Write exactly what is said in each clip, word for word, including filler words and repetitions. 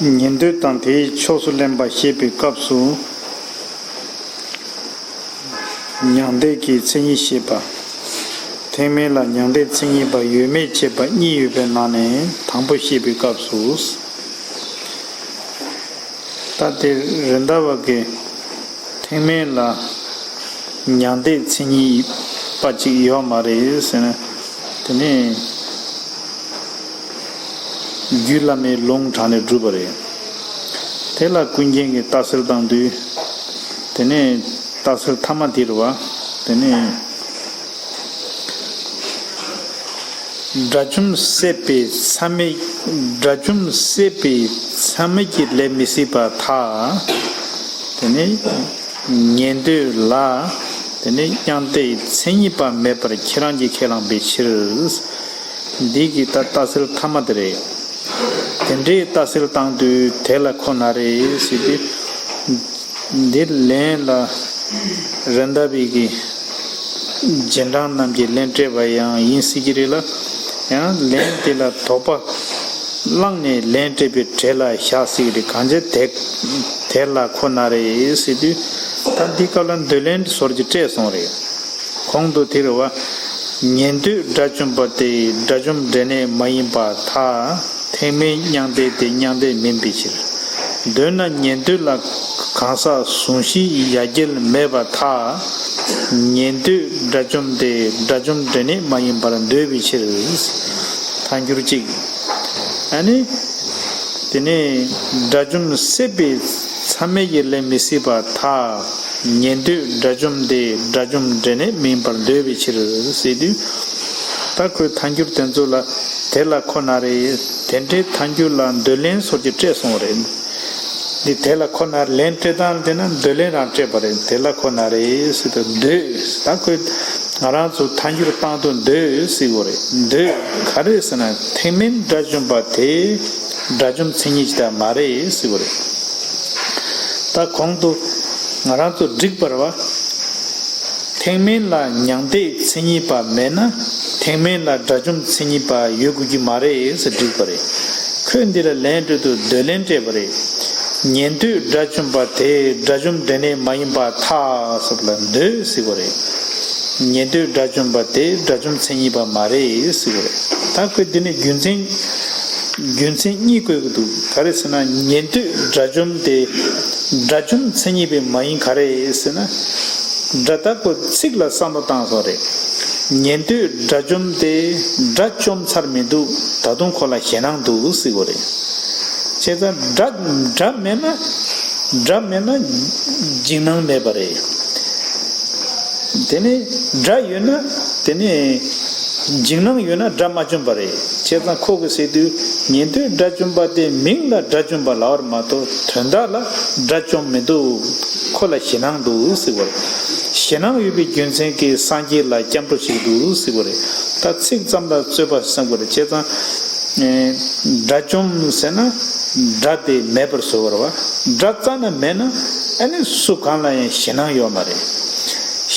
ཉན་ཐོས་དང་དེའི་ཕྱོགས་སུ་ལེན་པ་བཤད་པའི་སྐབས་སུ། མྱང་འདས་ཀྱི་མཚན་ཉིད་བཤད་པ། ཐེག་དམན་ལ་མྱང་འདས་མཚན་ཉིད་པ་ཡོད་མེད་བྱེད་པ་གཉིས་ཡོད་པའི་ནང་ནས་དང་པོ་བཤད་པའི་སྐབས་སུ། ད་དེ་རེད་མདའ་བ་གི་ཐེག་དམན་ལ་མྱང་འདས་མཚན་ཉིད་པ་ཅིག་ཡོད་མ་རེད་ཟེར་ན། དེ་ནས་རྒྱུད་བླ་མའི་ལུང་དྲངས་ནས་བསྒྲུབས་པ་རེད། དེ་ལ་ཀུན་མཁྱེན་གྱིས་ལྟ་གསལ་བཏང་དུས། དེ་ནས་ལྟ་གསལ་ཐ་མ་དེ་རེད་བ། དེ་ནས། དགྲ་བཅོམ་སད་པའི་མཚམས་མེད། དགྲ་བཅོམ་སད་པའི་མཚམས་མེད་ཀྱི་ལས་མི་སྲིད་པར་ཐལ། དེ་ནས་ཉན་ཐོས་ལ་དེ་ནས་མྱང་འདས་མཚན་ཉིད་པ་མེད་པར་ཁྱེད་རང་གིས་ཁས་བླངས་པའི་ཕྱིར། འདི་གི་ད་ལྟ་གསལ་ཐ་མ་དེ་རེད། དེ་འདྲའི་ལྟ་གསལ་བཏང་དུས་དེ་ལ་ཁོ་ན་རེ་ཟེར་དུས། འདིར་ལན་ལ་རེད་མདའ་བའི་གི་རྗེས་འབྲང་རྣམས་ཀྱིས་ལན་སྤྲད་པ་ཡང་ཡིན་སྲིད་ཀྱི་རེད་ལ། ཡང་ལན་དེ་ལ་དོགས་པ་བླངས་ནས་ལན་སྤྲད་པའི་གྲས་ལ་བཞག་སྲིད་ཀྱི་རེད། གང་ཅི་དེ་དེ་ལ་ཁོ་ན་རེ་ཟེར་དུས། ད་འདི་སྐབས་ལ་འདོད་ལན་སོར་གྱིས་སྤྲད་སོང་རེད། གོང་དུ་དེ་རེད་བ། ཉན་ཐོས་དགྲ་བཅོམ་པ་དེ་དགྲ་བཅོམ་འབྲས་གནས་མ་ཡིན་པར་ཐལ། ཐེག་དམན་མྱང་འདས་དེ་མྱང་འདས་མིན་པའི་ཕྱིར། འདོད་ན་ཉན་ཐོས་ལ་གང་ཟག་གཟུང་གཞིའི་ཡ་གྱལ་མེད་པར་ཐལ། ཉན་ཐོས་དགྲ་བཅོམ་དེ་དགྲ་བཅོམ་འབྲས་གནས་མ་ཡིན་པར་འདོད་པའི་ཕྱིར། ཐལ་འགྱུར་གཅིག་ཨ་ནི། དེ་ནས་དགྲ་བཅོམ་སད་པའི་མཚམས་མེད་ཀྱི་ལས་མི་སྲིད་པར་ཐལ། ཉན་ཐོས་དགྲ་བཅོམ་དེ་དགྲ་བཅོམ་འབྲས་གནས་མིན་པར་འདོད་པའི་ཕྱིར་ཟེར་དུས། ད་ཁོས་ཐལ་འགྱུར་དེ་ཚོ་ལ་དེ་ལ་ཁོ་ན་རེ། དེ་འདྲའི་ཐལ་འགྱུར་ལ་འདོད་ལན་སོར་གྱིས་སྤྲད་སོང་བ་རེད། འདི་དེ་ལ་ཁོ་ན་ལན་སྤྲད་སྟངས་དེ་ན་འདོད་ལན་རང་སྤྲད་པ་རེད། དེ་ལ་ཁོ་ན་རེ་ཟེར་དུས་འདོད། ད་ཁོས་ང་རང་ཚོ་ཐལ་འགྱུར་བཏང་དུས་འདོད་ཟེར་བ་རེད། འདོད་ག་རེ་ཟེར་ན་ཐེག་དམན་དགྲ་བཅོམ་པ་དེ་དགྲ་བཅོམ་མཚན་ཉིད་ཅིག་ད་མ་རེད་ཟེར་བ་རེད། ད་གོང་དུ་ང་རང་ཚོ་བསྒྲིགས་པར་བ། ཐེག་དམན་ལ་མྱང་འདས་མཚན་ཉིད་པ་མེད་ན་ཐེག་དམན་ལ་དགྲ་བཅོམ་མཚན་ཉིད་པ་ཡོད་དགོས་ཀྱི་མ་རེད་ཟེར་བསྒྲིགས་པ་རེད། ཁོས་འདི་ལ་ལན་སྤྲོད་དུས་འདོད་ལན་སྤྲད་པ་རེད། ཉན་ཐོས་དགྲ་བཅོམ་པ་དེ་དགྲ་བཅོམ་འབྲས་གནས་མ་ཡིན་པར་ཐལ་ཟེར་བ་ལ་འདོད་ཟེར་བ་རེད། ཉན་ཐོས་དགྲ་བཅོམ་པ་དེ་དགྲ་བཅོམ་མཚན་ཉིད་པ་མ་རེད་ཟེར་བ་རེད། ད་ཁོས་འདི་ནས་རྒྱུ་མཚན། རྒྱུ་མཚན་གཉིས་བཀོད་ཀྱི་འདུག་ག་རེ་ཟེར་ན་ཉན་ཐོས་དགྲ་བཅོམ་དེ་དགྲ་བཅོམ་མཚན་ཉིད་པའི་མ་ཡིན་ག་རེ་ཟེར་ན། དགྲ་ལྟ་བུ་ཚིག་ལ་བསམ་བློ་བཏང་སོང་རེད། ཉན་ཐོས་དགྲ་བཅོམ་དེ་དགྲ་བཅོམ་ཚར་མི་འདུག་ད་དུང་ཁོ་ལ་ཞེད་སྣང་འདུག་ཟེར་གོ་རེད། བྱས་ཙང་དགྲ་དགྲ་མེད་ན་དགྲ་མེད་ན་འཇིགས་སྣང་མེད་པ་རེད། དེ་ནས་དགྲ་ཡོད་ན་དེ་ནས་འཇིགས་སྣང་ཡོད་ན་དགྲ་མ་བཅོམ་པ་རེད། བྱས་ཙང་ཁོ་གིས་ཟེར་དུས་ཉན་ཐོས་དགྲ་བཅོམ་པ་དེ་མིང་ལ་དགྲ་བཅོམ་པ་ལབ་པ་རེད་མ་གཏོགས་དོན་དག་ལ་དགྲ་བཅོམ་མི་འདུག་ཁོ་ལ་ཞེད་སྣང་འདུག་ཟེར་བ་རེད། ཞེད་སྣང་ཡོད་པའི་རྒྱུ་མཚན་གྱིས་སངས་རྒྱས་ལ་སྐྱབས་འགྲོ་བྱེད་ཀྱི་འདུག་ཟེར་བ་རེད། ད་ཚིག་ཙམ་ལ་རྩོད་པ་བསམ་དགོས་རེད། བྱས་ཙང་། དགྲ་བཅོམ་ཟེར་ན་དགྲ་དེ་མེད་པར་བཟོ་བ་རེད་བ། དགྲ་རྩ་ནས་མེད་ན་ཨ་ནི་སུ་གང་ལ་ཡང་ཞེད་སྣང་ཡོད་མ་རེད།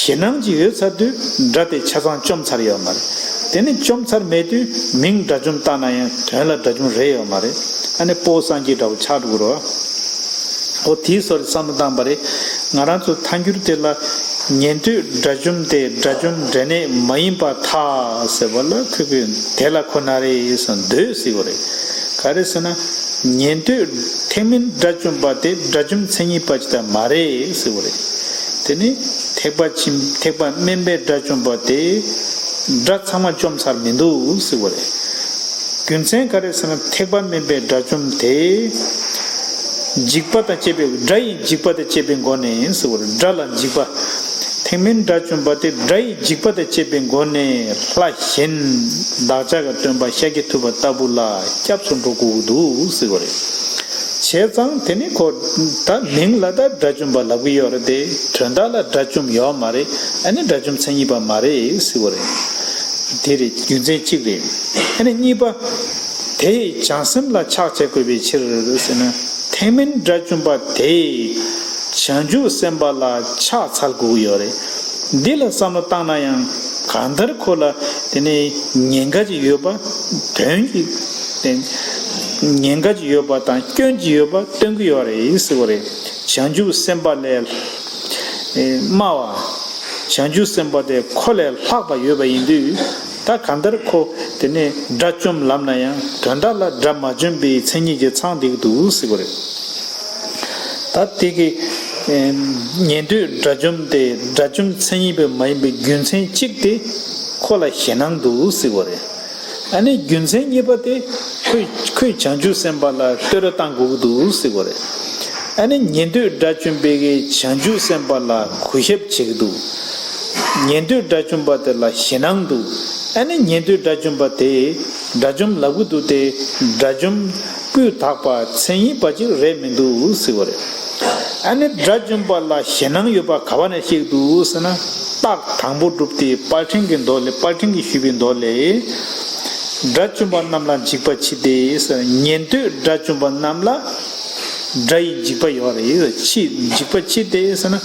ཞེད་སྣང་ཅིག་ཡོད་ཚར་དུས་དགྲ་དེ་ཆ་ཚང་བཅོམ་ཚར་ཡོད་མ་རེད། དེ་ནི་བཅོམ་ཚར་མེད་དུས་མིང་དགྲ་བཅོམ་བཏགས་ན་ཡང་དོན་ལ་དགྲ་བཅོམ་རེད་ཡོད་མ་རེད། ཨ་ནི་སྤོ་སངས་རྒྱས་འདྲ་བོ་ཆགས་འགྲོ་གི་རེད་བ། ཨོ་དེའི་སོར་བསམ་བློ་བཏང་པ་རེད། ང་རང་ཚོ་ཐལ་འགྱུར་དེ་ལ་ཉན་ཐོས་དགྲ་བཅོམ་དེ་དགྲ་བཅོམ་འབྲས་གནས་མ་ཡིན་པར་ཐལ་ཟེར་བ་ལ་ཁོས་ཁོས་དེ་ལ་ཁོ་ན་རེ་ཟེར་འདོད་ཟེར་བ་རེད། ག་རེ་ཟེར་ན་ཉན་ཐོས་ཐེག་དམན་དགྲ་བཅོམ་པ་དེ་དགྲ་བཅོམ་མཚན་ཉིད་པ་ཅིག་ད་མ་རེད་ཟེར་བ་རེད། དེ་ནི་ཐེག་པ་ཆེན་ཐེག་པ་དམན་པའི་དགྲ་བཅོམ་པ་དེ་དགྲ་ཚང་མ་བཅོམ་ཚར་མི་འདུག་ཟེར་བ་རེད། རྒྱུ་མཚན་ག་རེ་ཟེར་ན་ཐེག་པ་དམན་པའི་དགྲ་བཅོམ་དེ། འཇིགས་པ་དང་བཅས་པའི་དགྲ་ཡི་འཇིགས་པ་དང་བཅས་པའི་སྒོ་ནས་ཟེར་བ་རེད། དགྲ་ལ་འཇིགས་པ། ཐེག་དམན་དགྲ་བཅོམ་པ་དེ་དགྲ་ཡི་འཇིགས་པ་དང་བཅས་པའི་སྒོ་ནས་ལྷ་གཞན་བདག་ཅག་གི་སྟོན་པ་ཤཱཀྱ་ཐུབ་པ་ལྟ་བུ་ལ་སྐྱབས་སུ་འགྲོ་དགོས་འདུག་ཟེར་བ་རེད། བྱས་ཙང་དེ་ནི་ཁོ་ད་མིང་ལ་ད་དགྲ་བཅོམ་པ་ལབ་ཀྱི་ཡོད་རེད་དེ་དོན་དག་ལ་དགྲ་བཅོམ་ཡོད་མ་རེད། ཨ་ནི་དགྲ་བཅོམ་མཚན་ཉིད་པ་མ་རེད་ཟེར་བ་རེད། དེ་རེད་རྒྱུ་མཚན་གཅིག་རེད། ཨ་ནི་གཉིས་པ། དེས་བྱང་སེམས་ལ་ཕྱག་བྱ་དགོས་པའི་ཕྱིར་ཟེར་ན། ཐེག་དམན་དགྲ་བཅོམ་པ་དེས་བྱང་ཆུབ་སེམས་དཔའ་ལ་ཕྱག་འཚལ་དགོས་ཀྱི་ཡོད་རེད། འདི་ལ་བསམ་བློ་བཏང་ན་ཡང་གང་ལྟར་ཁོ་ལ་དེ་ནི་ཉེན་ཁ་ཅིག་ཡོད་པ་དོན་གྱིས་བསྟན། ཉེན་ཁ་ཅིག་ཡོད་པ་དང་སྐྱོན་ཅིག་ཡོད་པ་སྟོན་གྱི་ཡོད་རེད་ཟེར་བ་རེད། བྱང་ཆུབ་སེམས་དཔའ་ལས་དམའ་བ། བྱང་ཆུབ་སེམས་དཔའ་དེ་ཁོ་ལས་ལྷག་པ་ཡོད་པ་ཡིན་དུས། ད་གང་ལྟར་ཁོ་དེ་ནས་དགྲ་བཅོམ་ལབ་ན་ཡང་དོན་དག་ལ་དགྲ་མ་བཅོམ་པའི་མཚན་ཉིད་ཀྱི་ཚང་བསྡད་ཀྱི་འདུག་ཟེར་བ་རེད། ད་དེ་གི་ཉན་ཐོས་དགྲ་བཅོམ་དེ་དགྲ་བཅོམ་མཚན་ཉིད་པའི་མ་ཡིན་པའི་རྒྱུ་མཚན་གཅིག་དེ་ཁོ་ལ་ཞེད་སྣང་འདུག་ཟེར་བ་རེད། ཨ་ནི་རྒྱུ་མཚན་གཉིས་པ་དེ་ཁོས་ཁོས་བྱང་ཆུབ་སེམས་དཔའ་ལ་བསྟོད་ར་བཏང་དགོས་ཀྱི་འདུག་ཟེར་བ་རེད། ཨ་ནི་ཉན་ཐོས་དགྲ་བཅོམ་པས་ཀྱི་བྱང་ཆུབ་སེམས་དཔའ་ལ་གུས་ཞབས་བྱེད་ཀྱི་འདུག་ཉན་ཐོས་དགྲ་བཅོམ་པ་དེ་ལ་ཞེད་སྣང་འདུག་ཨ་ནི་ཉན་ཐོས་དགྲ་བཅོམ་པ་དེ་དགྲ་བཅོམ་ལབ་ཀྱི་འདུག་སྟེ། དགྲ་བཅོམ་སྤུས་དག་པ་མཚན་ཉིད་པ་ཅིག་རེད་མི་འདུག་ཟེར་བ་རེད། ཨ་ནི་དགྲ་བཅོམ་པ་ལ་ཞེད་སྣང་ཡོད་པ་ག་བ་ནས་ཤེས་འདུག་ཟེར་ན། རྟགས་དང་པོ་སྒྲུབ་སྟེ་དཔར་ཕྲེང་གི་མདོ་ལས། དཔར་ཕྲེང་གིས་ཞུས་པའི་མདོ་ལས། དགྲ་བཅོམ་པ་རྣམས་ལ་འཇིགས་པ་མཆིས་ཏེ་ཟེར། ཉན་ཐོས་དགྲ་བཅོམ་པ་རྣམས་ལ་དགྲ་ཡི་འཇིགས་པ་ཡོད་རེད། མཆིས། འཇིགས་པ་མཆིས་ཏེ་ཟེར་ན།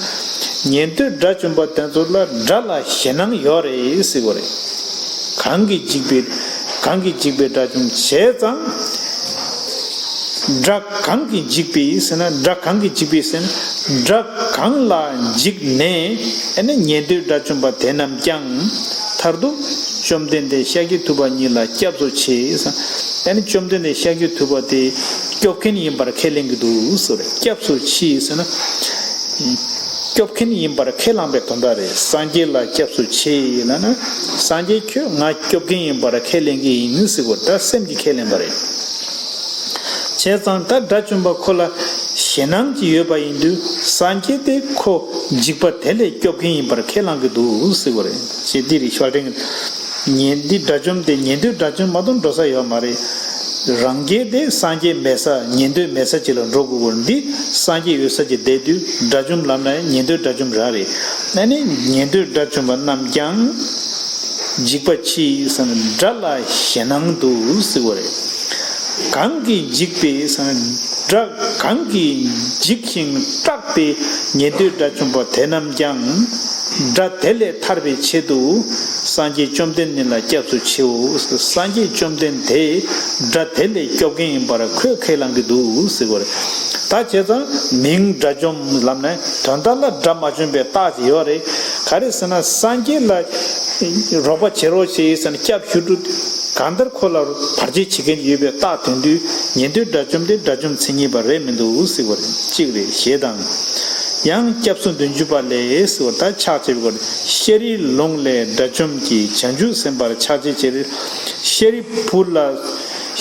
ཉན་ཐོས་དགྲ་བཅོམ་པ་དེ་ཚོ་ལ་དགྲ་ལ་ཞེད་སྣང་ཡོད་རེད་ཟེར་བ་རེད། གང་གིས་འཇིགས་པའི། གང་གིས་འཇིགས་པའི་དགྲ་བཅོམ་བྱས་ཙང་། དགྲ་གང་གིས་འཇིགས་པའི་ཟེར་ན། དགྲ་གང་གིས་འཇིགས་པའི་ཟེར་ན། དགྲ་གང་ལ་འཇིགས་ནས། ཨ་ནི་ཉན་ཐོས་དགྲ་བཅོམ་པ་དེ་རྣམས་ཀྱང་མཐར་ཐུག་བཅོམ་ལྡན་འདས་ཤཱཀྱ་ཐུབ་པ་ཉིད་ལ་སྐྱབས་སུ་མཆི་ཟེར། ཨ་ནི་བཅོམ་ལྡན་འདས་ཤཱཀྱ་ཐུབ་པ་དེ་སྐྱོབ་མཁན་ཡིན་པར་ཁས་ལེན་གྱི་འདུག་ཟེར། སྐྱབས་སུ་མཆི་ཟེར་ན། སྐྱོབ་མཁན་ཡིན་པར་ཁས་བླངས་པའི་དོན་དག་རེད། སངས་རྒྱས་ལ་སྐྱབས་སུ་མཆི་ལབ་ན། སངས་རྒྱས་ཁྱོད་ང་སྐྱོབ་མཁན་ཡིན་པར་ཁས་ལེན་གྱི་ཡིན་ཟེར་བ། ད་སེམས་ཀྱིས་ཁས་ལེན་པ་རེད། བྱས་ཙང་ད་དགྲ་བཅོམ་པ་ཁོ་ལ་ཞེད་སྣང་ཅིག་ཡོད་པ་ཡིན་དུས། སངས་རྒྱས་དེ་ཁོ་འཇིགས་པ་དེ་ལས་སྐྱོབ་མཁན་ཡིན་པར་ཁས་བླངས་ཀྱི་འདུག་ཟེར་བ་རེད། ཞེས་འདི་རེད། ཤོ་ལྡེང་ཉན་འདི་དགྲ་བཅོམ་དེ་ཉན་ཐོས་དགྲ་བཅོམ་མ་གཏོགས་འགྲོ་ས་ཡོད་མ་རེད། རང་རྒྱལ་དེ་སངས་རྒྱས་མེད་ས། ཉན་ཐོས་མེད་ས་ཅིག་ལ་འགྲོ་དགོས་པར། འདི་སངས་རྒྱས་ཡོད་ས་ཅིག་བསྡད་དུས། དགྲ་བཅོམ་ལབ་ན་ཡང་ཉན་ཐོས་དགྲ་བཅོམ་རང་རེད། ཨ་ནི་ཉན་ཐོས་དགྲ་བཅོམ་པ་རྣམས་ཀྱང་འཇིགས་པ་མཆིས་ཟེར་ན། དགྲ་ལ་ཞེད་སྣང་འདུག་ཟེར་བ་རེད། གང་གིས་འཇིགས་པའི་ཟེར་ན། དགྲ་གང་གིས་འཇིགས་ཤིང་སྐྲག་པའི་ཉན་ཐོས་དགྲ་བཅོམ་པ་དེ་རྣམས་ཀྱང་། དགྲ་དེ་ལས་ཐར་བའི་ཆེད་དུ་སངས་རྒྱས་བཅོམ་ལྡན་འདས་ལ་སྐྱབས་སུ་མཆིའོ། སངས་རྒྱས་བཅོམ་ལྡན་འདས་དགྲ་དེ་ལས་སྐྱོབ་མཁན་ཡིན་པར་ཁོས་ཁས་བླངས་ཀྱི་འདུག་ཟེར་བ་རེད། ད་བྱས་ཙང་མིང་དགྲ་བཅོམ་ལབ་ནས་དོན་དག་ལ་དགྲ་མ་བཅོམ་པའི་རྟགས་ཅིག་ཡོད་རེད། ག་རེ་ཟེར་ན། སངས་རྒྱས་ལ་རོགས་པ་བྱེད་རོགས་བྱེད་ཟེར་ནས་སྐྱབས་ཞུ་འགྲོ། གང་ལྟར་ཁོ་ལ་བར་ཆད་བྱེད་མཁན་ཡོད་པའི་རྟགས་དོན་དུས། ཉན་ཐོས་དགྲ་བཅོམ་དེ་དགྲ་བཅོམ་མཚན་ཉིད་པ་རེད་མི་འདུག་ཟེར་བ་རེད། གཅིག་རེད། ཞེས་དང་། ཡང་སྐྱབས་སུ་འདུན་བརྒྱུད་པ་ལས་ཟེར་བ། ད་ཕྱག་བྱེད་པར། ཤཱ་རིའི་ལུང་ལས་དགྲ་བཅོམ་གྱིས་བྱང་ཆུབ་སེམས་དཔར་ཕྱག་བྱའི་ཕྱིར། ཤཱ་རིའི་བུ་ལ།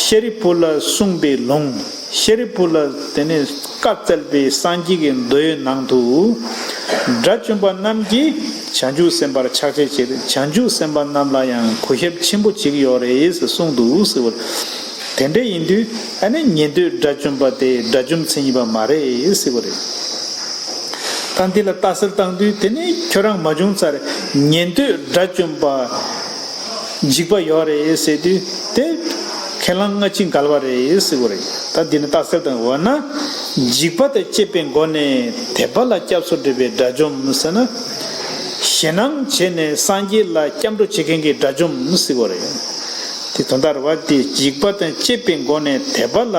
ཤཱ་རིའི་བུ་ལ་གསུངས་པའི་ལུང་། ཤཱ་རིའི་བུ་ལ་དེ་ནས་བཀའ་སྩལ་པའི་སངས་རྒྱས་ཀྱི་མདོའི་ནང་དུ། དགྲ་བཅོམ་པ་རྣམས་ཀྱིས་བྱང་ཆུབ་སེམས་དཔར་ཕྱག་བྱའི་ཕྱིར། བྱང་ཆུབ་སེམས་དཔའ་རྣམས་ལ་ཡང་གུས་ཞབས་ཆེན་པོ་བྱེད་ཀྱི་ཡོད་རེད་ཟེར་གསུངས་འདུག་ཟེར་བ། དེ་འདྲ་ཡིན་དུས་ཨ་ནི་ཉན་ཐོས་དགྲ་བཅོམ་པ་དེ་དགྲ་བཅོམ་མཚན་ཉིད་པ་མ་རེད་ཟེར་བ་རེད། ད་འདི་ལ་ལྟ་གསལ་བཏང་དུས། དེ་ནས་ཁྱོད་རང་མ་བྱུང་ཚར། ཉན་ཐོས་དགྲ་བཅོམ་པ་འཇིགས་པ་ཡོད་རེད་ཟེར་དུས། དེ་ཁས་བླངས་སྔ་ཕྱི་འགལ་བ་རེད་ཟེར་བ་རེད། ད་འདི་ནི་རྟགས་གསལ་དང་། འོ་ན་འཇིགས་པ་དང་བཅས་པའི་སྒོ་ནས་དད་པ་ལ་སྐྱབས་སུ་འགྲོ་བའི་དགྲ་བཅོམ་ཟེར་ན། ཞེད་སྣང་བྱས་ནས་སངས་རྒྱས་ལ་སྐྱབས་འགྲོ་བྱེད་མཁན་གྱི་དགྲ་བཅོམ་ཟེར་བ་རེད། དེ་དོན་དག་རེད་བ། དེ་འཇིགས་པ་དང་བཅས་པའི་སྒོ་ནས་དད་པ་ལ་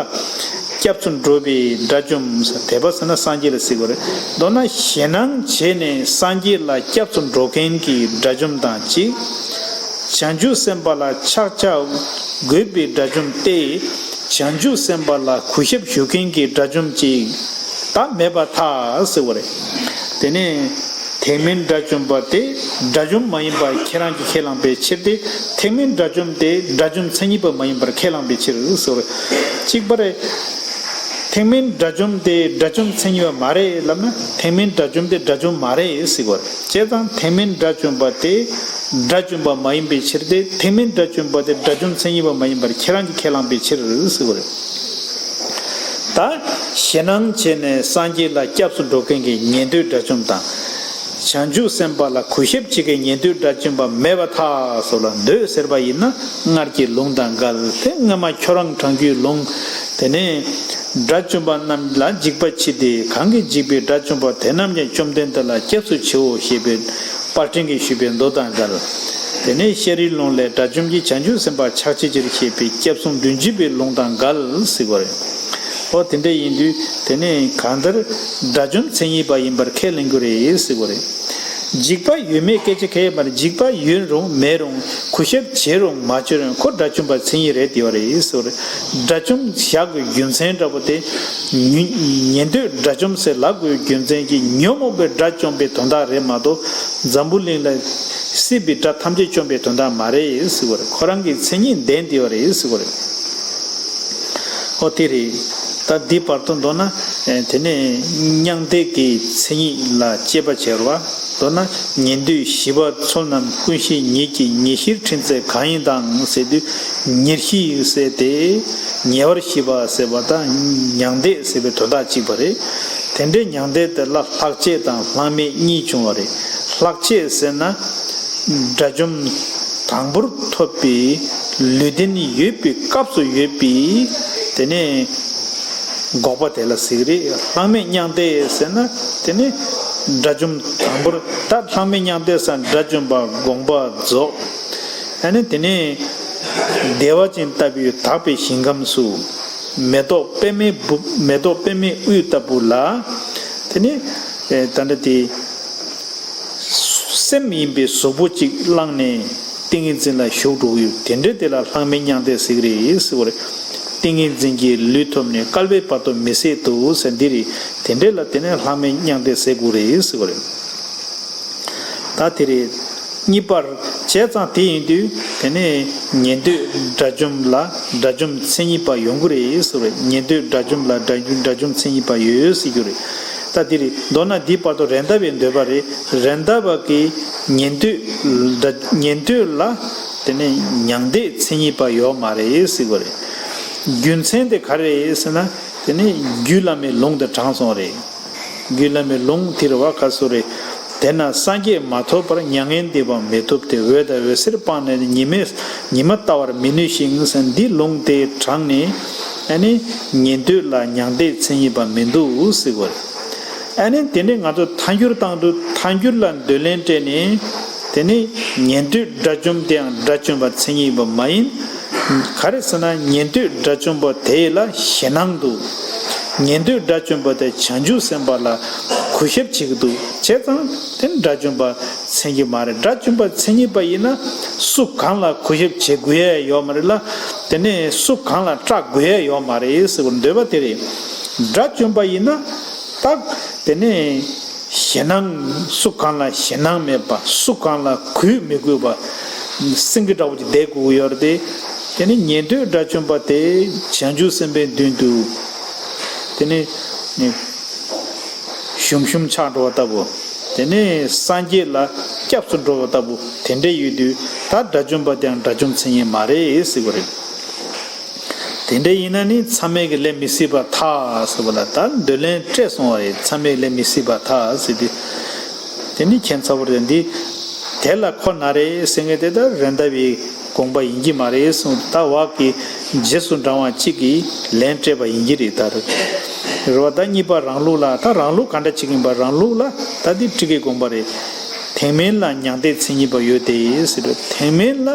སྐྱབས་སུ་འགྲོ་བའི་དགྲ་བཅོམ། དད་པ་ཟེར་ན་སངས་རྒྱས་ལ་ཟེར་བ་རེད། མདོར་ན་ཞེད་སྣང་བྱས་ནས་སངས་རྒྱས་ལ་སྐྱབས་སུ་འགྲོ་མཁན་གྱི་དགྲ་བཅོམ་དང་གཅིག། བྱང་ཆུབ་སེམས་དཔའ་ལ་ཕྱག་བྱ་དགོས་པའི་དགྲ་བཅོམ་སྟེ། བྱང་ཆུབ་སེམས་དཔའ་ལ་གུས་ཞབས་ཞུ་མཁན་གྱི་དགྲ་བཅོམ་གཅིག་ད་མེད་པར་ཐལ་ཟེར་བ་རེད། དེ་ནས་ཐེག་དམན་དགྲ་བཅོམ་པ་དེ་དགྲ་བཅོམ་མ་ཡིན་པར་ཁྱེད་རང་གིས་ཁས་བླངས་པའི་ཕྱིར་ཏེ། ཐེག་དམན་དགྲ་བཅོམ་དེ་དགྲ་བཅོམ་མཚན་ཉིད་པ་མ་ཡིན་པར་ཁས་བླངས་པའི་ཕྱིར་ཟེར་བ་རེད། གཅིག་པ་རེད། ཐེག་དམན་དགྲ་བཅོམ་དེ་དགྲ་བཅོམ་མཚན་ཉིད་པ་མ་རེད་ལབ་ན། ཐེག་དམན་དགྲ་བཅོམ་དེ་དགྲ་བཅོམ་མ་རེད་ཟེར་བ་རེད། བྱས་ཙང་ཐེག་དམན་དགྲ་བཅོམ་པ་དེ་དགྲ་བཅོམ་པ་མ་ཡིན་པའི་ཕྱིར་ཏེ། ཐེག་དམན་དགྲ་བཅོམ་པ་དེ་དགྲ་བཅོམ་མཚན་ཉིད་པ་མ་ཡིན་པར་ཁྱེད་རང་གིས་ཁས་བླངས་པའི་ཕྱིར་ཟེར་བ་རེད། ད་ཞེད་སྣང་བྱས་ནས་སངས་རྒྱས་ལ་སྐྱབས་སུ་འགྲོ་མཁན་གྱི་ཉན་ཐོས་དགྲ་བཅོམ་དང་། བྱང་ཆུབ་སེམས་དཔའ་ལ་གུས་ཞབས་བྱེད་མཁན་ཉན་ཐོས་དགྲ་བཅོམ་པ་མེད་པར་ཐལ་ཟེར་ལ་འདོད་ཟེར་བ་ཡིན་ན། སྔར་གྱི་ལུང་དང་འགལ་ཏེ། སྔ་མ་ཁྱོད་རང་དྲངས་རྒྱུའི་ལུང་། དེ་ནས་དགྲ་བཅོམ་པ་རྣམས་ལ་འཇིགས་པ་མཆིས་ཏེ། གང་གིས་འཇིགས་པའི་དགྲ་བཅོམ་པ་དེ་རྣམས་ཀྱང་བཅོམ་ལྡན་འདས་ལ་སྐྱབས་སུ་མཆིའོ་ཞེས་པའི་དཔར་ཕྲེང་གིས་ཞུས་པའི་མདོ་དང་འགལ། དེ་ནས་ཤཱ་རིའི་ལུང་ལས་དགྲ་བཅོམ་གྱིས་བྱང་ཆུབ་སེམས་དཔའ་ཕྱག་བྱེད་ཕྱིར་བཤད་པའི་སྐྱབས་གསུམ་སྒྲུབ་བྱེད་པའི་ལུང་དང་འགལ་ཟེར་གྱི་ཡོད་རེད། ཨོ་དེ་འདྲ་ཡིན་དུས་དེ་ནས་གང་ལྟར་དགྲ་བཅོམ་མཚན་ཉིད་པ་ཡིན་པར་ཁས་ལེན་དགོས་རེད་ཟེར་གྱི་ཡོད་རེད། འཇིགས་པ་ཡོད་མེད་སྐད་ཆ་གང་ཡང་མ་རེད། འཇིགས་པ་ཡོད་རུང་མེད་རུང་གུས་ཞབས་བྱེད་རུང་མ་བྱེད་རུང་ཁོ་དགྲ་བཅོམ་པ་མཚན་ཉིད་རེད་དེ་ཡོད་རེད་ཟེར་གྱི་ཡོད་རེད། དགྲ་བཅོམ་བཞག་དགོས་རྒྱུ་མཚན་འདྲ་པོ་དེ། ཉན་ཉན་ཐོས་དགྲ་བཅོམ་ཟེར་ལབ་དགོས་རྒྱུ་མཚན་གྱིས་ཉོན་མོངས་པའི་དགྲ་བཅོམ་པའི་དོན་དག་རེད་མ་གཏོགས་འཛམ་བུ་གླིང་ལ་སྲིད་པའི་དགྲ་ཐམས་ཅད་བཅོམ་པའི་དོན་དག་མ་རེད་ཟེར་གྱི་ཡོད་རེད། ཁོ་རང་གི་མཚན་ཉིད་ལྡན་དེ་ཡོད་རེད་ཟེར་གྱི་ཡོད་རེད། ཨོ་དེ་རེད། ད་འདི་བར་དུ་མདོར་ན་དེ་ནས་མྱང་འདས་ཀྱི་མཚན་ཉིད་ལ་དཔྱད་པ་བྱེད་པ། མདོར་ན་ཉན་ཐོས་བཞི་པ་ཚོལ་རྣམས་ཀུན་ཤེས་ཉིད་ཀྱི་ཉེར་ཞིར་ཕྲན་ཚེགས་གང་ཡིན་དང་ཟེར་དུས་ཉེར་ཞི་ཟེར་ཏེ་ཉེ་བར་ཞི་བ་ཟེར་བ་དང་མྱང་འདས་ཟེར་བའི་དོན་དག་གཅིག་པ་རེད། དེ་འདྲའི་མྱང་འདས་དེ་ལ་ལྷག་བཅས་དང་ལྷག་མེད་གཉིས་བྱུང་བ་རེད། ལྷག་བཅས་ཟེར་ན་དགྲ་བཅོམ་དང་པོར་ཐོབ་པའི་ལུས་རྟེན་ཡོད་པའི་སྐབས་སུ་ཡོད་པའི་དེ་ནས་འགོག་པ་དེ་ལ་ཟེར་གྱི་རེད། ལྷག་མེད་མྱང་འདས་ཟེར་ན་དེ་ནི་དགྲ་བཅོམ་དང་པོར་ད་ལྷག་མེད་མྱང་འདས་ཟེར་དགྲ་བཅོམ་པ་དགོངས་པ་རྫོགས། ཨ་ནི་དེ་ནས་བདེ་བ་ཅན་ལྟ་བུའི་དག་པའི་ཞིང་ཁམས་སུ་མེ་ཏོག་པདྨའི་སྦུབས་མེ་ཏོག་པདྨའི་དབུས་ལྟ་བུ་ལ་དེ་ནི་ད་ལྟ་དེ་སེམས་ཡིན་པའི་གཟུགས་པོ་གཅིག་བླངས་ནས་ཏིང་ངེ་འཛིན་ལ་ཞུགས་འགྲོ་གི་ཡོད། དེ་འདྲ་དེ་ལ་ལྷག་མེད་མྱང་འདས་ཟེར་གྱི་རེད་ཟེར་བ་རེད། ཏིང་ངེ་འཛིན་གྱི་ལུས་ཐོབ་ནས་བསྐལ་པའི་བར་དུ་མི་ཟད་དོ་ཟེར་འདི་རེད། དེ་འདྲ་ལ་དེ་ནས་ལྷག་མེད་མྱང་འདས་ཟེར་དགོས་རེད་ཟེར་བ་རེད། ད་དེ་རེད། གཉིས་པར་བྱས་ཙང་དེ་ཡིན་དུས་དེ་ནས་ཉན་ཐོས་དགྲ་བཅོམ་ལ་དགྲ་བཅོམ་མཚན་ཉིད་པ་ཡོང་གི་རེད་ཟེར་བ་རེད། ཉན་ཐོས་དགྲ་བཅོམ་ལ་དགྲ་དགྲ་བཅོམ་མཚན་ཉིད་པ་ཡོད་ཟེར་རྒྱུ་རེད། ད་དེ་རེད། མདོར་ན་འདིའི་བར་དུ་རེད་མདའ་བའི་འདོད་པ་རེད། རེད་མདའ་བ་གིས་ཉན་ཐོས་དགྲ་ཉན་ཐོས་ལ་དེ་ནས་མྱང་འདས་མཚན་ཉིད་པ་ཡོད་མ་རེད་ཟེར་བ་རེད། རྒྱུ་མཚན་དེ་ག་རེ་རེད་ཟེར་ན་དེ་ནས་རྒྱུད་བླ་མའི་ལུང་དེ་དྲངས་སོང་བ་རེད། རྒྱུད་བླ་མའི་ལུང་དེ་རེད་བ། ག་སུ་རེད། དེས་ན་སངས་རྒྱས་མ་ཐོབ་བར་མྱ་ངན་འདས་པ་མི་ཐུབ་སྟེ། འོད་དང་འོད་ཟེར་སྤངས་ནས་ཉི་མའི་ཉི་མ་ལྟ་བར་མི་ནུས་ཤིང་ཟེར་འདི་ལུང་དེ་དྲངས་ནས་ཨ་ནི་ཉན་ཐོས་ལ་མྱང་འདས་མཚན་ཉིད་པ་མི་འདུག་ཟེར་བ་རེད། ཨ་ནི་དེ་ནས་ང་ཚོ་ཐལ་འགྱུར་བཏང་དུས་ཐལ་འགྱུར་ལ་འདོད་ལན་སྤྲད་ནས་དེ་ནས་ཉན་ཐོས་དགྲ་བཅོམ་དེའང་དགྲ་བཅོམ་པ་མཚན་ཉིད་པ་མ་ཡིན། ག་རེ་ཟེར་ན་ཉན་ཐོས་དགྲ་བཅོམ་པ་དེ་ལ་ཞེད་སྣང་འདུག་ཉན་ཐོས་དགྲ་བཅོམ་པ་དེ་བྱང་ཆུབ་སེམས་དཔའ་ལ་གུས་ཞབས་བྱེད་ཀྱི་འདུག་བྱས་ཙང་དེ་ནི་དགྲ་བཅོམ་པ་མཚན་གྱི་མ་རེད། དགྲ་བཅོམ་པ་མཚན་ཉིད་པ་ཡིན་ན་སུ་གང་ལ་གུས་ཞབས་བྱེད་དགོས་ཡ་ཡོད་མ་རེད་ལ། དེ་ནས་སུ་གང་ལ་སྐྲག་དགོས་ཡ་ཡོད་མ་རེད་ཟེར་བར་འདོད་པ་དེ་རེད། དགྲ་བཅོམ་པ་ཡིན་ན་ད་དེ་ནས་ཞེད་སྣང་སུ་གང་ལ་ཞེད་སྣང་མེད་པ་སུ་གང་ལ་གུས་མི་དགོས་པ་སེང་གེ་འདྲ་བོ་ཅིག་བསྡད་དགོས་ཀྱི་ཡོད་རེད་དེ། དེ་ནི་ཉན་ཐོས་དགྲ་བཅོམ་པ་དེ་བྱང་ཆུབ་སེམས་དཔའི་མདུན་དུ་དེ་ནི་ཞུམ་ཞུམ་ཆགས་འགྲོ་བ་ལྟ་བུ། དེ་ནས་སངས་རྒྱས་ལ་སྐྱབས་སུ་འགྲོ་བ་ལྟ་བུ་དེ་འདྲ་ཡོད་དུས་ད་དགྲ་བཅོམ་པ་དེའང་དགྲ་བཅོམ་མཚན་ཉིད་མ་རེད་ཟེར་བ་རེད། དེ་འདྲ་ཡིན་ན་ནི་མཚམས་མེད་ཀྱི་ལས་མི་སྲིད་པར་ཐལ་ཟེར་བ་ལ་ད་འདོད་ལན་སྤྲད་སོང་བ་རེད། མཚམས་མེད་ཀྱི་ལས་མི་སྲིད་པར་ཐལ་ཟེར་དུས་དེ་ནི་ཁྱད་མཚར་པོ་རེད། འདི་དེ་ལ་ཁོ་ན་རེ་ཟེར་མཁན་དེ་ད་རེད་མདའ་བའི་དགོངས་པ་ཡིན་གྱི་མ་རེད་གསུངས། ད་བག་གི་རྗེས་སུ་འབྲང་བ་གཅིག་གིས་ལན་སྤྲད་པ་ཡིན་གྱི་རེད། ད་རེད་བ། ད་གཉིས་པ་རང་ལུགས་ལ་ད་རང་ལུགས་ག་འདྲ་ཅིག་ཡིན་པ། རང་ལུགས་ལ་ད་འདི་ཁྲི་ཀའི་དགོངས་པ་རེད། ཐེག་དམན་ལ་མྱང་འདས་མཚན་ཉིད་པ་ཡོད་དེ་ཟེར་བ། ཐེག་དམན་ལ་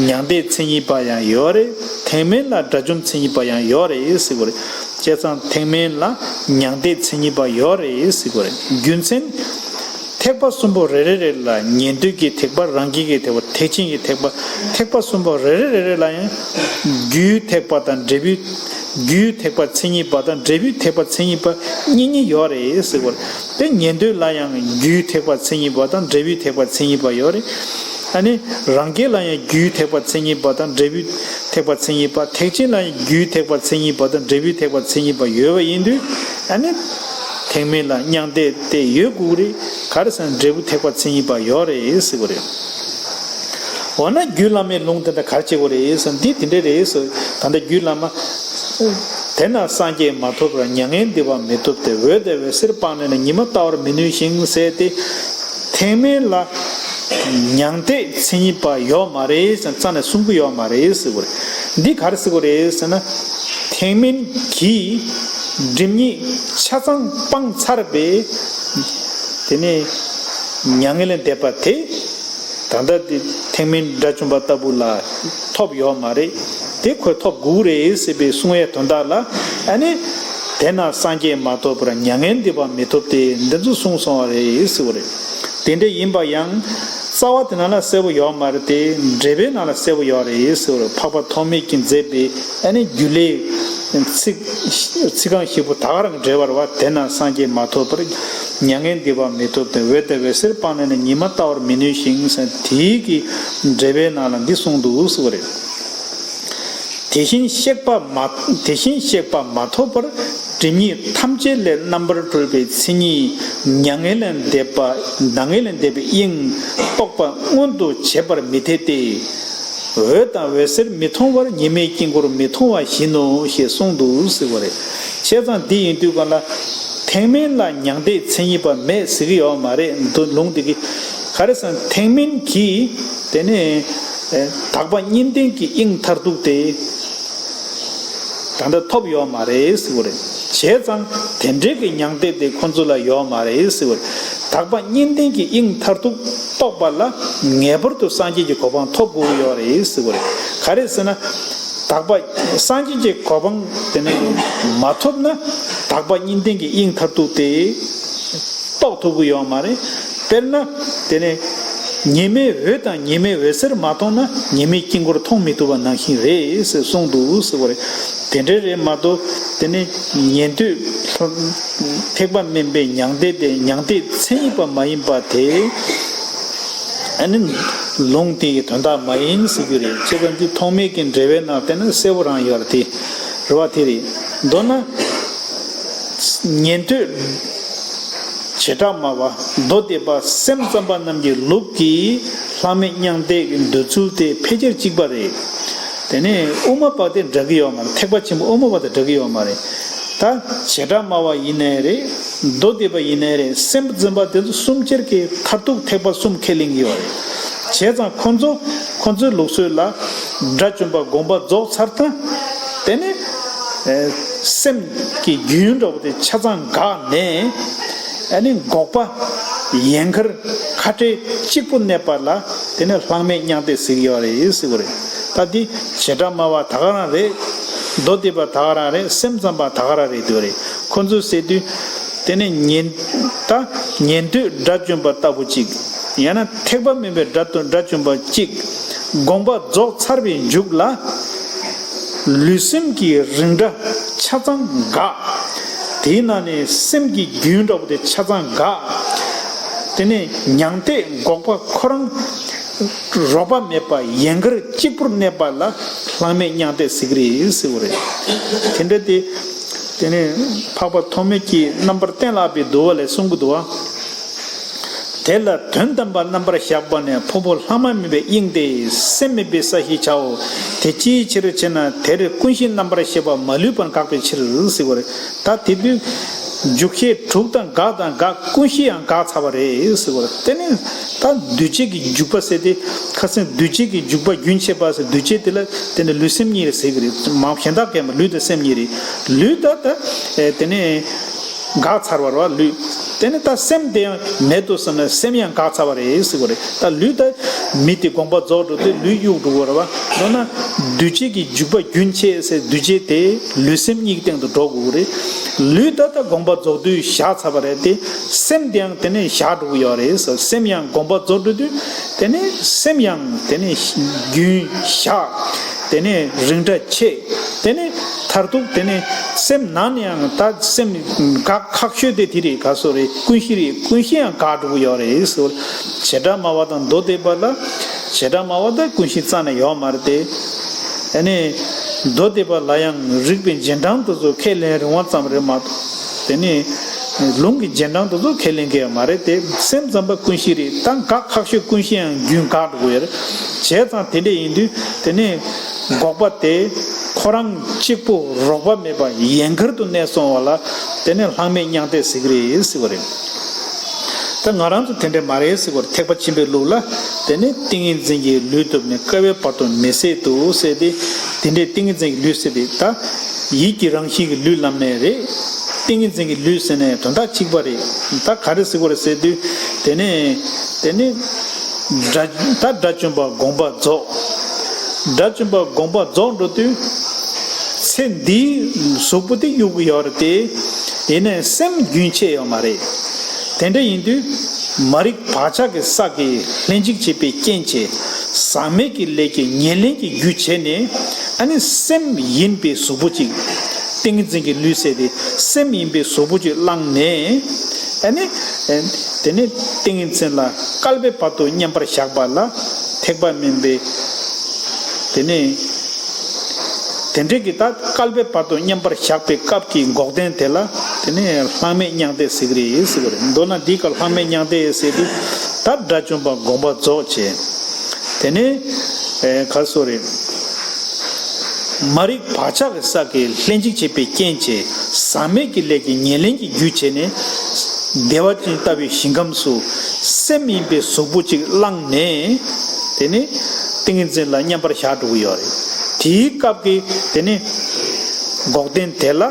མྱང་འདས་མཚན་ཉིད་པ་ཡང་ཡོད་རེད། ཐེག་དམན་ལ་དགྲ་བཅོམ་མཚན་ཉིད་པ་ཡང་ཡོད་རེད་ཟེར་བ་རེད། བྱས་ཙང་ཐེག་དམན་ལ་མྱང་འདས་མཚན་ཉིད་པ་ཡོད་རེད་ཟེར་བ་རེད། རྒྱུ་མཚན། ཐེག་པ་གསུམ་པོ་རེ་རེ་རེ་ལ་ཉན་ཐོས་ཀྱི་ཐེག་པ། རང་རྒྱལ་གྱི་ཐེག་པ། ཐེག་ཆེན་གྱི་ཐེག་པ། ཐེག་པ་གསུམ་པོ་རེ་རེ་རེ་རེ་ལ་ཡང་རྒྱུའི་ཐེག་པ་དང་འབྲས་བུའི། རྒྱུའི་ཐེག་པ་མཚན་ཉིད་པ་དང་འབྲས་བུའི་ཐེག་པ་མཚན་ཉིད་པ་གཉིས་གཉིས་ཡོད་རེད་ཟེར་བ་རེད། དེ་ཉན་ཐོས་ལ་ཡང་རྒྱུའི་ཐེག་པ་མཚན་ཉིད་པ་དང་འབྲས་བུའི་ཐེག་པ་མཚན་ཉིད་པ་ཡོད་རེད། ཨ་ནི་རང་རྒྱལ་ལ་ཡང་རྒྱུའི་ཐེག་པ་མཚན་ཉིད་པ་དང་འབྲས་བུའི་ཐེག་པ་མཚན་ཉིད་པ། ཐེག་ཆེན་ལ་ཡང་རྒྱུའི་ཐེག་པ་མཚན་ཉིད་པ་དང་འབྲས་བུའི་ཐེག་པ་མཚན་ཉིད་པ་ཡོད་པ་ཡིན་དུས། ཨ་ནི་ཐེག་དམན་ལ་མྱང་འདས་དེ་ཡོད་དགོས་རེད། ག་རེ་ཟེར་ན་འབྲས་བུ་ཐེག་པ་མཚན་ཉིད་པ་ཡོད་རེད་ཟེར་བ་རེད། འོ་ན་རྒྱུད་བླ་མའི་ལུང་དེ་འདྲ་ག་རེ་བྱེད་དགོས་རེད་ཟེར་ན་འདི་དེ་འདྲ་རེད་ཟེར། ད་ལྟ་རྒྱུད་བླ་མ། དེས་ན་སངས་རྒྱས་མ་ཐོབ་བར་མྱ་ངན་འདས་པ་མི་ཐུབ་སྟེ། འོད་དང་འོད་ཟེར་སྤངས་ནས་ཉི་མ་ལྟ་བར་མི་ནུས་ཤིང་ཟེར་ཏེ། ཐེག་དམན་ལ་མྱང་འདས་མཚན་ཉིད་པ་ཡོད་མ་རེད་ཟེར་ན་རྩ་ནས་གསུང་གི་ཡོད་མ་རེད་ཟེར་བ་རེད། འདི་ག་རེ་ཟེར་དགོས་རེད་ཟེར་ན། ཐེག་དམན་གྱིས་སྒྲིབ་གཉིས་ཆ་ཚང་སྤངས་ཚར་བའི་དེ་ནས་མྱ་ངན་ལས་འདས་པ་དེ་ད་ལྟ་དེ་ ཐེག་དམན་དགྲ་བཅོམ་པ་ལྟ་བུ་ལ་ཐོབ་ཡོད་མ་རེད། དེ་ཁོས་ཐོབ་དགོས་རེད་ཟེར་བའི་གསུང་བའི་དོན་དག་ལ། ཨ་ནི། དེས་ན་སངས་རྒྱས་མ་ཐོབ་པར་མྱ་ངན་འདས་པ་མི་ཐོབ་སྟེ་འདི་ཚོ་གསུངས་སོང་བ་རེད་ཟེར་བ་རེད། དེ་འདྲ་ཡིན་པ་ཡང་རྩ་བ་དེ་ནང་ལ་གསལ་པོ་ཡོད་མ་རེད་དེ། འགྲེལ་པའི་ནང་ལ་གསལ་པོ་ཡོད་རེད་ཟེར་བ་རེད། འཕགས་པ་ཐོགས་མེད་ཀྱིས་མཛད་པའི་ཨ་ནི་རྒྱུད་བླའི་ཚིག་ཚིག་རྐང་བཞི་པོ་ད་ག་རང་འགྲེལ་བ་རེད་བ། དེས་ན་སངས་རྒྱས་མ་ཐོབ་པར་མྱ་ངན་འདས་པ་མི་ཐོབ་སྟེ། འོད་དང་འོད་ཟེར་སྤངས་ནས་ནི། ཉི་མ་ལྟ་བར་མི་ནུས་ཤིང་ཟེར། དེའི་གི་འགྲེལ་པའི་ནང་ལ་འདི་གསུངས་འདུག་ཟེར་བ་རེད། དེ་བཞིན་གཤེགས་པ་མ་དེ་བཞིན་གཤེགས་པ་མ་ཐོབ་པར་སྒྲིབ་གཉིས་ཐམས་ཅད་ལས་རྣམ་པར་གྲོལ་བའི་མཚན་ཉིད་མྱ་ངན་ལས་འདས་པ་མྱ་ངན་ལས་འདས་པའི་དབྱིངས་རྟོགས་པ་མངོན་དུ་བྱེད་པར་མི་འཐད་དེ། འོད་དང་འོད་ཟེར་མི་མཐོང་བར་ཉི་མའི་དཀྱིལ་འཁོར་མི་མཐོང་བ་བཞིན་ནོ་ཞེས་གསུངས་འདུག་ཟེར་བ་རེད། བྱས་ཙང་འདི་ཡིན་དུས་གང་ལ། ཐེག་དམན་ལ་མྱང་འདས་མཚན་ཉིད་པ་མེད་ཟེར་གྱི་ཡོད་མ་རེད། འདི་ལུང་འདི་གི་ག་རེ་ཟེར་ན། ཐེག་དམན་གྱིས་དེ་ནས་དག་པ་གཉིས་ལྡན་གྱི་དབྱིངས་མཐར་ཐུག་དེ་ད་ལྟ་ཐོབ་ཡོད་མ་རེད་ཟེར་བ་རེད། བྱས་ཙང་དེ་འདྲའི་གི་མྱང་འདས་དེ་ཁོ་ཚོ་ལ་ཡོད་མ་རེད་ཟེར་བ་རེད། དག་པ་གཉིས་ལྡན་གྱི་དབྱིངས་མཐར་ཐུག་རྟོགས་པ་ལ་ངེས་པར་དུ་སངས་རྒྱས་ཀྱི་གོ་འཕང་ཐོབ་དགོས་ཡོད་རེད་ཟེར་བ་རེད། ག་རེ་ཟེར་ན། དག་པ་སངས་རྒྱས་ཀྱི་གོ་འཕང་དེ་ནས་མ་ཐོབ་ན། དག་པ་གཉིས་ལྡན་གྱི་དབྱིངས་མཐར་ཐུག་དེ་རྟོགས་ཐུབ་ཀྱི་ཡོད་མ་རེད། དཔེར་ན། དེ་ནས་ཉི་མའི་འོད་དང་ཉི་མའི་འོད་ཟེར་མ་མཐོང་ན་ཉི་མའི་དཀྱིལ་འཁོར་མཐོང་མི་ཐུབ་པ་ནང་བཞིན་རེད་ཟེར་གསུངས་འདུག་ཟེར་བ་རེད། དེ་འདྲ་རེད་མ་གཏོགས། དེ་ནས་ཉན་ཐོས་ཐེག་པ་དམན་པའི་མྱང་འདས་དེ་མྱང་འདས་མཚན་ཉིད་པ་མ་ཡིན་པ་དེ། ཨ་ནི་ལུང་དེ་ཡི་དོན་དག་མ་ཡིན་ཟེར་རྒྱུ་རེད། བྱས་ཙང་འདི་ཐོགས་མེད་ཀྱི་འགྲེལ་པའི་ནང་བལྟས་ན་གསལ་པོ་རང་ཡོད་རེད་དེ། རེད་བ། དེ་རེད། མདོར་ན། ཉན་ཐོས་བྱེ་བྲག་སྨྲ་བ་མདོ་སྡེ་པ་སེམས་ཙམ་པ་རྣམས་ཀྱི་ལུགས་ཀྱི་ལྷག་མེད་མྱང་འདས་ཀྱི་འདོད་ཚུལ་དེ་ཕལ་ཆེར་གཅིག་པ་རེད། དེ་ནས་དབུ་མ་པ་དེ་འདྲ་གི་ཡོད་མ་རེད། ཐེག་པ་ཆེན་པོ་དབུ་མ་པ་དེ་འདྲ་གི་ཡོད་མ་རེད། ད་བྱེ་བྲག་སྨྲ་བ་ཡིན་ནའི་རེད། མདོ་སྡེ་པ་ཡིན་ནའི་རེད། སེམས་ཙམ་པ་དེ་ཚོ་གསུམ་ཆར་གྱི་མཐར་ཐུག་ཐེག་པ་གསུམ་ཁས་ལེན་གྱི་ཡོད་རེད། བྱས་ཙང་ཁོ་ཚོ་ཁོ་ཚོའི་ལུགས་སྲོལ་ལ་དགྲ་བཅོམ་པ་དགོངས་པ་རྫོགས་ཚར་ད། དེ་ནས་སེམས་ཀྱི་རྒྱུན་འདྲ་བོ་དེ་ཆ་ཚང་འགགས་ནས། ཨ་ནི་འགོག་པ་ཡན་གར་ཁ་བྲལ་གཅིག་པུ་གནས་པ་ལ་དེ་ནས་ལྷག་མེད་མྱང་འདས་ཟེར་གྱི་ཡོད་རེད་ཟེར་བ་རེད། ད་འདི་བྱེ་བྲག་སྨྲ་བ་ད་ག་རང་རེད། མདོ་སྡེ་པ་ད་ག་རང་རེད། སེམས་ཙམ་པ་ད་ག་རང་རེད་འདུག་རེད། ཁོ་ཚོས་ཟེར་དུས། དེ་ནས་ཉན་ད་ཉན་ཐོས་དགྲ་བཅོམ་པ་ལྟ་བུ་གཅིག་ཡང་ན་ཐེག་པ་དམན་པའི་དགྲ་དང་དགྲ་བཅོམ་པ་གཅིག་དགོངས་པ་རྫོགས་ཚར་བའི་མཇུག་ལ། ལུས་སེམས་ཀྱི་རིགས་འདྲ་ཆ་ཚང་འགག་དེའི་ནང་ནས་སེམས་ཀྱི་རྒྱུན་འདྲ་བོ་དེ་ཆ་ཚང་འགག་དེ་ནས་མྱང་འདས་འགོག་པ་ཁོ་རང་རོགས་པ་མེད་པ་ཡན་གར་གཅིག་པུར་གནས་པ་ལ་ལྷག་མེད་མྱང་འདས་ཟེར་གྱི་རེད་ཟེར་བ་རེད། དེ་འདྲ་དེ། དེ་ནས་འཕགས་པ་ཐོགས་མེད་ཀྱིས་རྣམ་པར་གཏན་ལ་དབབ་པའི་འདུལ་བ་ལས་གསུང་གི་འདུག་བ། དེ་ལ་དོན་དམ་པར་རྣམ་པར་གཞག་པ་ནི་འཕགས་པོ་ལྷག་མ་དམན་པའི་དབྱིངས་ཏེ། སེམས་མེད་པའི་ས་ཞེས་བྱའོ། དེ་ཅིའི་ཕྱིར་ཞེ་ན། དེར་ཀུན་གཞི་རྣམ་པར་ཤེས་པ་མ་ལུས་པར་འགགས་པའི་ཕྱིར་ཟེར་བ་རེད། ད་དེ་དུས་འཇུག་ཤེས་དྲུག་དང་འགག་དང་འགག་ཀུན་གཞི་ཡང་འགག་ཚར་བ་རེད་ཟེར་བ་རེད། དེ་ནི་ད་འདུས་བྱས་ཀྱི་འཇུག་པ་ཟེར་ཏེ། ཁ་སང་འདུས་བྱས་ཀྱི་འཇུག་པ་རྒྱུན་ཆད་པ་ཟེར། འདུས་བྱས་དེ་ལ་དེ་ནི་ལུས་སེམས་གཉིས་རེད་ཟེར་གྱི་རེད། མ་གཞན་དག་གས་མ་ལུས་དང་སེམས་གཉིས་རེད། ལུས་ད་ད་དེ་ནི། འགག་ཚར་བ་རེད་བ་ལུས། དེ་ནི་ད་སེམས་དེ་ཡང་མེད་དོ་བསམ་ན་སེམས་ཡང་འགག་ཚར་བ་རེད་ཟེར་བ་རེད། ད་ལུས་ད་མི་དེ་དགོངས་པ་རྫོགས་འགྲོ་དུས་ལུས་གཡུག་འགྲོ་བ་རེད་བ། མདོར་ན་འདུས་བྱས་ཀྱི་འཇུག་པ་རྒྱུན་ཆད་ཟེར་འདུས་བྱས་དེ་ལུས་སེམས་གཉིས་ཀྱི་སྟེང་དུ་འགྲོ་དགོས་རེད། ལུས་ད་ད་དགོངས་པ་རྫོགས་དུས་བཞག་ཚར་བ་རེད་དེ། སེམས་དེ་ཡང་དེ་ནས་བཞག་འགྲོ་གི་ཡོད་རེད་ཟེར། སེམས་ཡང་དགོངས་པ་རྫོགས་འགྲོ་དུས་དེ་ནས་སེམས་ཡང་དེ་ནས་རྒྱུན་བཞག་དེ་ནས་རིགས་འདྲ་ཆད། དེ་ནས་མཐར་ཐུག་དེ་ནས་སེམས་ནང་ནས་ཡང་ད་སེམས་འགག་ཁག་ཤོས་དེ་དེ་རེད། ག་སོ་རེད། ཀུན་གཞི་རེད། ཀུན་གཞི་ཡང་འགག་འགྲོ་གི་ཡོད་རེད་ཟེར། བྱེ་བྲག་སྨྲ་བ་དང་མདོ་སྡེ་པ་ལ། བྱེ་བྲག་སྨྲ་བ་ད་ཀུན་གཞི་རྩ་ནས་ཡོད་མ་རེད་དེ། ཨ་ནི་མདོ་སྡེ་པ་ལ་ཡང་རིགས་པའི་རྗེས་འབྲང་དེ་ཚོ་ཁས་ལེན་རུང་བ་ཙམ་རེད་མ་གཏོགས། དེ་ནས་ལུང་གི་རྗེས་འབྲང་དེ་ཚོ་ཁས་ལེན་གི་ཡོད་མ་རེད་དེ། སེམས་ཙམ་པ་ཀུན་གཞི་རེད། ད་འགག་ཁག་ཤོས་ཀུན་གཞི་ཡང་རྒྱུན་འགག་འགྲོ་གི་ཡོད་རེད། བྱས་ཙང་དེ་འདྲ་ཡིན་དུས་དེ་ནས་འགོག་པ་དེ་ཁོ་རང་གཅིག་པུ་རོགས་པ་མེད་པ་ཡན་གར་དུ་གནས་སོང་བ་ལ་དེ་ནས་ལྷག་མེད་མྱང་འདས་ཟེར་གི་རེད་ཟེར་བ་རེད། ད་ང་རང་ཚོ་དེ་འདྲ་མ་རེད་ཟེར་བ་རེད། ཐེག་པ་ཆེན་པོའི་ལུགས་ལ་དེ་ནས་ཏིང་ངེ་འཛིན་གྱི་ལུས་ཐོབ་ནས་བསྐལ་པའི་བར་དུ་མི་ཟད་དོ་ཟེར་ཏེ། དེ་འདྲའི་ཏིང་ངེ་འཛིན་གྱི་ལུས་ཟེར་ཏེ་ད་ཡིད་ཀྱི་རང་བཞིན་གྱི་ལུས་ལབ་ནའི་རེད། ཏིང་ངེ་འཛིན་གྱི་ལུས་ཟེར་ནའི་དོན་དག་གཅིག་པ་རེད། ད་ག་རེ་ཟེར་དགོས་རེད་ཟེར་དུས། དེ་ནས་དེ་ནས་ དགྲ་ད་དགྲ་བཅོམ་པ་དགོངས་པ་རྫོགས། དགྲ་བཅོམ་པ་དགོངས་པ་རྫོགས་འགྲོ་དུས། ཚེ་འདིའི་གཟུགས་པོ་དེ་གཡུག་གི་ཡོད་རེད་དེ། ཡིན་ནའི་སེམས་རྒྱུན་ཆད་ཡོད་མ་རེད། དེ་འདྲ་ཡིན་དུས། མ་རིག་བག་ཆགས་ཀྱི་ས་གིས་ལྷན་ཅིག་བྱེད་པའི་རྐྱེན་བྱས། ཟག་མེད་ཀྱི་ལས་ཀྱི་ཉེར་ལེན་གྱི་རྒྱུ་བྱས་ནས། ཨ་ནི་སེམས་ཡིན་པའི་གཟུགས་པོ་གཅིག་ཏིང་ངེ་འཛིན་གྱི་ལུས་ཟེར་དེ་སེམས་ཡིན་པའི་གཟུགས་པོ་གཅིག་བླངས་ནས། ཨ་ནི། དེ་ནས་ཏིང་ངེ་འཛིན་ལ་བསྐལ་པའི་བར་དུ་མཉམ་པར་བཞག་པ་ལ་ཐེག་པ་དམན་པའི། དེ་ནས། དེ་འདྲའི་གི་ད་བསྐལ་པའི་བར་དུ་མཉམ་པར་བཞག་པའི་སྐབས་ཀྱི་འགོག་བདེན་དེ་ལ། དེ་ནས་ལྷག་མེད་མྱང་འདས་ཟེར་གི་རེད་ཟེར་གི་རེད། མདོར་ན་འདི་ག་ལྷག་མེད་མྱང་འདས་ཟེར་དུས། ད་དགྲ་བཅོམ་པ་དགོངས་པ་རྫོགས་བྱས། དེ་ནས། ཨེ་ག་སོ་རེད། མ་རིག་བག་ཆགས་ཀྱི་ས་གིས་ལྷན་ཅིག་བྱེད་པའི་རྐྱེན་བྱས། ཟག་མེད་ཀྱི་ལས་ཀྱི་ཉེར་ལེན་གྱི་རྒྱུ་བྱས་ནས། བདེ་བ་ཅན་ལྟ་བུའི་ཞིང་ཁམས་སུ། སེམས་ཡིན་པའི་གཟུགས་པོ་གཅིག་བླངས་ནས། དེ་ནས་ཏིང་ངེ་འཛིན་ལ་མཉམ་པར་བཞག་འགྲོ་གི་ཡོད་རེད། དེའི་སྐབས་ཀྱི་དེ་ནས་འགོག་བདེན་དེ་ལ།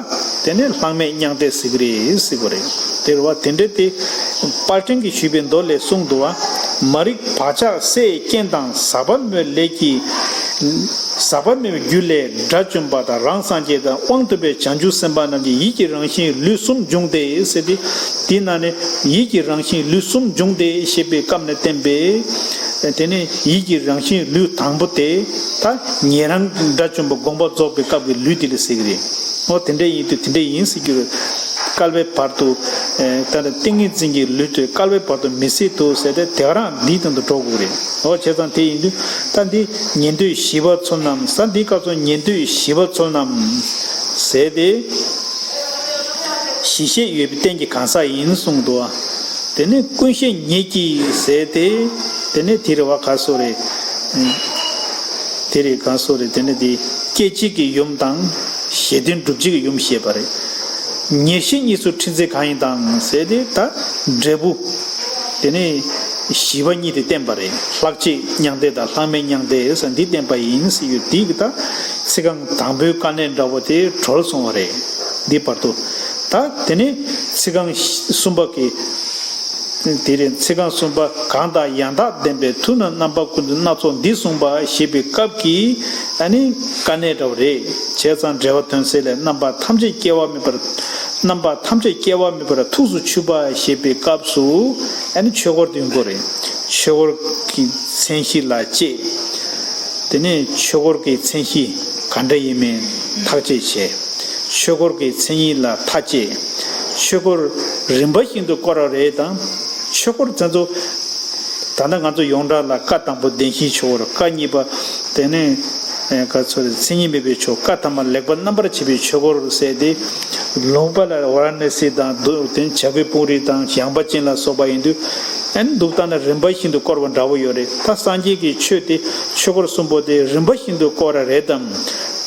དེ་ནས་ལྷག་མེད་མྱང་འདས་ཟེར་གི་རེད་ཟེར་གི་རེད། དེ་རེད་བ། དེ་འདྲ་དེ། དཔལ་སྤྲིན་གྱིས་ཞུས་པའི་མདོ་ལས་གསུངས་འདུག་བ། མ་རིག་བག་ཆགས་སའི་རྐྱེན་དང་ཟག་པ་མེད་ལས་ཀྱི། ཟག་པ་མེད་པའི་རྒྱུ་ལས་དགྲ་བཅོམ་པ་དང་རང་སངས་རྒྱས་དང་དབང་ཐོབ་པའི་བྱང་ཆུབ་སེམས་དཔའ་རྣམས་ཀྱི་ཡིད་ཀྱི་རང་བཞིན་ལུས་གསུམ་འབྱུང་སྟེ་ཟེར་ཏེ། དེའི་ནང་ནས་ཡིད་ཀྱི་རང་བཞིན་ལུས་གསུམ་འབྱུང་སྟེ་ཞེས་པའི་སྐབས་ནས་བསྟན་པའི། དེ་ནས་ཡིད་ཀྱི་རང་བཞིན་ལུས་དང་པོ་དེ། ད་ཉན་རང་དགྲ་བཅོམ་པ་དགོངས་པ་རྫོགས་པའི་སྐབས་ཀྱི་ལུས་དེ་ལ་ཟེར་གི་རེད། འོ་དེ་འདྲ་ཡིན་དུས་དེ་འདྲ་ཡིན་ཟེར་རྒྱུ་རེད། བསྐལ་པའི་བར་དུ། ཨེ་ད་ནི་ཏིང་ངེ་འཛིན་གྱི་ལུས་དེ་བསྐལ་པའི་བར་དུ་མི་སྲིད་དོ་ཟེར་ཏེ་དེ་ག་རང་འདིའི་སྟེང་དུ་འགྲོ་དགོས་རེད། འོ་བྱས་ཙང་དེ་ཡིན་དུས་ད་འདི་ཉན་ཐོས་ཞི་བ་ཚོལ་རྣམས་ཟེར། འདིའི་སྐབས་སུ་ཉན་ཐོས་ཞི་བ་ཚོལ་རྣམས་ཟེར་ཏེ། ཞི་ཞེས་ཡོད་པའི་རྟེན་གྱི་གང་ཟག་ཡིན་གསུངས་འདུག། དེ་ནས་ཀུན་ཤེས་ཉིད་ཀྱིས་ཟེར་ཏེ། དེ་ནས་དེ་རེད་བ། ག་སོ་རེད། དེ་རེད། ག་སོ་རེད། དེ་ནས་དེ་སྐད་ཅིག་གི་ཡུམ་དང་། ཞེ་དོན་སྒྲུབ་བྱེད་ཀྱི་ཡུམ་ཞེས་པ་རེད། ཉེར་ཞི་གཉིས་སུ་འཁྲིལ་ཚེ་གང་ཡིན་དང་ཟེར་ཏེ། ད་འབྲས་བུ། དེ་ནས་ཞི་བ་གཉིས་དེ་བསྟན་པ་རེད། ལྷག་བཅས་མྱང་འདས་དང་ལྷག་མེད་མྱང་འདས་ཟེར་འདི་བསྟན་པ་ཡིན་ཟེར་ཡོད། དེ་གི་ད་ཚིག་རྐང་དང་པོའི་དཀའ་གནད་འདྲ་བོ་དེ་གྲོལ་སོང་བ་རེད། འདི་བར་དུ། ད་དེ་ནས་ཚིག་རྐང་གསུམ་པ་གི། དེ་རིང་ཚིག་རྐང་གསུམ་པ། གང་དག་ཡང་དག་བདེན་པའི་མཐུ་རྣམས་རྣམ་པ་ཀུན་ཏུ་སྣ་ཚོགས་འདི་གསུངས་པ་ཞེས་པའི་སྐབས་ཀྱི་ཨ་ནི་དཀའ་གནད་འདྲ་བོ་རེད། བྱས་ཙང་འགྲེལ་པ་དོན་གསལ་ལས། རྣམ་པ་ཐམས་ཅད་སྐྱེ་བ་མེད་པར། རྣམ་པ་ཐམས་ཅད་སྐྱེ་བ་མེད་པར་ཐུགས་སུ་ཆུད་པ་ཞེས་པའི་སྐབས་སུ་ཨ་ནི་ཆོས་འཁོར་དེ་ཡོང་གི་རེད། ཆོས་འཁོར་གྱི་མཚན་གཞི་ལ་དཔྱད། དེ་ནས་ཆོས་འཁོར་གྱི་མཚན་གཞི་ག་འདྲ་ཡིན་མིན་ཐག་བཅད་བྱས། ཆོས་འཁོར་གྱི་མཚན་ཉིད་ལ་མཐའ་དཔྱད། ཆོས་འཁོར་རིམ་པ་བཞིན་དུ་བསྐོར་བ་རེད་དམ། ཆོས་འཁོར་དེ་ཚོ། ད་ལྟ་ང་ཚོ་ཡོངས་གྲགས་ལ་བཀའ་དང་པོ་བདེན་བཞིའི་ཆོས་འཁོར། བཀའ་གཉིས་པ། དེ་ནས་ཨེ་ག་ཚོད་རེད། མཚན་ཉིད་མེད་པའི་ཆོས། བཀའ་ཐ་མ་ལེགས་པར་རྣམ་པར་ཕྱེ་བའི་ཆོས་འཁོར་ཟེར་ཏེ། ལུང་པ་ལ་ཝཱ་ར་ཎ་སི་དང་། འདུག་དེ་བྱ་རྒོད་སྤུངས་རི་དང་། ཡངས་པ་ཅན་ལ་སོགས་པ་ཡིན་དུས། ཨན་འདུག་ལྟ་ན་རིམ་པ་བཞིན་དུ་བསྐོར་བ་འདྲ་བོ་ཡོད་རེད། ད་སངས་རྒྱས་ཀྱི་ཆོས་དེ། ཆོས་འཁོར་གསུམ་པོ་དེ་རིམ་པ་བཞིན་དུ་བསྐོར་བ་རེད་དམ།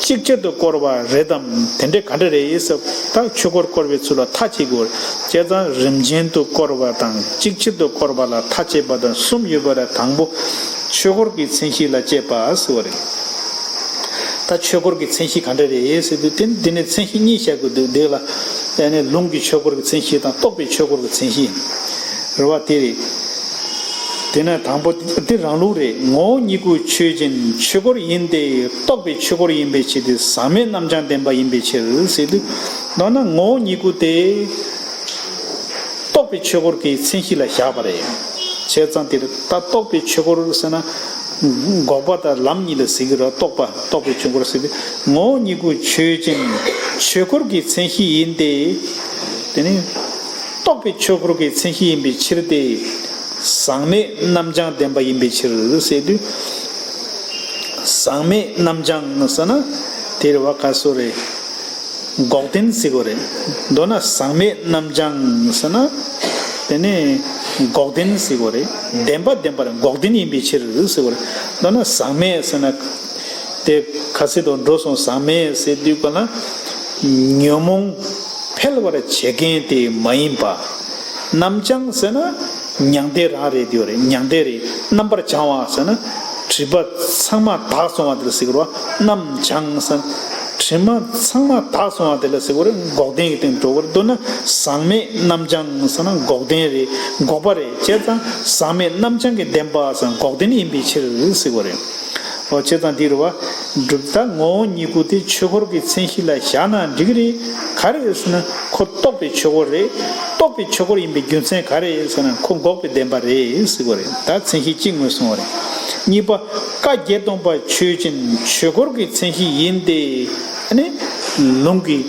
གཅིག་ཆར་དུ་བསྐོར་བ་རེད་དམ། དེ་འདྲ་ག་འདྲ་རེད་ཟེར། ད་ཆོས་འཁོར་བསྐོར་བའི་ཚུལ་ལ་མཐའ་དཔྱད་དགོས། བྱས་ཙང་རིམ་ཅན་དུ་བསྐོར་བ་དང་། གཅིག་ཆར་དུ་བསྐོར་བ་ལ་མཐའ་དཔྱད་པ་དང་གསུམ་ཡོད་པ་རེད། དང་པོ། ཆོས་འཁོར་གྱི་མཚན་གཞི་ལ་དཔྱད་པ་ཟེར་བ་རེད། ད་ཆོས་འཁོར་གྱི་མཚན་གཞི་ག་འདྲ་རེད་ཟེར་དུས། དེ་འདི་ནས་མཚན་གཞི་གཉིས་བཤད་དགོས་འདུག། འདི་ལ་ཨ་ནི་ལུང་གི་ཆོས་འཁོར་གྱི་མཚན་གཞི་དང་། རྟོག་པའི་ཆོས་འཁོར་གྱི་མཚན་གཞི་རེད་བ། དེ་རེད། དེ་ནས་དང་པོ་འདི་རང་ལུགས་རེད། ངོ་བོ་ཉིད་ཀྱང་ཆོས་ཅན། ཆོས་འཁོར་ཡིན་ཏེ། རྟོག་པའི་ཆོས་འཁོར་ཡིན་པའི་ཕྱིར་ཏེ། ཟག་མེད་རྣམ་བྱང་བདེན་པ་ཡིན་པའི་ཕྱིར་ཟེར་དུས། མདོར་ན་ངོ་བོ་ཉིད་ཀྱང་དེ་རྟོག་པའི་ཆོས་འཁོར་གྱི་མཚན་གཞི་ལ་བཞག་པ་རེད། བྱས་ཙང་དེར་ད་རྟོག་པའི་ཆོས་འཁོར་ཟེར་ན། འགོག་པ་དང་ལམ་གཉིས་ལ་ཟེར་གྱི་རེད། རྟོག་པ། རྟོག་པའི་ཆོས་འཁོར་ཟེར་ཏེ། ངོ་བོ་ཉིད་ཀྱང་ཆོས་ཅན། ཆོས་འཁོར་གྱི་མཚན་གཞི་ཡིན་ཏེ། དེ་ནི་རྟོག་པའི་ཆོས་འཁོར་གྱི་མཚན་གཞི་ཡིན་པའི་ཕྱིར་ཏེ། ཟག་མེད་རྣམ་བྱང་བདེན་པ་ཡིན་པའི་ཕྱིར་ཟེར་དུས། ཟག་མེད་རྣམ་བྱང་ཟེར་ན། དེ་རེད་བ། ག་སོ་རེད། འགོག་བདེན་ཟེར་དགོས་རེད། མདོར་ན་ཟག་མེད་རྣམ་བྱང་ཟེར་ན། དེ་ནི་འགོག་བདེན་ཟེར་དགོས་རེད། བདེན་པ་བདེན་པ་རེད། འགོག་བདེན་ཡིན་པའི་ཕྱིར་ཟེར་དགོས་རེད། མདོར་ན་ཟག་མེད་ཟེར་ན། དེ་ག་ཚོད་དུ་འགྲོ་སོང་། ཟག་མེད་ཟེར་དུས་ག་ན། ཉོན་མོངས་འཕེལ་བར་བྱེད་མཁན་དེ་མ་ཡིན་པ། རྣམ་བྱང་ཟེར་ན་མྱང་འདས་རང་རེད། དེ་རེད། མྱང་འདས་རེད། རྣམ་པར་བྱང་བ་ཟེར་ན། སྒྲིབ་པ་ཚང་མ་དག་སོང་བ་དེར་ཟེར་གི་རེད་བ། རྣམ་བྱང་ཟེར་ན། དྲི་མ་ཚང་མ་དག་སོང་བ་དེ་ལ་ཟེར་བ་རེད། འགོག་བདེན་གྱི་སྟེང་འགྲོ་བར་འདོད་ན་ཟག་མེད་རྣམ་བྱང་ཟེར་ན་འགོག་བདེན་རེད། འགོག་པ་རེད། བྱས་ཙང་ཟག་མེད་རྣམ་བྱང་གི་བདེན་པ་ཟེར་ན་འགོག་བདེན་ཡིན་པའི་ཕྱིར་ཟེར་བ་རེད། འོ་བྱས་ཙང་འདི་རེད་བ། གྲུབ་མཐའ་ངོ་བོ་ཉིད་སྐུ་དེ་ཆོས་འཁོར་གྱི་མཚན་གཞི་ལ་བཞག་ན་འགྲིག་གི་རེད། ག་རེ་རེད་ཟེར་ན་ཁོ་རྟོགས་པའི་ཆོས་འཁོར་རེད། རྟོགས་པའི་ཆོས་འཁོར་ཡིན་པའི་རྒྱུ་མཚན་ག་རེ་རེད་ཟེར་ན་ཁོ་འགོག་པའི་བདེན་པ་རེད་ཟེར་བ་རེད། ད་མཚན་གཞི་གཅིག་ངོས་བཟུང་བ་རེད། གཉིས་པ། བཀའ་བརྒྱད་སྟོང་པ་ཆོས་ཅན་ཆོས་འཁོར་གྱི་མཚན་གཞི་ཡིན་ཏེ། ཨ་ནི། ལུང་གི།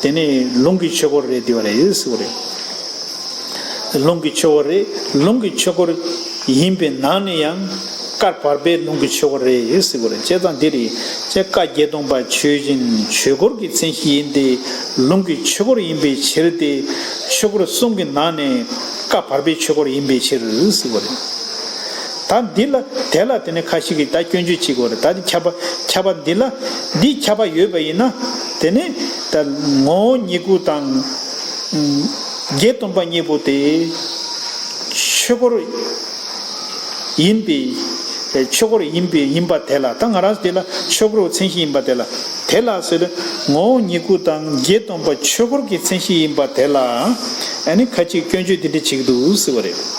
དེ་ནས་ལུང་གི་ཆོས་འཁོར་རེད་འདི་བ་རེད་ཟེར་བ་རེད། ལུང་གི་ཆོས་འཁོར་རེད། ལུང་གི་ཆོས་འཁོར་ཡིན་པའི་ནང་ནས་ཡང་བཀའ་བར་པའི་ལུང་གི་ཆོས་འཁོར་རེད་ཟེར་བ་རེད། བྱས་ཙང་འདི་རེད། བྱས་བཀའ་བརྒྱད་སྟོང་པ་ཆོས་ཅན་ཆོས་འཁོར་གྱི་མཚན་གཞི་ཡིན་ཏེ། ལུང་གི་ཆོས་འཁོར་ཡིན་པའི་ཕྱིར་ཏེ། ཆོས་འཁོར་གསུམ་གྱི་ནང་ནས་བཀའ་བར་པའི་ཆོས་འཁོར་ཡིན་པའི་ཕྱིར་ཟེར་བ་རེད། ད་འདི་ལ་དེ་ལ་དེ་ནས་ཁ་ཤས་ཀྱིས་ད་སྐྱོན་བརྗོད་བྱེད་དགོས་རེད། ད་འདི་ཁྱབ་པ་ཁྱབ་པ་འདི་ལ་འདི་ཁྱབ་པ་ཡོད་པ་ཡིན་ན། དེ་ནས་ད་ངོ་བོ་ཉིད་སྐུ་དང་། ཨུམ། བརྒྱད་སྟོང་པ་གཉིས་པོ་དེ་ཆོས་འཁོར་ཡིན་པའི་ཆོས་འཁོར་ཡིན་པའི་ཡིན་པ་དེ་ལ། ད་ང་རང་དེ་ལ་ཆོས་འཁོར་མཚན་གཞི་ཡིན་པ་དེ་ལ། དེ་ལ་ཟེར་ཏེ་ངོ་བོ་ཉིད་སྐུ་དང་བརྒྱད་སྟོང་པ་ཆོས་འཁོར་གྱི་མཚན་གཞི་ཡིན་པ་དེ་ལ་ཨ་ནི་ཁ་ཅིག་སྐྱོན་བརྗོད་འདི་འདྲ་བྱེད་ཀྱི་འདུག་ཟེར་བ་རེད།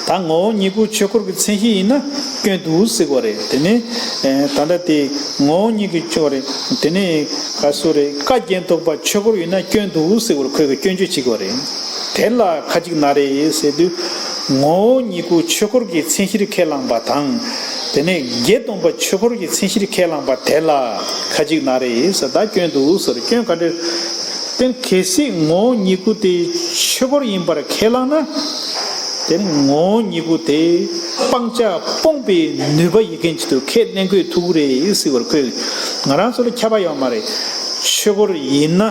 ད་ངོ་བོ་ཉིད་སྐུ་ཆོས་འཁོར་གྱི་མཚན་གཞི་ཡིན་ན་སྐྱོན་འདུག་ཟེར་བ་རེད། དེ་ནས་ཨེ་ད་ལྟ་དེ་ངོ་བོ་ཉིད་ཀྱི་ཆོས་རེད། དེ་ནས་ག་སུ་རེད། བཀའ་བརྒྱད་སྟོང་པ་ཆོས་འཁོར་ཡིན་ན་སྐྱོན་འདུག་ཟེར་བར་ཁོས་ཀྱི་སྐྱོན་བརྗོད་བྱེད་དགོས་རེད། དེ་ལ་ཁ་ཅིག་ན་རེ་ཟེར་དུས། ངོ་བོ་ཉིད་སྐུ་ཆོས་འཁོར་གྱི་མཚན་གཞིར་ཁས་བླངས་པ་དང་། དེ་ནས་བརྒྱད་སྟོང་པ་ཆོས་འཁོར་གྱི་མཚན་གཞིར་ཁས་བླངས་པ་དེ་ལ་ཁ་ཅིག་ན་རེ་ཟེར། ད་སྐྱོན་འདུག་ཟེར། སྐྱོན་ག་འདྲ། དེ་གལ་སྲིད་ངོ་བོ་ཉིད་སྐུ་དེ་ཆོས་འཁོར་ཡིན་པར་ཁས་བླངས་ན། དེ་ནི་ངོ་བོ་ཉིད་སྐུ་དེ་སྤང་བྱ་སྤོང་བའི་ནུས་པ་ཡོད་མཁན་ཅིག་ཏུ་ཁས་ལེན་དགོས་ཐུག་གི་རེད་ཟེར་བར་ཁོས་ང་རང་ཚོ་ལ་ཁྱབ་པ་ཡོད་མ་རེད། ཆོས་འཁོར་ཡིན་ན་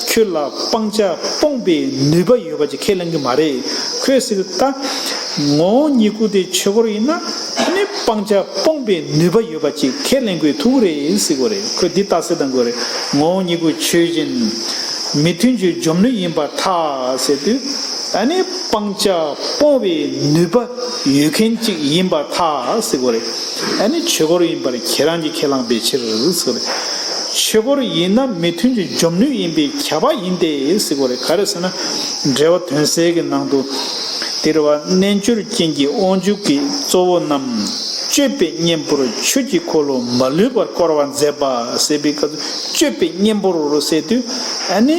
ཁྱོད་ལ་སྤང་བྱ་སྤོང་བའི་ནུས་པ་ཡོད་པ་ཅིག་ཁས་ལེན་གྱི་མ་རེད། ཁོས་ཟེར་གི་ད། ངོ་བོ་ཉིད་སྐུ་དེ་ཆོས་འཁོར་ཡིན་ན་ཨ་ནི་སྤང་བྱ་སྤོང་བའི་ནུས་པ་ཡོད་པ་ཅིག་ཁས་ལེན་དགོས་ཐུག་རེད་ཟེར་དགོས་རེད། ཁོས་འདི་རྟགས་གསལ་གཏང་དགོས་རེད། ངོ་བོ་ཉིད་སྐུ་ཆོས་ཅན། མི་མཐུན་ཕྱོགས་འཇོམས་ནུས་ཡིན་པར་ཐལ་ཟེར་དུས། ཨ་ནི་སྤང་བྱ་སྤོང་བའི་ནུས་པ་ཡོད་མཁན་ཅིག་ཡིན་པར་ཐལ་ཟེར་དགོས་རེད། ཨ་ནི་ཆོས་འཁོར་ཡིན་པར་ཁྱེད་རང་གིས་ཁས་བླངས་པའི་ཕྱིར་ཟེར་དགོས་རེད། ཆོས་འཁོར་ཡིན་ན་མི་མཐུན་ཕྱོགས་འཇོམས་ནུས་ཡིན་པའི་ཁྱབ་པ་ཡིན་ཏེ་ཟེར་དགོས་རེད། ག་རེ་ཟེར་ན། འགྲེལ་པ་དོན་གསལ་གྱི་ནང་དུ། དེ་རེད་བ། རྣལ་འབྱོར་ཅན་གྱི་དབང་ཕྱུག་གི་གཙོ་བོ་རྣམས་སྤྱོད་པའི་གཉེན་པོར་ཆོས་ཀྱི་འཁོར་ལོ་མ་ལུས་པར་བསྐོར་བར་མཛད་པ་ཟེར་བའི་སྐབས་སུ་སྤྱོད་པའི་གཉེན་པོར་ཟེར་དུས་ཨ་ནི།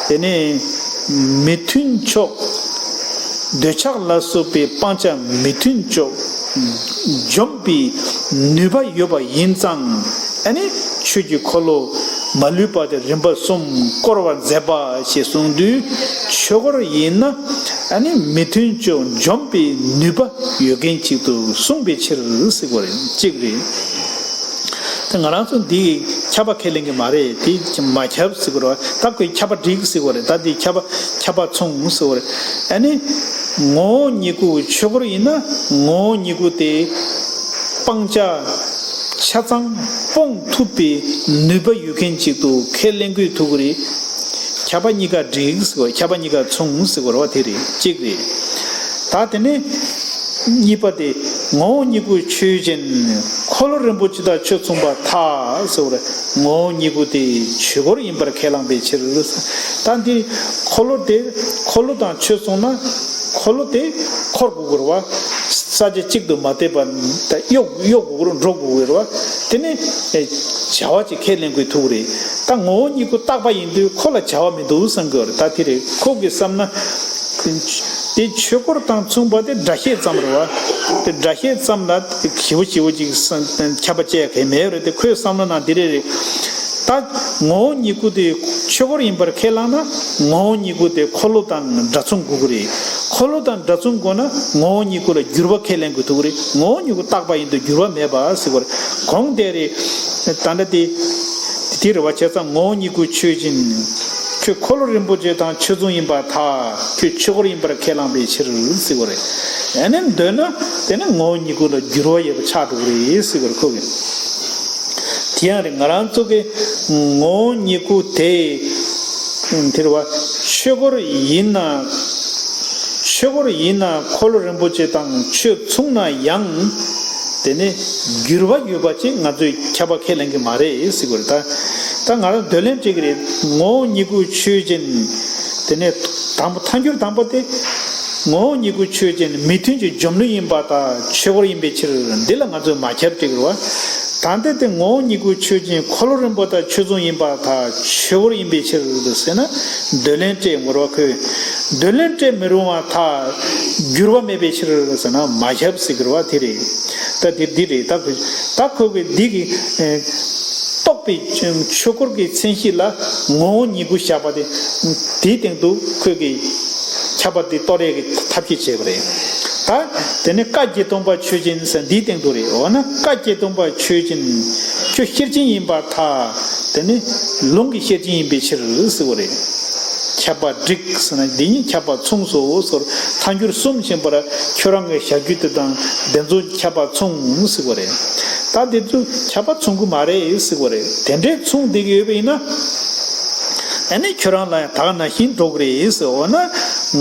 དེ་ནས་མི་མཐུན་ཕྱོགས། འདོད་ཆགས་ལ་སོགས་པའི་སྤང་བྱ་མི་མཐུན་ཕྱོགས་འཇོམས་པའི་ནུས་པ་ཡོད་པ་ཡིན་ཙང་ཨ་ནི་ཆོས་ཀྱི་འཁོར་ལོ་མ་ལུས་པ་དེ་རིམ་པ་གསུམ་བསྐོར་བར་མཛད་པ་ཞེས་གསུངས་དུས་ཆོས་འཁོར་ཡིན་ན་ཨ་ནི་མི་མཐུན་ཕྱོགས་འཇོམས་པའི་ནུས་པ་ཡོད་མཁན་ཅིག་ཏུ་གསུངས་པའི་ཕྱིར་ཟེར་དགོས་རེད། གཅིག་རེད། ད་ང་རང་ཚོ་འདི་ཁྱབ་པ་ཁས་ལེན་གྱི་མ་རེད། དེ་མ་ཁྱབ་ཟེར་དགོས་རེད་བ། ད་ཁོས་ཁྱབ་པ་འགྲིག་ཟེར་དགོས་རེད། ད་འདི་ཁྱབ་པ་ཁྱབ་པ་མཚུངས་ཟེར་དགོས་རེད། ཨ་ནི་ངོ་བོ་ཉིད་སྐུ་ཆོས་འཁོར་ཡིན་ན་ངོ་བོ་ཉིད་སྐུ་དེ་སྤང་བྱ་ཆ་ཚང་སྤོང་ཐུབ་པའི་ནུས་པ་ཡོད་མཁན་ཅིག་ཏུ་ཁས་ལེན་དགོས་ཐུག་གི་རེད། ཁྱབ་པ་གཉིས་ཀ་འགྲིག་ཟེར་དགོས་རེད། ཁྱབ་པ་གཉིས་ཀ་མཚུངས་ཟེར་དགོས་རེད་བ། དེ་རེད། གཅིག་རེད། ད་དེ་ནས་གཉིས་པ་དེ་ངོ་བོ་ཉིད་སྐུ་ཆོས་ཅན། འཁོར་ལོ་རིན་པོ་ཆེ་དང་ཆོས་མཚུངས་པར་ཐལ་ཟེར་བ་རེད། ངོ་བོ་ཉིད་སྐུ་དེ་ཆོས་འཁོར་ཡིན་པར་ཁས་བླངས་པའི་ཕྱིར། ད་འདི་འཁོར་ལོ་དེ་འཁོར་ལོ་དང་ཆོས་མཚུངས་ན་འཁོར་ལོ་དེ་འཁོར་དགོས་ཀྱི་རེད་བ། ས་ཆ་གཅིག་ཏུ་མ་བསྡད་པར་གཡོ་གཡོ་དགོས་ཀྱི་རེད། འགྲོ་དགོས་ཀྱི་རེད་བ། དེ་ནས་བྱ་བ་ཅིག་ཁས་ལེན་དགོས་ཐུག་རེད། ད་ངོ་བོ་ཉིད་སྐུ་རྟག་པ་ཡིན་དུས་ཁོ་ལ་བྱ་བ་མི་འདུག་བསམ་གྱི་རེད། ད་དེ་རེད། ཁོ་གིས་བསམ་ན། དེ་ཆོས་འཁོར་དང་མཚུངས་པ་དེ་སྒྲ་བཤད་ཙམ་རེད་བ། དེ་སྒྲ་བཤད་ཙམ་ལ་ཞེ་པོ་ཞེ་པོ་ཅིག་ཁྱབ་པ་བཅས་གས་མེད་རེད་དེ། ཁོས་བསམ་བློ་ནང་འདི་རེད་རེད། ད་ངོ་བོ་ཉིད་སྐུ་དེ་ཆོས་འཁོར་ཡིན་པར་ཁས་བླངས་ན་ངོ་བོ་ཉིད་སྐུ་དེ་འཁོར་ལོ་དང་འདྲ་མཚུངས་དགོས་ཀྱི་རེད། འཁོར་ལོ་དང་འདྲ་མཚུངས་དགོས་ན་ངོ་བོ་ཉིད་སྐུ་ལ་འགྱུར་བ་ཁས་ལེན་དགོས་ཐུག་གི་རེད། ངོ་བོ་ཉིད་སྐུ་རྟག་པ་ཡིན་དུས་འགྱུར་བ་མེད་པ་ཟེར་བ་རེད། གོང་དེ་རེད། ད་ལྟ་དེ། དེ་རེད་བ། བྱས་ཙང་ངོ་བོ་ཉིད་སྐུ་ཆོས་ཅན། ཁྱོད་འཁོར་ལོ་རིན་པོ་ཆེ་དང་ཆོས་མཚུངས་ཡིན་པར་ཐལ། ཁྱོད་ཆོས་འཁོར་ཡིན་པར་ཁས་བླངས་པའི་ཕྱིར་ཟེར་བ་རེད། ཨ་ནི་འདོད་ན་དེ་ནི་ངོ་བོ་ཉིད་སྐུ་ལ་འགྱུར་བ་ཡོད་པ་ཆགས་འགྲོ་གི་རེད་ཟེར་བ་རེད། ཁོ་གིས། དེ་ཡང་རེད། ང་རང་ཚོ་གི་ངོ་བོ་ཉིད་སྐུ་དེ། དེ་རེད་བ། ཆོས་འཁོར་ཡིན་ན། ཆོས་འཁོར་ཡིན་ན་འཁོར་ལོ་རིན་པོ་ཆེ་དང་ཆོས་མཚུངས་ན་ཡང་། དེ་ནས་འགྱུར་བ་ཡོད་པ་ཅིག་ང་ཚོས་ཁྱབ་པ་ཁས་ལེན་གྱི་མ་རེད་ཟེར་དགོས་རེད། ད་ད་ང་རང་འདོད་ལན་སྤྲད་ཀྱི་རེད། ངོ་བོ་ཉིད་སྐུའི་ཆོས་ཅན། དེ་ནས་དང་པོ་ཐལ་འགྱུར་དང་པོ་དེ། ངོ་བོ་ཉིད་སྐུའི་ཆོས་ཅན་མི་མཐུན་ཕྱོགས་འཇོམས་ནུས་ཡིན་པ་དང་ཆོས་འཁོར་ཡིན་པའི་ཕྱིར། འདི་ལ་ང་ཚོས་མ་ཁྱབ་སྤྲད་ཀྱི་རེད་བ། ད་ལྟ་དེ་ངོ་བོ་ཉིད་སྐུའི་ཆོས་ཅན་འཁོར་ལོ་རིམ་པ་དང་ཆོས་མཚུངས་ཡིན་པ་དང་ཆོས་འཁོར་ཡིན་པའི་ཕྱིར་ཟེར་ན། འདོད་ལན་སྤྲད་མི་རུང་བ། ཁོས་འདོད་ལན་སྤྲད་མི་རུང་བ་དང་འགྱུར་བ་མེད་པའི་ཕྱིར་ཟེར་ན་མ་ཁྱབ་ཟེར་གྱི་རེད་བ། དེ་རེད། ད་དེ་འདི་རེད། ད་ཁོས་ད་ཁོས་གི་འདི་གི་ཨེ་རྟོགས་པའི་ཆོས་འཁོར་གྱི་མཚན་གཞི་ལ་ངོ་བོ་ཉིད་སྐུ་བཞག་པ་དེ། དེའི་སྟེང་དུ་ཁོས་གི་ཁྱབ་པ་དེ་རྟོགས་རའི་གི་ཐབས་ཤེས་བྱས་པ་རེད། ད་དེ་ནས་བཀའ་བརྒྱད་སྟོང་པ་ཆོས་ཅན་ཟེར་འདིའི་སྟེང་དུ་རེད། འོ་ན་བཀའ་བརྒྱད་སྟོང་པ་ཆོས་ཅན། ཁྱོད་ཤེར་ཕྱིན་ཡིན་པར་ཐལ། དེ་ནི་ལུང་གི་ཤེར་ཕྱིན་ཡིན་པའི་ཕྱིར་ཟེར་བ་རེད། ཁྱབ་པ་འགྲིག་ཟེར་ན་འདི་ཉིད་ཁྱབ་པ་མཚུངས་སོ་ཟེར། ཐལ་འགྱུར་གསུམ་ཕྱིན་པར་ཁྱོད་རང་གི་བཞག་རྒྱུ་དེ་དང་དེ་ཚོ་ཁྱབ་པ་མཚུངས་ཟེར་བ་རེད། ད་འདི་ཚོ་ཁྱབ་པ་མཚུངས་ཀྱི་མ་རེད་ཟེར་བ་རེད། དེ་འདྲའི་མཚུངས་བསྡད་ཀྱི་ཡོད་པ་ཡིན་ན། ཨ་ནི་ཁྱོད་རང་ལ་ཡང་ད་ག་ནང་བཞིན་འགྲོ་གི་རེད་ཟེར། འོ་ན་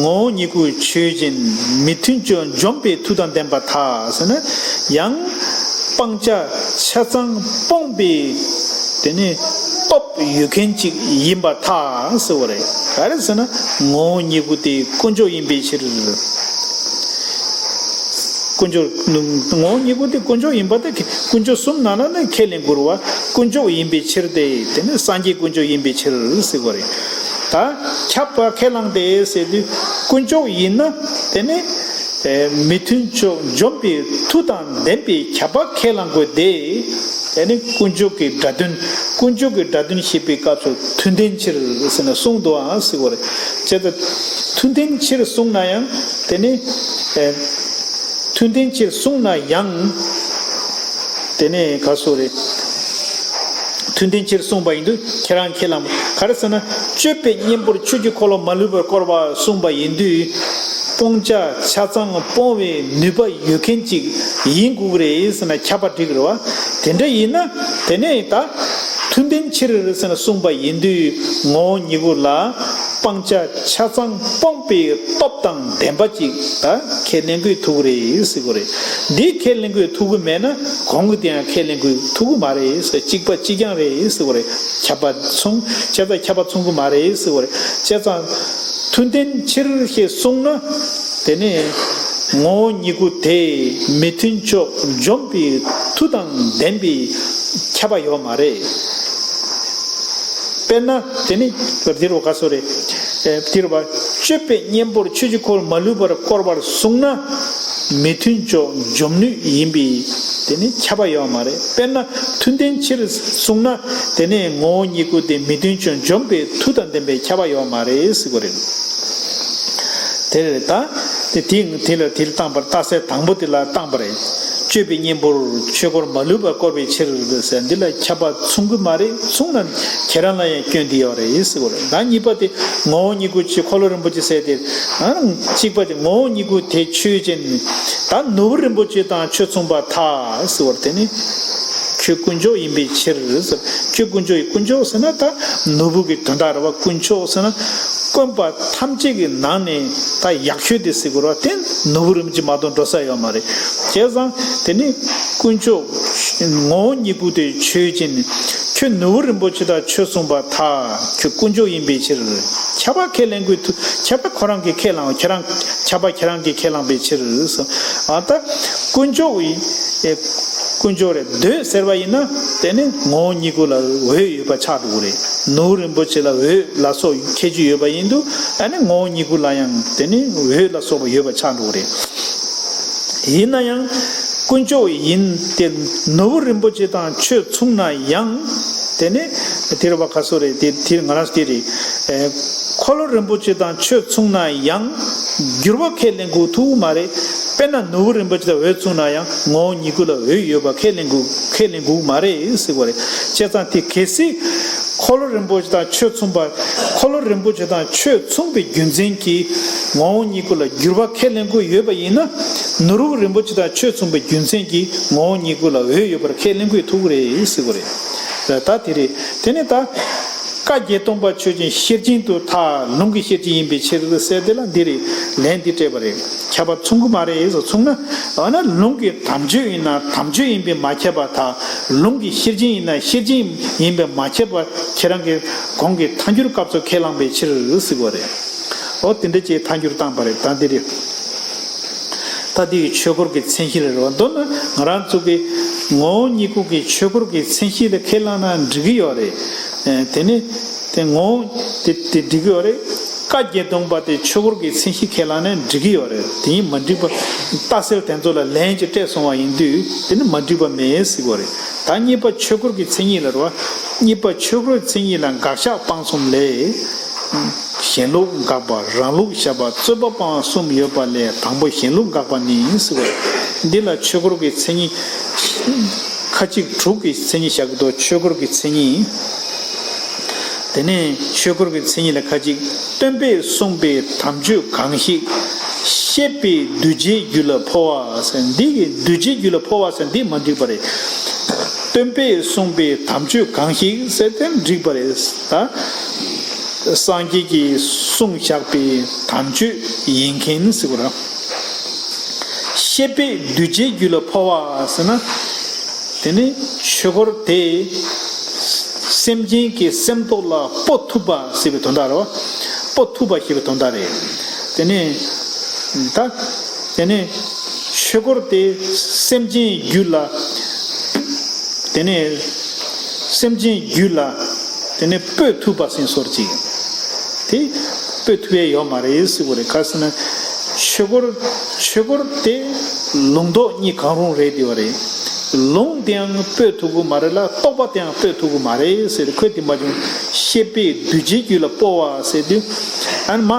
ངོ་བོ་ཉིད་སྐུའི་ཆོས་ཅན་མི་མཐུན་ཕྱོགས་འཇོམས་པའི་མཐུ་དང་ལྡན་པར་ཐལ་ཟེར་ན། ཡང་སྤང་བྱ་ཆ་ཚང་སྤོང་པའི་དེ་ནི་སྟོབས་ཡོད་མཁན་ཅིག་ཡིན་པར་ཐལ་ཟེར་བ་རེད། ག་རེ་ཟེར་ན་ངོ་བོ་ཉིད་སྐུ་དེ་དཀོན་མཆོག་ཡིན་པའི་ཕྱིར། དཀོན་མཆོག་ངོ་བོ་ཉིད་སྐུ་དེ་དཀོན་མཆོག་ཡིན་པ་དེ་དཀོན་མཆོག་གསུམ་ནང་ལ་ནི་ཁས་ལེན་དགོས་རེད་བ། དཀོན་མཆོག་ཡིན་པའི་ཕྱིར་ཏེ། དེ་ནི་སངས་རྒྱས་དཀོན་མཆོག་ཡིན་པའི་ཕྱིར་ཟེར་བ་རེད། ད་ཁྱབ་པ་ཁས་བླངས་ཏེ་ཟེར་དུས་དཀོན་མཆོག་ཡིན་ན་དེ་ནི་ཨེ་མི་མཐུན་ཕྱོགས་འཇོམས་པའི་མཐུ་དང་ལྡན་པའི་ཁྱབ་པ་ཁས་བླང་དགོས་ཏེ། དེ་ནི་དཀོན་མཆོག་གི་སྒྲ་དོན། དཀོན་མཆོག་གི་སྒྲ་དོན་བཤད་པའི་སྐབས་སུ་མཐུན་ལྡན་ཕྱིར་ཟེར་ན་གསུངས་འདུག་ཨང་ཟེར་བ་རེད། བྱས་ཙང་མཐུན་ལྡན་ཕྱིར་གསུངས་ན་ཡང་དེ་ནི་ཨེ་མཐུན་ལྡན་ཕྱིར་གསུངས་ན་ཡང་། དེ་ནས་ག་སོ་རེད། མཐུན་ལྡན་ཕྱིར་གསུངས་པ་ཡིན་དུས་ཁྱེད་རང་ཁས་བླངས་པ་ག་རེ་ཟེར་ན། སྤྱོད་པའི་གཉེན་པོར་ཆོས་ཀྱི་འཁོར་ལོ་མ་ལུས་པར་བསྐོར་བར་གསུངས་པ་ཡིན་དུས། སྤང་བྱ་ཆ་ཚང་སྤོང་བའི་ནུས་པ་ཡོད་མཁན་ཅིག་ཡིན་དགོས་ཀྱི་རེད་ཟེར་ན་ཁྱབ་པ་འགྲིག་གི་རེད་བ། དེ་འདྲ་ཡིན་ན་དེ་ནས་ད་མཐུན་ལྡན་ཕྱིར་ཟེར་ན་གསུངས་པ་ཡིན་དུས་ངོ་བོ་ཉིད་སྐུ་ལ་སྤང་བྱ་ཆ་ཚང་སྤོང་པའི་སྟོབས་དང་ལྡན་པ་ཅིག་ད་ཁས་ལེན་དགོས་ཐུག་གི་རེད་ཟེར་གྱི་རེད། འདི་ཁས་ལེན་དགོས་ཐུག་གི་མེད་ན་གོང་གི་དེ་ཡང་ཁས་ལེན་དགོས་ཐུག་གི་མ་རེད་ཟེར། གཅིག་པ་གཅིག་རྐྱང་རེད་ཟེར་གྱི་རེད། ཁྱབ་པ་མཚུངས། བྱས་ཙང་ཁྱབ་པ་མཚུངས་གི་མ་རེད་ཟེར་གྱི་རེད། བྱས་ཙང་མཐུན་ལྡན་ཕྱིར་ཞེས་གསུངས་ན་དེ་ནི་ངོ་བོ་ཉིད་སྐུ་དེ་མི་མཐུན་ཕྱོགས་འཇོམས་པའི་མཐུ་དང་ལྡན་པའི་ཁྱབ་པ་ཡོད་མ་རེད། དཔེར་ན་དེ་ནི་འདིར་བ་ག་སོ་རེད། ཨེ་འདིར་བ་སྤྱོད་པའི་གཉེན་པོར་ཆོས་ཀྱི་འཁོར་མ་ལུས་པར་བསྐོར་བར་གསུངས་ན། མི་མཐུན་ཕྱོགས་འཇོམས་ནུས་ཡིན་པའི་དེ་ནི་ཁྱབ་པ་ཡོད་མ་རེད། དཔེར་ན་མཐུན་ལྡན་ཕྱིར་གསུངས་ན་དེ་ནི་ངོ་བོ་ཉིད་སྐུ་དེ་མི་མཐུན་ཕྱོགས་འཇོམས་པའི་མཐུ་དང་ལྡན་པའི་ཁྱབ་པ་ཡོད་མ་རེད་ཟེར་གྱི་རེད། དེ་རེད་ད། དེ་དེ་དེ་ལ་དེ་ལ་བཏང་པར་རྟགས་གསལ་དང་པོ་དེ་ལ་བཏང་པ་རེད། སྤྱོད་པའི་གཉེན་པོར་ཆོས་འཁོར་མ་ལུས་པར་བསྐོར་བའི་ཕྱིར་ཟེར་འདི་ལ་ཁྱབ་པ་མཚུངས་ཀྱི་མ་རེད། མཚུངས་ན་ཁྱེད་རང་ལ་ཡང་སྐྱོན་འདི་ཡོད་རེད་ཟེར་བ་རེད། ད་གཉིས་པ་དེ་ངོ་བོ་ཉིད་སྐུ་ཆོས་འཁོར་ལོ་རིན་པོ་ཆེ་ཟེར་ཏེ། ཨ་གཅིག་པ་དེ་ངོ་བོ་ཉིད་སྐུ་དེ་ཆོས་ཅན། ད་ནོར་བུ་རིན་པོ་ཆེ་དང་ཆོས་མཚུངས་པར་ཐལ་ཟེར་བ་དེ་ནི། ཁྱོད་དཀོན་མཆོག་ཡིན་པའི་ཕྱིར་ཟེར། ཁྱོད་དཀོན་མཆོག་ཡིན། དཀོན་མཆོག་ཟེར་ན་ད་ནོར་བུ་གི་དོན་དག་རེད་བ། དཀོན་མཆོག་ཟེར་ན་དཀོན་པ་ཐམས་ཅད་ཀྱི་ནང་ནས་ད་ཡག་ཤོས་དེ་ཟེར་དགོས་རེད་བ། དེ་ནོར་བུ་རིན་པོ་ཆེ་མ་གཏོགས་འགྲོ་ས་ཡོད་མ་རེད། བྱས་ཙང་དེ་ནི་དཀོན་མཆོག་ངོ་བོ་ཉིད་སྐུ་དེ་ཆོས་ཅན། ཁྱོད་ནོར་བུ་རིན་པོ་ཆེ་དང་ཆོས་མཚུངས་པར་ཐལ། ཁྱོད་དཀོན་མཆོག་ཡིན་པའི་ཕྱིར། ཁྱབ་པ་ཁས་ལེན་དགོས་ཐུག་ཁྱབ་པ་ཁོ་རང་གིས་ཁས་བླངས། ཁྱེད་རང་ཁྱབ་པ་ཁྱེད་རང་གིས་ཁས་བླངས་པའི་ཕྱིར། ཨ་ད་དཀོན་མཆོག་ཡིན། ཨེ། དཀོན་མཆོག་རེད་འདོད་ཟེར་བ་ཡིན་ན་དེ་ནི་ངོ་བོ་ཉིད་སྐུ་ལ་འོས་ཡོད་པ་ཆགས་འགྲོ་གི་རེད། ནོར་བུ་རིན་པོ་ཆེ་ལ་འོས་ལ་སོགས་ཁྱད་ཆོས་ཡོད་པ་ཡིན་དུས་ཨ་ནི་ངོ་བོ་ཉིད་སྐུ་ལ་ཡང་དེ་ནི་འོས་ལ་སོགས་པ་ཡོད་པ་ཆགས་འགྲོ་གི་རེད། ཡིན་ན་ཡང་དཀོན་མཆོག་ཡིན་ཏེ་ནོར་བུ་རིན་པོ་ཆེ་དང་ཆོས་མཚུངས་ན་ཡང་དེ་ནི་དེར་བ་ག་སོ་རེད། དེ་དེར་ང་རང་དེ་རེད། ཨེ། འཁོར་ལོ་རིན་པོ་ཆེ་དང་ཆོས་མཚུངས་ན་ཡང་འགྱུར་བ་ཁས་ལེན་དགོས་ཐུག་མ་རེད། དཔེར་ན་ནོར་བུ་རིན་པོ་ཆེ་དང་འོས་མཚུངས་ན་ཡང་ངོ་བོ་ཉིད་སྐུ་ལ་འོས་ཡོད་པ་ཁས་ལེན་དགོས་ཁས་ལེན་དགོས་མ་རེད་ཟེར་བ་རེད། བྱས་ཙང་དེ་གལ་སྲིད་འཁོར་ལོ་རིན་པོ་ཆེ་དང་ཆོས་མཚུངས་པ། འཁོར་ལོ་རིན་པོ་ཆེ་དང་ཆོས་མཚུངས་པའི་རྒྱུ་མཚན་གྱིས་ངོ་བོ་ཉིད་སྐུ་ལ་འགྱུར་བ་ཁས་ལེན་དགོས་ཡོད་པ་ཡིན་ན། ནོར་བུ་རིན་པོ་ཆེ་དང་ཆོས་མཚུངས་པའི་རྒྱུ་མཚན་གྱིས་ངོ་བོ་ཉིད་སྐུ་ལ་འོས་ཡོད་པར་ཁས་ལེན་དགོས་ཐུག་རེད་ཟེར་བ་རེད། ད་དེ་རེད། དེ་ནས་ད། བཀའ་བརྒྱད་སྟོང་པ་ཆོས་ཅན། ཤེར་ཕྱིན་དུ་ཐལ། ལུང་གི་ཤེར་ཕྱིན་ཡིན་པའི་ཕྱིར་ཟེར་དེ་ལ་འདི་རེད། ལན་འདི་སྤྲད་པ་རེད། ཁྱབ་པ་མཚུངས་ཀྱི་མ་རེད་ཟེར། མཚུངས་ན་འོ་ན་ལུང་གི་དམ་ཆོས་ཡིན་ན་དམ་ཆོས་ཡིན་པས་མ་ཁྱབ་པར་ཐལ། ལུང་གི་ཤེར་ཕྱིན་ཡིན་ན་ཤེར་ཕྱིན་ཡིན་པས་མ་ཁྱབ་པར་ཁྱེད་རང་གིས་གོང་གི་ཐལ་འགྱུར་སྐབས་སུ་ཁས་བླངས་པའི་ཕྱིར་ཟེར་བ་རེད། འོ་དེ་འདྲ་ཅིག་ཐལ་འགྱུར་བཏང་པ་རེད། ད་འདི་རེད། ད་འདི་ཡི་ཆོས་འཁོར་གྱི་མཚན་གཞི་རེད་རོ། མདོར་ན་ང་རང་ཚོ་གི་ངོ་བོ་ཉིད་སྐུ་གི་ཆོས་འཁོར་གྱི་མཚན་གཞི་ལ་ཁས་བླངས་ན་འགྲིག་གི་ཡོད་རེད། ཨེ་དེ་ནི་དེ་ངོ་བོ་དེ་དེ་འགྲིག་གི་ཡོད་རེད། བཀའ་བརྒྱད་སྟོང་པ་དེ་ཆོས་འཁོར་གྱི་མཚན་གཞི་ཁས་བླངས་ན་འགྲིག་གི་ཡོད་རེད། དེ་ཡིན་མ་འགྲིག་པ་ལྟ་གསལ་དེ་ཚོ་ལ་ལན་ཅིག་སྤྲད་སོང་བ་ཡིན་དུས་དེ་ནི་མ་འགྲིག་པ་མེད་ཟེར་གྱི་ཡོད་རེད། ད་གཉིས་པ་ཆོས་འཁོར་གྱི་མཚན་ཉིད་ལ་རོ། གཉིས་པ་ཆོས་འཁོར་མཚན་ཉིད་ལ་དགག་བཞག་སྤང་གསུམ་ལས། གཞན་ལུགས་དགག་པ། རང་ལུགས་བཞག་པ། རྩོད་པ་སྤང་བ་གསུམ་ཡོད་པ་ལས་དང་པོ་གཞན་ལུགས་དགག་པ་ནི་ཟེར་བ། འདི་ལ་ཆོས་འཁོར་གྱི་མཚན་ཉིད། ཁ་ཅིག་དྲུག་གི་མཚན་ཉིད་བཞག་གི་འདུག་ཆོས་འཁོར་གྱི་མཚན་ཉིད། དེ་ནས་ཆོས་འཁོར་གྱི་མཚན་ཉིད་ལ་ཁ་ཅིག་སྟོན་པས་གསུངས་པའི་དམ་ཆོས་གང་ཞིག་བཤད་པས་གདུལ་བྱའི་རྒྱུད་ལ་འཕོ་བ་ཟེར། འདི་གི་གདུལ་བྱའི་རྒྱུད་ལ་འཕོ་བ་ཟེར་འདི་མ་འགྲིག་པ་རེད། སྟོན་པས་གསུངས་པའི་དམ་ཆོས་གང་ཞིག་ཟེར་དེ་འགྲིག་པ་རེད། ད་སངས་རྒྱས་ཀྱིས་གསུངས་བཞག་པའི་དམ་ཆོས་ཡིན་མཁན་ཟེར་བ་རེད། བཤད་པས་གདུལ་བྱའི་རྒྱུད་ལ་འཕོ་བ་ཟེར་ན། དེ་ནི་ཆོས་འཁོར་དེ་སེམས་ཅན་གྱི་སེམས་རྟོག་ལ་སྤོ་ཐུབ་པ་ཟེར་བའི་དོན་དག་རེད་བ། སྤོ་ཐུབ་པ་ཞེས་པའི་དོན་དག་རེད། དེ་ནི་ད་དེ་ནི་ཆོས་འཁོར་དེ་སེམས་ཅན་རྒྱུད་ལ། དེ་ནི་སེམས་ཅན་རྒྱུད་ལ་དེ་ནི་སྤོ་ཐུབ་པ་ཟེར་སོར་ཅིག་དེ་སྤོ་ཐུབ་ཡས་ཡོད་མ་རེད་ཟེར་བ་རེད། ག་ཟེར་ན་ཆོས་འཁོར་ཆོས་འཁོར་དེ་ལུང་རྟོགས་གཉིས་གང་རུང་རེད་དེ་བ་རེད། ལུང་དེའང་སྤོ་ཐུབ་ཀྱི་མ་རེད་ལ་རྟོག་པ་དེའང་སྤོ་ཐུབ་ཀྱི་མ་རེད་ཟེར། ཁོས་དེ་མ་བྱུང་བཤད་པས་གདུལ་བྱའི་རྒྱུད་ལ་སྤོ་བ་ཟེར་དུས། ཨ་ནི་མ་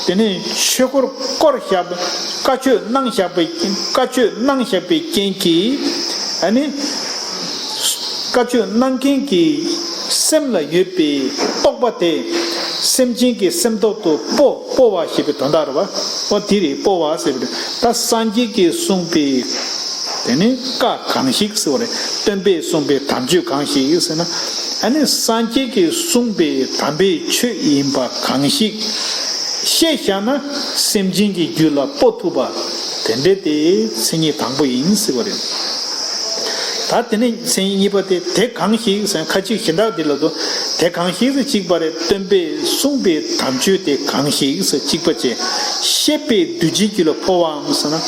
དེ་ནས་ཆོས་འཁོར་བསྐོར་བཞག་པའི་བཀའ་ཆོས་གནང་བཞག་པའི་བཀའ་ཆོས་གནང་བཞག་པའི་རྐྱེན་གྱིས། ཨ་ནི་བཀའ་ཆོས་གནང་མཁན་གྱི་སེམས་ལ་ཡོད་པའི་རྟོག་པ་དེ་སེམས་ཅན་གྱི་སེམས་ཐོག་ཏུ་སྤོ་སྤོ་བ་ཞེས་པའི་དོན་དག་རེད་བ། འོ་དེ་རེད་སྤོ་བ་ཟེར་བ་རེད། ད་སངས་རྒྱས་ཀྱིས་གསུངས་པའི་དེ་ནི་བཀའ་གང་ཞིག་ཟེར་བ་རེད། སྟོན་པས་གསུངས་པའི་དམ་ཆོས་གང་ཞིག་ཟེར་ན། ཨ་ནི་སངས་རྒྱས་ཀྱིས་གསུངས་པའི་དམ་པའི་ཆོས་ཡིན་པ་གང་ཞིག་ཤེས་བཞག་ན་སེམས་ཅན་གྱི་རྒྱུད་ལ་སྤོ་ཐུབ་པ་དེ་འདྲ་དེ་མཚན་ཉིད་དང་པོ་ཡིན་ཟེར་བ་རེད། ད་དེ་ནས་མཚན་ཉིད་གཉིས་པ་དེ་དེ་གང་ཞིག་ཟེར་ན་ཁ་ཅིག་གཞན་དག་འདི་ལ་དུ་དེ་གང་ཞིག་ཟེར་གཅིག་པ་རེད། སྟོན་པས་གསུངས་པའི་དམ་ཆོས་དེ་གང་ཞིག་ཟེར་གཅིག་པ་བྱས། བཤད་པས་གདུལ་བྱའི་རྒྱུད་ལ་འཕོ་བའམ་ཟེར་ན།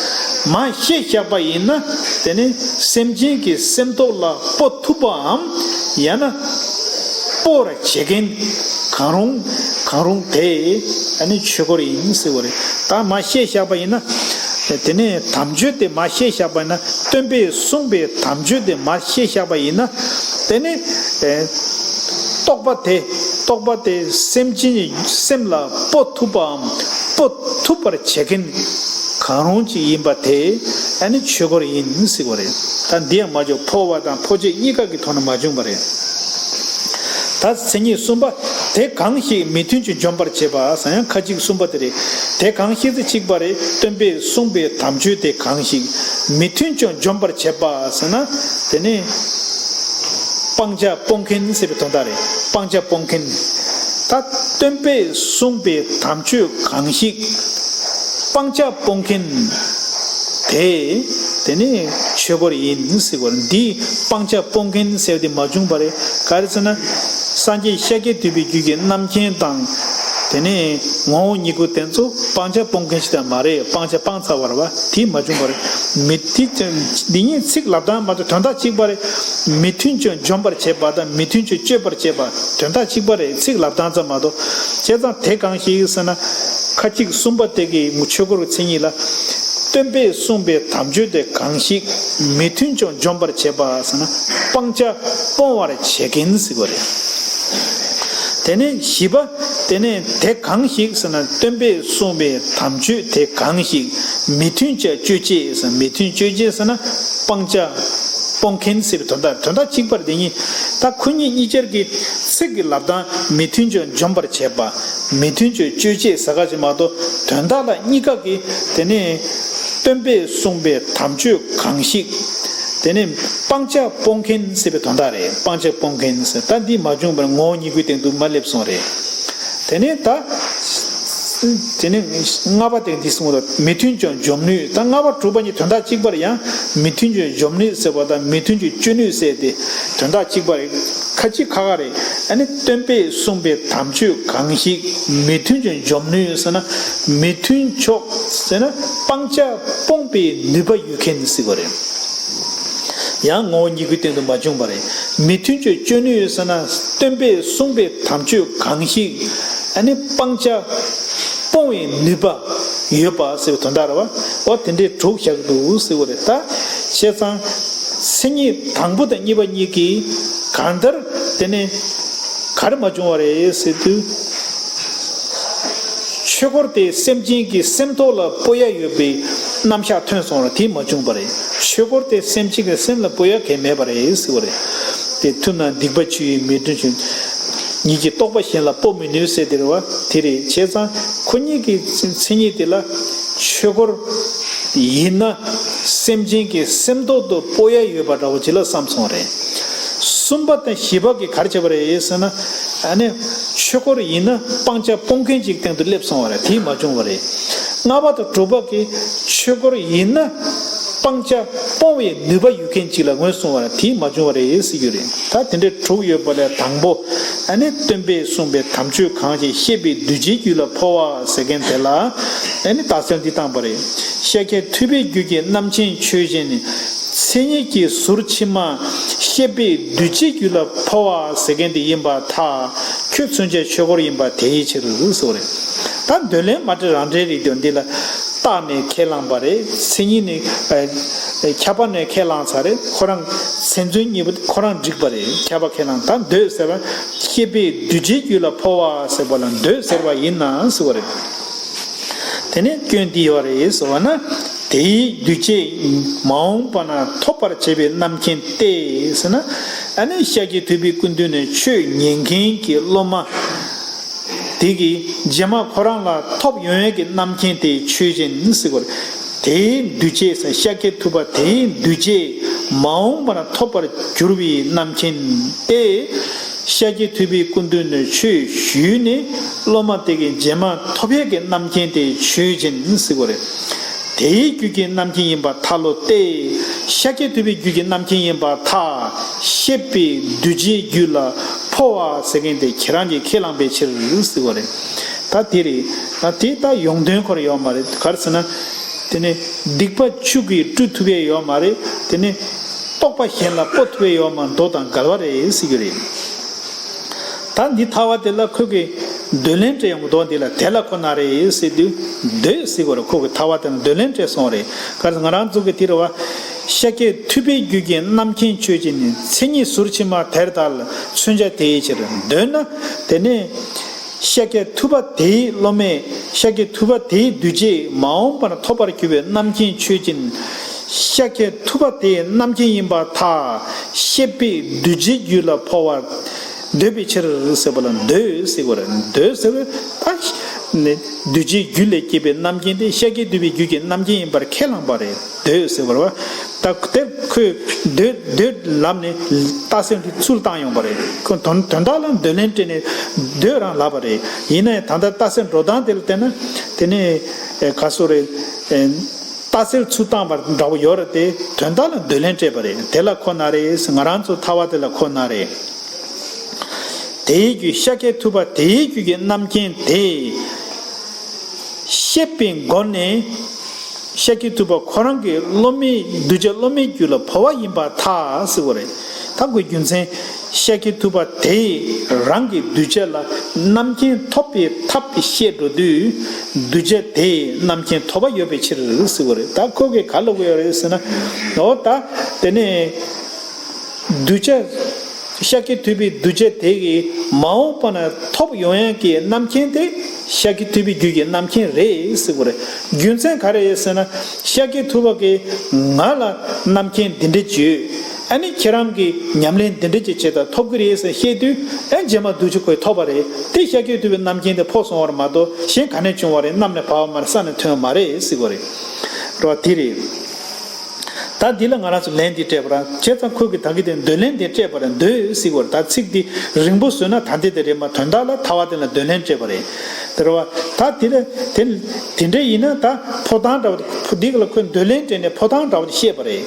མ་བཤད་བཞག་པ་ཡིན་ན་དེ་ནི་སེམས་ཅན་གྱི་སེམས་ཐོག་ལ་སྤོ་ཐུབ་པའམ་ཡང་ན་སྤོ་བར་བྱེད་མཁན་གང་རུང་གང་རུང་དེ་ཨ་ནི་ཆོས་འཁོར་ཡིན་ཟེར་བ་རེད། ད་མ་བཤད་བཞག་པ་ཡིན་ན། དེ་ནས་དམ་ཆོས་དེ་མ་བཤད་བཞག་པ་ན་སྟོན་པས་གསུངས་པའི་དམ་ཆོས་དེ་མ་བཤད་བཞག་པ་ཡིན་ན། དེ་ནི་ཨེ་རྟོག་པ་དེ་རྟོག་པ་དེ་སེམས་ཅན་སེམས་ལ་སྤོ་ཐུབ་པའམ་སྤོ་ཐུབ་པར་བྱེད་མཁན་གང་རུང་ཅིག་ཡིན་པ་དེ་ཨ་ནི་ཆོས་འཁོར་ཡིན་ཟེར་བ་རེད། ད་འདི་ཡང་མ་འཇོག་འཕོ་བ་དང་འཕོ་བྱེད་གཉིས་ཀ་གི་ཐོག་ནས་མ་བྱུང་བ་རེད། ད་མཚན་ཉིད་གསུམ་པ། དེ་གང་ཞིག་མི་མཐུན་ཕྱོགས་འཇོམས་པར་བྱེད་པ་ཟེར་ཡང་ཁ་ཅིག་གསུམ་པ་དེ་རེད། དེ་གང་ཞིག་ཟེར་གཅིག་པ་རེད། སྟོན་པས་གསུངས་པའི་དམ་ཆོས་དེ་གང་ཞིག་མི་མཐུན་ཕྱོགས་འཇོམས་པར་བྱེད་པ་ཟེར་ན། དེ་ནི་སྤང་བྱ་སྤོང་མཁན་ཟེར་བའི་དོན་དག་རེད། སྤང་བྱ་སྤོང་མཁན། ད་སྟོན་པས་གསུངས་པའི་དམ་ཆོས་གང་ཞིག་སྤང་བྱ་སྤོང་མཁན་དེ་དེ་ནི་ཆོས་འཁོར་ཡིན་ཟེར་བ་རེད། འདི་སྤང་བྱ་སྤོང་མཁན་ཟེར་བ་དེ་མ་བྱུང་བ་རེད། ག་རེ་ཟེར་ན། སངས་རྒྱས་ཤཱཀྱ་ཐུབ་པའི་རྒྱུད་ཀྱི་རྣམ་མཁྱེན་དང་། དེ་ནས་ངོ་བོ་ཉིད་སྐུ་དེ་ཚོ་སྤང་བྱ་སྤོང་མཁན་ཞིག་དང་མ་རེད། སྤང་བྱ་སྤངས་ཚར་བ་རེད་བ། དེ་མ་བྱུང་བ་རེད། མི་དེ་འདི་གཉིས་ཚིག་ལབ་སྟངས་མ་གཏོགས་དོན་དག་གཅིག་པ་རེད། མི་མཐུན་ཕྱོགས་འཇོམས་པར་བྱེད་པ་དང་མི་མཐུན་ཕྱོགས་གཅོད་པར་བྱེད་པ་དོན་དག་གཅིག་པ་རེད། ཚིག་ལབ་སྟངས་ཙམ་མ་གཏོགས། བྱས་ཙང་དེ་གང་ཞིག་ཟེར་ན། ཁ་ཅིག་གསུམ་པ་དེ་གི་ཆོས་འཁོར་གྱི་མཚན་ཉིད་ལ། སྟོན་པས་གསུངས་པའི་དམ་ཆོས་དེ་གང་ཞིག་མི་མཐུན་ཕྱོགས་འཇོམས་པར་བྱེད་པ་ཟེར་ན་སྤང་བྱ་སྤོང་བར་བྱེད་མཁན་ཟེར་བ་རེད། དེ་ནས་བཞི་པ། དེ་ནས་དེ་གང་ཞིག་ཟེར་ན་སྟོན་པས་གསུངས་པའི་དམ་ཆོས་དེ་གང་ཞིག་མི་མཐུན་ཕྱོགས་གཅོད་བྱེད་ཟེར། མི་མཐུན་གཅོད་བྱེད་ཟེར་ན་སྤང་བྱ་སྤོང་མཁན་ཟེར་བའི་དོན་དག་དོན་དག་གཅིག་པ་རེད། དེ་གཉིས་ད་ཁོ་གཉིས་གཉིས་ཆར་གྱི་ཚིག་གི་ལབ་སྟངས་མི་མཐུན་ཕྱོགས་འཇོམས་པར་བྱེད་པ། མི་མཐུན་ཕྱོགས་གཅོད་བྱེད་ཟེར་ག་ཅིག་མ་གཏོགས་དོན་དག་ལ་གཉིས་ཀ་གི་དེ་ནས་སྟོན་པས་གསུངས་པའི་དམ་ཆོས་གང་ཞིག་ དེ་ནས་སྤང་བྱ་སྤོང་མཁན་ཟེར་བའི་དོན་དག་རེད། སྤང་བྱ་སྤོང་མཁན་ཟེར། ད་འདི་མ་བྱུང་བར་ངོ་བོ་ཉིད་སྐུའི་སྟེང་དུ་མ་སླེབས་སོང་རེད། དེ་ནས་ད། དེ་ནས་ལྔ་པ་དེ་འདི་གསུངས་པ་དང་མི་མཐུན་ཕྱོགས་འཇོམས་ནུས། ད་ལྔ་པ་དྲུག་པ་གཉིས་དོན་དག་གཅིག་པ་རེད། ཡང་མི་མཐུན་ཕྱོགས་འཇོམས་ནུས་ཟེར་བ་དང་མི་མཐུན་ཕྱོགས་གཅོད་ནུས་ཟེར་ཏེ་དོན་དག་གཅིག་པ་རེད། ཁ་ཅིག་ཁ་ཁ་རེད། ཨ་ནི་སྟོན་པས་གསུངས་པའི་དམ་ཆོས་གང་ཞིག་མི་མཐུན་ཕྱོགས་འཇོམས་ནུས་ཟེར་ན། མི་མཐུན་ཕྱོགས་ཟེར་ན་སྤང་བྱ་སྤོང་བའི་ནུས་པ་ཡོད་མཁན་ཟེར་བ་རེད། ཡང་ངོ་བོ་ཉིད་སྐུའི་སྟེང་དུ་མ་བྱུང་བ་རེད། མི་མཐུན་ཕྱོགས་གཅོད་ནུས་ཟེར་ན། སྟོན་པས་གསུངས་པའི་དམ་ཆོས་གང་ཞིག་ཨ་ནི་སྤང་བྱ་སྤོང་བའི་ནུས་པ་ཡོད་པ་ཟེར་བའི་དོན་དག་རེད་བ། འོ་དེ་འདྲའི་དྲུག་བཞག་འདུག་ཟེར་བ་རེད། ད་བྱས་ཙང་མཚན་ཉིད་དང་པོ་དང་གཉིས་པ་གཉིས་ཀྱིས་གང་ལྟར་དེ་ནི་ག་རེ་མ་བྱུང་བ་རེད་ཟེར་དུས། ཆོས་འཁོར་དེ་སེམས་ཅན་གྱི་སེམས་ཐོག་ལ་སྤོ་ཡ་ཡོད་པའི་རྣམ་གཞག་ཐོན་སོང་ར། དེ་མ་བྱུང་བ་རེད། ཆོས་འཁོར་དེ་སེམས་ཅན་གྱི་སེམས་ལ་སྤོ་ཡ་གལ་མེད་པ་རེད་ཟེར་བ་རེད། དེ་ཐུབ་ན་སྡིག་པ་ཆུ་ཡིས་མི་འདྲུ་ཞིང་། ཉིད་ཀྱི་རྟོག་པ་གཞན་ལ་སྤོ་མི་ནུས་ཟེར་དེ་རེད་བ། དེ་རེད། བྱས་ཙང་ཁོ་གཉིས་ཀྱི་མཚན་ཉིད་དེ་ལ་ཆོས་འཁོར་ཡིན་ན་སེམས་ཅན་གྱི་སེམས་ཐོག་ཏུ་སྤོ་ཡ་ཡོད་པ་འདྲ་བོ་ཅིག་ལ་བསམ་སོང་རེད། གསུམ་པ་དང་བཞི་པ་གིས་ག་རེ་བྱས་པ་རེད་ཟེར་ན། ཨ་ནི་ཆོས་འཁོར་ཡིན་ན་སྤང་བྱ་སྤོང་མཁན་ཅིག་སྟེང་དུ་སླེབས་སོང་བ་རེད། དེ་མ་བྱུང་བ་རེད། ལྔ་པ་དང་དྲུག་པ་གིས་ཆོས་འཁོར་ཡིན་ན་སྤང་བྱ་སྤོང་བའི་ནུས་པ་ཡོད་མཁན་ཅིག་ལ་ངོས་བཟུང་བ་རེད། དེ་མ་བྱུང་བ་རེད་ཟེར་རྒྱུ་རེད། ད་དེ་འདྲའི་དྲུག་ཡོད་པ་ལས་དང་པོ། ཨ་ནི་སྟོན་པས་གསུངས་པའི་དམ་ཆོས་གང་ཞིག་བཤད་པས་གདུལ་བྱའི་རྒྱུད་ལ་འཕོ་བ་ཟེར་མཁན་དེ་ལ། ཨ་ནི་རྟགས་གསལ་འདི་བཏང་བ་རེད། ཤཱཀྱ་ཐུབ་པའི་རྒྱུད་ཀྱི་རྣམ་མཁྱེན་ཆོས་ཅན། མཚན་ཉིད་ཀྱི་ཟུར་ཕྱི་མ་བཤད་པས་གདུལ་བྱའི་རྒྱུད་ལ་འཕོ་བ་ཟེར་མཁན་དེ་ཡིན་པར་ཐལ། ཁྱོད་མཚོན་བྱ་ཆོས་འཁོར་ཡིན་པ་དེའི་ཕྱིར་ཟེར་བ་རེད། ད་འདོད་ལན་མ་འདྲ་རང་འདྲའི་རིགས་དེ་འདི་ལ་རྟགས་ནས་ཁས་བླངས་པ་རེད། མཚན་ཉིད་ནས་ཨ་ཨ་ཁྱབ་པ་ནས་ཁས་བླངས་ཚར་རེད། ཁོ་རང་མཚན་མཚོན་གཉིས་པོ་ཁོ་རང་འགྲིག་པ་རེད། ཁྱབ་པ་ཁས་བླངས། ད་འདོད་ཟེར་བ་བཤད་པས་གདུལ་བྱའི་རྒྱུད་ལ་འཕོ་བ་ཟེར་བ་ལ་འདོད་ཟེར་བ་ཡིན་ན་ཟེར་བ་རེད། དེ་ནས་སྐྱོན་འདི་ཡོད་རེད་ཟེར་བ་ན། དེའི་གདུལ་བྱས་མ་འོངས་པ་ན་ཐོབ་པར་བྱེད་པའི་རྣམ་མཁྱེན་ཏེ་ཟེར་ན། ཨ་ནི་ཤཱཀྱ་ཐུབ་པའི་སྐུ་མདུན་ནས་ཆོས་ཉན་མཁན་གྱི་སློབ་མ་དེ་གིས་རྗེས་མ་ཁོ་རང་ལ་ཐོབ་ཡོང་ཡས་ཀྱི་རྣམ་མཁྱེན་དེ་ཆོས་ཅན་ཟེར་བ་རེད། དེའི་གདུལ་བྱས་ཟེར་ཤཱཀྱ་ཐུབ་པ་དེའི་གདུལ་བྱས་མ་འོངས་པ་ན་ཐོབ་པར་འགྱུར་བའི་རྣམ་མཁྱེན་ཏེ། ཤཱཀྱ་ཐུབ་པའི་སྐུ་མདུན་ནས་ཆོས་ཞུས་ནས་སློབ་མ་དེ་གིས་རྗེས་མ་ཐོབ་ཡས་ཀྱི་རྣམ་མཁྱེན་དེ་ཆོས་ཅན་ཟེར་བ་རེད། དེའི་རྒྱུད་ཀྱི་རྣམ་མཁྱེན་ཡིན་པར་ཐལ་ལོ་སྟེ། ཤཱཀྱ་ཐུབ་པའི་རྒྱུད་ཀྱི་རྣམ་མཁྱེན་ཡིན་པར་ཐལ། བཤད་པས་གདུལ་བྱའི་རྒྱུད་ལ་འཕོ་བ་ཟེར་མཁན་དེ་ཁྱེད་རང་གིས་ཁས་བླངས་པའི་ཕྱིར་ཟེར་བ་རེད། ད་དེ་རེད། ད་དེ་ད་ཡོང་དོན་ཁོ་ར་ཡོད་མ་རེད། ག་རེ་ཟེར་ན། དེ་ནི་སྡིག་པ་ཆུ་གིས་བཀྲུ་ཐུབ་ཡས་ཡོད་མ་རེད། དེ་ནི་རྟོག་པ་གཞན་ལ་སྤོ་ཐུབ་ཡས་ཡོད་མ་རེད། མདོ་དང་འགལ་བ་རེད་ཟེར་རྒྱུ་རེད། ད་འདི་ཐལ་བ་དེ་ལ་ཁོས་ཀྱི་འདོད་ལན་སྤྲད་ཡོང་གི་འདུག་འདི་ལ་དེ་ལ་ཁོ་ན་རེ་ཟེར་དུས་འདོད་ཟེར་བ་རེད། ཁོ་གི་ཐལ་བ་དེ་ལ་འདོད་ལན་སྤྲད་སོང་རེད། ག་རེ་ང་རང་ཚོ་གི་དེ་རེད་བ། ཤཱཀྱ་ཐུབ་པའི་རྒྱུད་ཀྱི་རྣམ་མཁྱེན་ཆོས་ཅན་ནི། མཚན་ཉིད་ཟུར་ཕྱི་མ་དེར་ཐལ། མཚོན་བྱ་དེའི་ཕྱིར། འདོད་ན་དེ་ནས་ཤཱཀྱ་ཐུབ་པ་དེའི་སློབ་མས་ཤཱཀྱ་ཐུབ་པ་དེའི་གདུལ་བྱས་མ་འོངས་པར་ཐོབ་པར་གྱུར་པའི་རྣམ་མཁྱེན་ཆོས་ཅན། ཤཱཀྱ་ཐུབ་པ་དེའི་རྣམ་མཁྱེན་ཡིན་པར་ཐལ། བཤད་པས་གདུལ་བྱའི་རྒྱུད་ལ་འཕོ་བར་འདོད་པའི་ཕྱིར་ཟེར་བ་ལ་འདོད་ཟེར་བ་རེད། འདོད་ཟེར་བ་ད་ནི་གདུལ་བྱའི་རྒྱུད་ལས་སྐྱེས་པའི་རྣམ་མཁྱེན་དེ་ཤཱཀྱ་ཐུབ་པའི་རྒྱུད་ཀྱི་རྣམ་མཁྱེན་ཡིན་པར་ཁས་བླངས་པ་རེད། འདོད་ཟེར་བ་རེད་བ། ད་དེ་ཁོས་འདོད་འདོད་ལབ་ནས་རྟགས་གསལ་འདི་ཚུར་བཏང་ཡོང་བ་རེད། ཁོས་དོན་དོན་དག་ལ་འདོད་ལན་སྤྲད་ནས་འདོད་རང་ལབ་པ་རེད། ཡིན་ན་ཡང་ད་ལྟ་རྟགས་གསལ་འགྲོ་སྟངས་དེ་ལ་བལྟས་ན་དེ་ནི་ཨེ་ག་སོ་རེད། ཨེ་རྟགས་གསལ་ཚུར་བཏང་བ་འདྲ་བོ་ཡོད་རེད་དེ། དོན་དག་ལ་འདོད་ལན་སྤྲད་པ་རེད། དེ་ལ་ཁོ་ན་རེད། ང་རང་ཚོ་ཐལ་བ་དེ་ལ་ཁོ་ན་རེད། དེའི་རྒྱུད་ཤཱཀྱ་ཐུབ་པ་དེའི་རྒྱུད་ཀྱི་རྣམ་མཁྱེན་དེ་བཤད་པའི་སྒོ་ནས་ཤཱཀྱ་ཐུབ་པ་ཁོ་རང་གི་སློབ་མའི་གདུལ་བྱ་སློབ་མའི་རྒྱུད་ལ་འཕོ་བ་ཡིན་པར་ཐལ་ཟེར་བ་རེད། ད་ཁོའི་རྒྱུ་མཚན་ཤཱཀྱ་ཐུབ་པ་དེས་རང་གི་གདུལ་བྱ་ལ་རྣམ་མཁྱེན་ཐོབ་པའི་ཐབས་བཤད་འགྲོ་དུས་གདུལ་བྱ་དེས་རྣམ་མཁྱེན་ཐོབ་པ་ཡོད་པའི་ཕྱིར་ཟེར་བ་རེད། ད་ཁོ་གིས་ག་ལབ་ཀྱི་ཡོད་རེད་ཟེར་ན། འོ་ད་དེ་ནས་གདུལ་བྱ་ཤཱཀྱ་ཐུབ་པའི་གདུལ་བྱ་དེ་གིས་མ་འོངས་པ་ན་ཐོབ་ཡོང་ཡག་གི་རྣམ་མཁྱེན་དེ་ཤཱཀྱ་ཐུབ་པའི་རྒྱུད་ཀྱི་རྣམ་མཁྱེན་རེད་ཟེར་བ་རེད། རྒྱུ་མཚན་ག་རེ་རེད་ཟེར་ན། ཤཱཀྱ་ཐུབ་པ་གིས་ང་ལ་རྣམ་མཁྱེན་འདི་འདྲ་ཅིག་ཡོད། ཨ་ནི་ཁྱེད་རང་གིས་ཉམས་ལེན་འདི་འདྲ་ཅིག་བྱེད་དང་ཐོབ་ཀྱི་རེད་ཟེར་བཤད་དུས། ཨ་རྗེས་མ་གདུལ་བྱ་ཁོས་ཐོབ་པ་རེད། དེ་ཤཱཀྱ་ཐུབ་པའི་རྣམ་མཁྱེན་དེ་འཕོ་སོང་བ་རེད་མ་གཏོགས་གཞན་ག་ནས་བྱུང་བ་རེད། གནམ་ནས་བབས་པ་མ་རེད། ས་ནས་ཐོན་པ་མ་རེད་ཟེར་བ་རེད། རེད་བ། དེ་རེད། ད་ ད་འདི་ལ་ང་རང་ཚོ་ལན་འདི་སྤྲད་པ་རང་བྱས་ཙང་ཁོས་ཀྱི་ད་གི་དེ་འདོད་ལན་དེ་སྤྲད་པ་རེད། འདོད་ཟེར་བ་རེད། ད་ཚིག་འདི་རིང་པོ་བཟོས་ན་ད་འདི་དེ་རེད་མ། དོན་དག་ལ་ཐ་བ་དེ་ལ་འདོད་ལན་སྤྲད་པ་རེད། དེ་རེད་བ། ད་དེ་ལ་དེ་དེ་འདྲ་ཡིན་ན་ད་ཕོ་བྲང་འདྲ་བ་འདི་ག་ལ་ཁོས་འདོད་ལན་སྤྲད་ནས་ཕོ་བྲང་འདྲ་བ་དེ་བཤད་པ་རེད།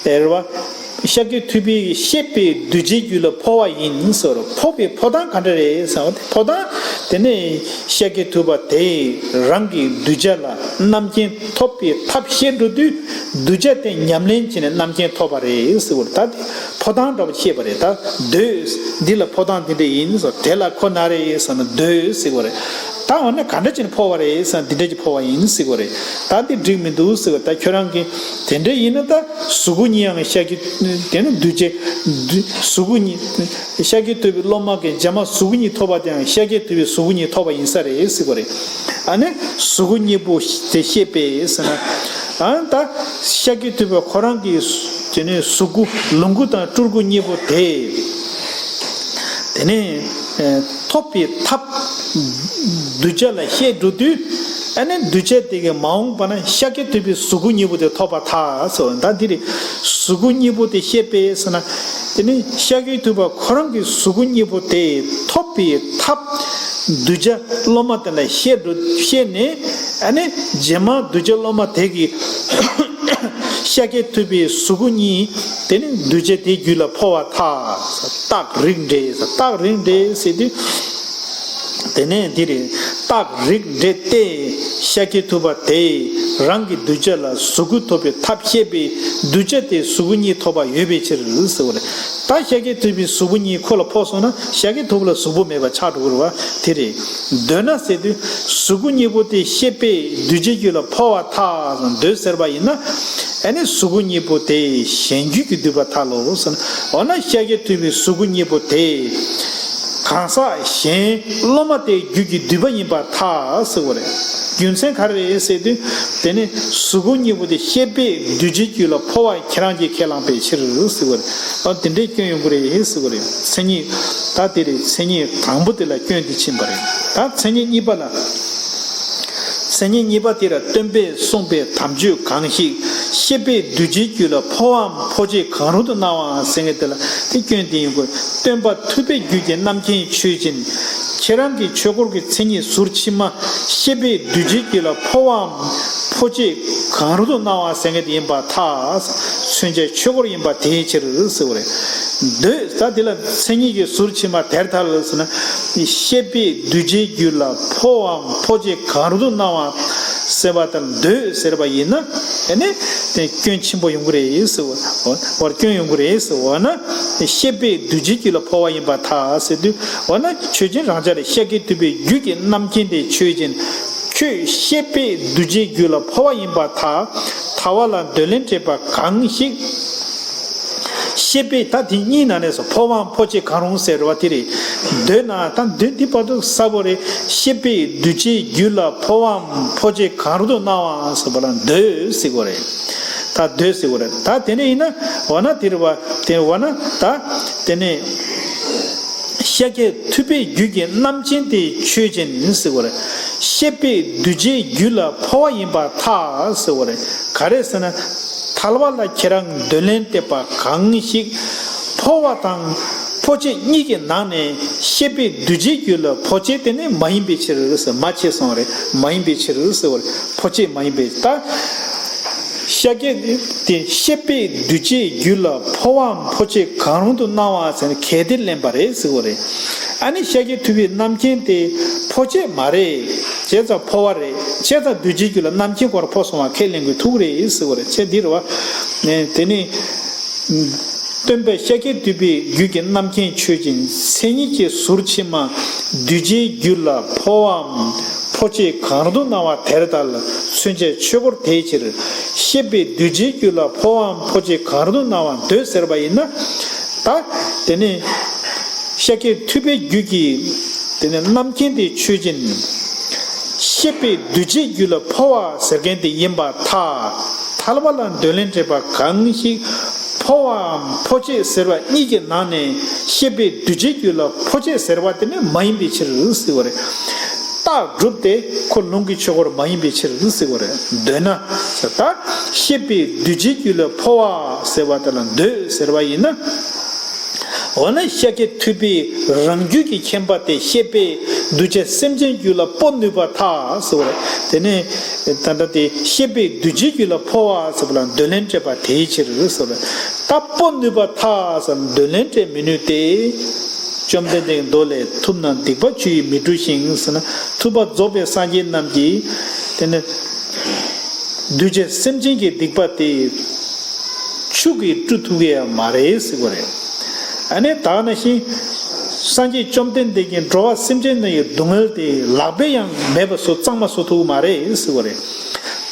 དེ་རེད་བ། ཤཱཀྱ་ཐུབ་པས་བཤད་པའི་གདུལ་བྱའི་རྒྱུད་ལ་འཕོ་བ་ཡིན་ཟེར། འཕོ་བའི་ཕོ་བྲང་ག་འདྲ་རེད་ཟེར་བ་དེ། ཕོ་བྲང་དེ་ནས་ཤཱཀྱ་ཐུབ་པ་དེས་རང་གི་གདུལ་བྱ་ལ་རྣམ་མཁྱེན་ཐོབ་པའི་ཐབས་བཤད་འགྲོ་དུས། གདུལ་བྱ་དེ་ཉམས་ལེན་བྱས་ནས་རྣམ་མཁྱེན་ཐོབ་པ་རེད་ཟེར་བ་རེད། ད་དེ་ཕོ་བྲང་འདྲ་བ་བཤད་པ་རེད། ད་འདོད་འདི་ལ་ཕོ་བྲང་འདི་འདྲ་ཡིན་ཟེར། དེ་ལ་ཁོ་ན་རེ་ཟེར་ན་འདོད་ཟེར་བ་རེད། ད་འོ་ན་ག་འདྲ་བྱས་ནས་འཕོ་བ་རེད་ཟེར་ན་འདི་འདྲ་ཅིག་འཕོ་བ་ཡིན་ཟེར་བ་རེད། ད་འདི་འགྲིག་མི་འདུག་ཟེར་བ། ད་ཁྱོད་རང་གིས་དེ་འདྲ་ཡིན་ན་ད་གཟུགས་སྐུ་གཉིས་ཡང་ཤཱཀྱ་དེ་ནི་གདུལ་བྱའི་གཟུགས་སྐུ་གཉིས། ཤཱཀྱ་ཐུབ་པའི་སློབ་མ་གིས་རྗེས་མ་གཟུགས་སྐུ་གཉིས་ཐོབ་པ་དེའང་ཤཱཀྱ་ཐུབ་པའི་གཟུགས་སྐུ་གཉིས་ཐོབ་པ་ཡིན་ས་རེད་ཟེར་བ་རེད། ཨ་ནི་གཟུགས་སྐུ་གཉིས་པོ་དེ་བཤད་པས་ཟེར་ན། ཨ་ནི་ད་ཤཱཀྱ་ཐུབ་པ་ཁོ་རང་གི་དེ་ནས་གཟུགས་སྐུ་ལོངས་སྐུ་དང་སྤྲུལ་སྐུ་གཉིས་པོ་དེ། དེ་ནས་ཐོབ་པའི་ཐབས་གདུལ་བྱ་ལ་བཤད་འགྲོ་དུས། ཨ་ནི་གདུལ་བྱ་དེ་གའི་མ་འོངས་པ་ན་ཤཱཀྱ་ཐུབ་པའི་གཟུགས་སྐུ་གཉིས་པོ་དེ་ཐོབ་པར་ཐལ་ཟེར་བ། ད་འདི་རེད། གཟུགས་སྐུ་གཉིས་པོ་དེ་བཤད་པས་ཟེར་ན། དེ་ནི་ཤཱཀྱ་ཐུབ་པ་ཁོ་རང་གི་གཟུགས་སྐུ་གཉིས་པོ་དེ་ཐོབ་པའི་ཐབས་གདུལ་བྱ་སློབ་མ་དེ་ལ་བཤད་འགྲོ་བཤད་ནས། ཨ་ནི་རྗེས་མ་གདུལ་བྱ་སློབ་མ་དེ་གིས་ཤཱཀྱ་ཐུབ་པའི་གཟུགས་སྐུ་གཉིས་དེ་ནི་གདུལ་བྱ་དེའི་རྒྱུད་ལ་འཕོ་བར་ཐལ། རྟགས་རིགས་འགྲེ། རྟགས་རིགས་འགྲེ་ཟེར་དུས། དེ་ནས་འདི་རེད། རྟགས་རིགས་འགྲེ་སྟེ། ཤཱཀྱ་ཐུབ་པ་དེས་རང་གི་གདུལ་བྱ་ལ་གཟུགས་སྐུ་ཐོབ་པའི་ཐབས་བཤད་པས། གདུལ་བྱ་དེ་གཟུགས་སྐུ་གཉིས་ཐོབ་པ་ཡོད་པའི་ཕྱིར་ཟེར་བ་རེད། ད་ཤཱཀྱ་ཐུབ་པའི་གཟུགས་སྐུ་གཉིས་ཁོ་ལ་འཕོ་སོང་ན་ཤཱཀྱ་ཐུབ་པ་ལ་གཟུགས་པོ་མེད་པ་ཆགས་འགྲོ་གི་རེད་བ། དེ་རེད། འདོད་ན་ཟེར་དུས་གཟུགས་སྐུ་གཉིས་པོ་དེ་བཤད་པས་གདུལ་བྱའི་རྒྱུད་ལ་འཕོ་བར་ཐལ་ཟེར། འདོད་ཟེར་བ་ཡིན་ན། ཨ་ནི་གཟུགས་སྐུ་གཉིས་པོ་དེ་གཞན་རྒྱུད་ཀྱིས་བསྡུས་པར་ཐལ་ལོ་ཟེར་ན། འོ་ན་ཤཱཀྱ་ཐུབ་པའི་གཟུགས་སྐུ་གཉིས་པོ་དེ་གང་ཟག་གཞན་སློབ་མ་དེའི་རྒྱུད་ཀྱིས་བསྡུས་པ་ཡིན་པར་ཐལ་ཟེར་བ་རེད། རྒྱུ་མཚན་ག་རེ་རེད་ཟེར་དུས། དེ་ནི་གཟུགས་སྐུ་གཉིས་པོ་དེ་བཤད་པས་གདུལ་བྱའི་རྒྱུད་ལ་འཕོ་བ་ཁྱེད་རང་གིས་ཁས་བླངས་པའི་ཕྱིར་ཟེར་བ་རེད། ཨ་དེ་འདྲའི་སྐྱོན་ཡོང་གི་རེད་ཟེར་བ་རེད། མཚན་ཉིད་ད་དེ་རེད། མཚན་ཉིད་དང་པོ་དེ་ལ་སྐྱོན་དེ་ཕྱིན་པ་རེད། ད་མཚན་ཉིད་གཉིས་པ་ལ། མཚན་ཉིད་གཉིས་པ་དེ་ལ་སྟོན་པས་གསུངས་པའི་དམ་ཆོས་གང་ཞིག་བཤད་པས་གདུལ་བྱའི་རྒྱུད་ལ་འཕོ་བའམ་འཕོ་བྱེད་གང་རུང་དུ་སྣང་བ་ཟེར་མཁན་དེ་ལ་དེ་སྐྱོན་དེ་ཡིན་དགོས། སྟོན་པ་ཐུབ་པའི་རྒྱུད་ཀྱི་རྣམ་མཁྱེན་ཆོས་ཅན། ཁྱེད་རང་གི་ཆོས་སྐོར་གྱི་མཚན་ཉིད་ཟུར་ཕྱི་མ་བཤད་པས་གདུལ་བྱའི་རྒྱུད་ལ་འཕོ་བའམ་འཕོ་བྱེད་གང་རུང་དུ་སྣང་བ་ཟེར་མཁན་དེ་ཡིན་པར་ཐལ། མཚོན་བྱ་ཆོས་སྐོར་ཡིན་པ་དེའི་ཕྱིར་ཟེར་བ་རེད། འདོད་ད་དེ་ལ་མཚན་ཉིད་ཀྱི་ཟུར་ཕྱི་མ་དེར་ཐལ་ཟེར་ན། བཤད་པས་གདུལ་བྱའི་རྒྱུད་ལ་འཕོ་བའམ་འཕོ་བྱེད་གང་རུང་དུ་སྣང་བ་ཟེར་བ་ལྟར་འདོད་ཟེར་བ་ཡིན་ན། ཨ་ནི་དེ་སྐྱོན་ཆེན་པོ་ཡོང་གི་རེད་ཟེར་བ། འོ་བར་སྐྱོན་ཡོང་གི་རེད་ཟེར་བ་ན། བཤད་པས་གདུལ་བྱའི་རྒྱུད་ལ་འཕོ་བ་ཡིན་པར་ཐལ་ཟེར་དུས། འོ་ན་ཆོས་ཅན་རང་ཅག་ལ་ཤཱཀྱ་ཐུབ་པའི་རྒྱུད་ཀྱི་རྣམ་མཁྱེན་དེ་ཆོས་ཅན། ཁྱོད་བཤད་པས་གདུལ་བྱའི་རྒྱུད་ལ་འཕོ་བ་ཡིན་པར་ཐལ། ཐལ་བ་ལ་འདོད་ལན་སྤྲད་པ་གང་ཞིག་བཤད་པས་ད་དེ་གཉིས་ནང་ནས་སོ། འཕོ་བའམ་འཕོ་བྱེད་གང་རུང་ཟེར་བ་དེ་རེད། འདོད་ན་ད་འདོད་འདི་བར་དུ་གསལ་པོ་རེད། བཤད་པས་གདུལ་བྱའི་རྒྱུད་ལ་འཕོ་བའམ་འཕོ་བྱེད་གང་རུང་དུ་སྣང་བའམ་ཟེར་བ་ལ་འདོད་ཟེར་དགོས་རེད། ད་འདོད་ཟེར་དགོས་རེད། ད་དེ་ནས་ཡིན་ན་འོ་ན་དེ་རེད་བ། དེ་འོ་ན་ད་དེ་ནས་ཤཱཀྱ་ཐུབ་པའི་རྒྱུད་ཀྱི་རྣམ་མཁྱེན་དེ་ཆོས་ཅན་ཟེར་དགོས་རེད། བཤད་པས་གདུལ་བྱའི་རྒྱུད་ལ་འཕོ་བ་ཡིན་པར་ཐལ་ཟེར་བ་རེད། ག་རེ་ཟེར་ན། ཐལ་བ་ལ་ཁྱེད་རང་འདོད་ལན་སྤྲད་པ་གང་ཞིག་འཕོ་བ་དང་འཕོ་བྱེད་གཉིས་ཀྱི་ནང་ནས་བཤད་པས་གདུལ་བྱའི་རྒྱུད་ལ་འཕོ་བྱེད་དེ་ནི་མ་ཡིན་པའི་ཕྱིར་ཟེར། མ་བྱས་སོང་བ་རེད། མ་ཡིན་པའི་ཕྱིར་ཟེར་བ་རེད། འཕོ་བྱེད་མ་ཡིན་པའི་ད། ཤཱཀྱ་དེ་བཤད་པས་གདུལ་བྱའི་རྒྱུད་ལ་འཕོ་བའམ་འཕོ་བྱེད་གང་རུང་དུ་སྣང་བ་ཟེར་ནས་གལ་ཏེ་ལེན་པ་རེད་ཟེར་བ་རེད། ཨ་ནི་ཤཱཀྱ་ཐུབ་པའི་རྣམ་མཁྱེན་དེ་འཕོ་བྱེད་མ་རེད། བྱས་ཙང་འཕོ་བ་རེད། བྱས་ཙང་གདུལ་བྱའི་རྒྱུད་ལ་རྣམ་མཁྱེན་སྐོར་འཕོ་སོང་བ་ཁས་ལེན་དགོས་ཐུག་རེད་ཟེར་བ་རེད། བྱས་འདི་རེད་བ། དེ་ནི། སྟོན་པས་ཤཱཀྱ་ཐུབ་པའི་རྒྱུད་ཀྱི་རྣམ་མཁྱེན་ཆོས་ཅན། མཚན་ཉིད་ཀྱི་ཟུར་ཕྱི་མ་གདུལ་བྱའི་རྒྱུད་ལ་འཕོ་བའམ་འཕོ་བྱེད་གང་རུང་དུ་སྣང་བ་དེར་ཐལ། མཚོན་བྱ་ཆོས་སྐོར་དེའི་ཕྱིར། བཤད་པས་གདུལ་བྱའི་རྒྱུད་ལ་འཕོ་བའམ་འཕོ་བྱེད་གང་རུང་དུ་སྣང་བ་འདོད་ཟེར་བ་ཡིན་ན། ད་དེ་ནི་ཤཱཀྱ་ཐུབ་པའི་རྒྱུད་ཀྱི་དེ་ནི་རྣམ་མཁྱེན་དེ་ཆོས་ཅན། བཤད་པས་གདུལ་བྱའི་རྒྱུད་ལ་འཕོ་བ་ཟེར་མཁན་དེ་ཡིན་པར་ཐལ། ཐལ་བ་ལ་འདོད་ལན་སྤྲད་པ་གང་ཞིག་འཕོ་བའམ་འཕོ་བྱེད་ཟེར་བ་གཉིས་ཀྱི་ནང་ནས་བཤད་པས་གདུལ་བྱའི་རྒྱུད་ལ་འཕོ་བྱེད་ཟེར་བ་དེ་ནི་མ་ཡིན་པའི་ཕྱིར་ཟེར་བ་རེད། རྟགས་གྲུབ་སྟེ་ཁོ་ལུང་གི་ཆོས་འཁོར་མ་ཡིན་པའི་ཕྱིར་ཟེར་བ་རེད། འདོད་ན་ད་ཤེས་པས་འདུས་བྱས་རྒྱུད་ལ་འཕོ་བ་ཟེར་བ་དེ་ལ་འདོད་ཟེར་བ་ཡིན་ན། འོ་ན་ཤཱཀྱ་ཐུབ་པའི་རང་རྒྱུད་ཀྱི་མཁྱེན་པ་དེ་ཤེས་པས་འདུས་བྱས་སེམས་ཅན་རྒྱུད་ལ་འཕོ་ནུས་པར་ཐལ་ཟེར་བ་རེད། དེ་ནས་ད་ལྟ་དེ་ཤེས་པས་འདུས་བྱས་རྒྱུད་ལ་འཕོ་བ་ཟེར་བ་ལ་འདོད་ལན་སྤྲད་པ་དེའི་ཕྱིར་ཟེར་བ་རེད། ད་འཕོ་ནུས་པར་ཐལ་ཟེར་ན་འདོད་ལན་སྤྲད་མི་ནུས་ཏེ། བཅོམ་ལྡན་འདས་ཀྱི་མདོ་ལས། ཐུབ་རྣམས་སྡིག་པ་ཆུ་ཡིས་མི་འཁྲུ་ཞིང་ཟེར་ན་ཐུབ་པ་རྫོགས་པའི་སངས་རྒྱས་རྣམས་ཀྱིས་དེ་ནི་འདུས་བྱས་སེམས་ཅན་གྱི་སྡིག་པ་དེ་ཆུ་གིས་བཀྲུ་ཐུབ་ཀྱི་ཡང་མ་རེད་ཟེར་བ་རེད། ཨ་ནི་ད་ག་ནང་བཞིན་སངས་རྒྱས་བཅོམ་ལྡན་འདས་ཀྱིས་འགྲོ་བ་སེམས་ཅན་རྣམས་ཀྱི་སྡུག་བསྔལ་དེ་ལག་པས་ཡང་མེད་པ་བཟོ་གཙང་མ་བཟོ་ཐུབ་ཀྱི་མ་རེད་ཟེར་བ་རེད།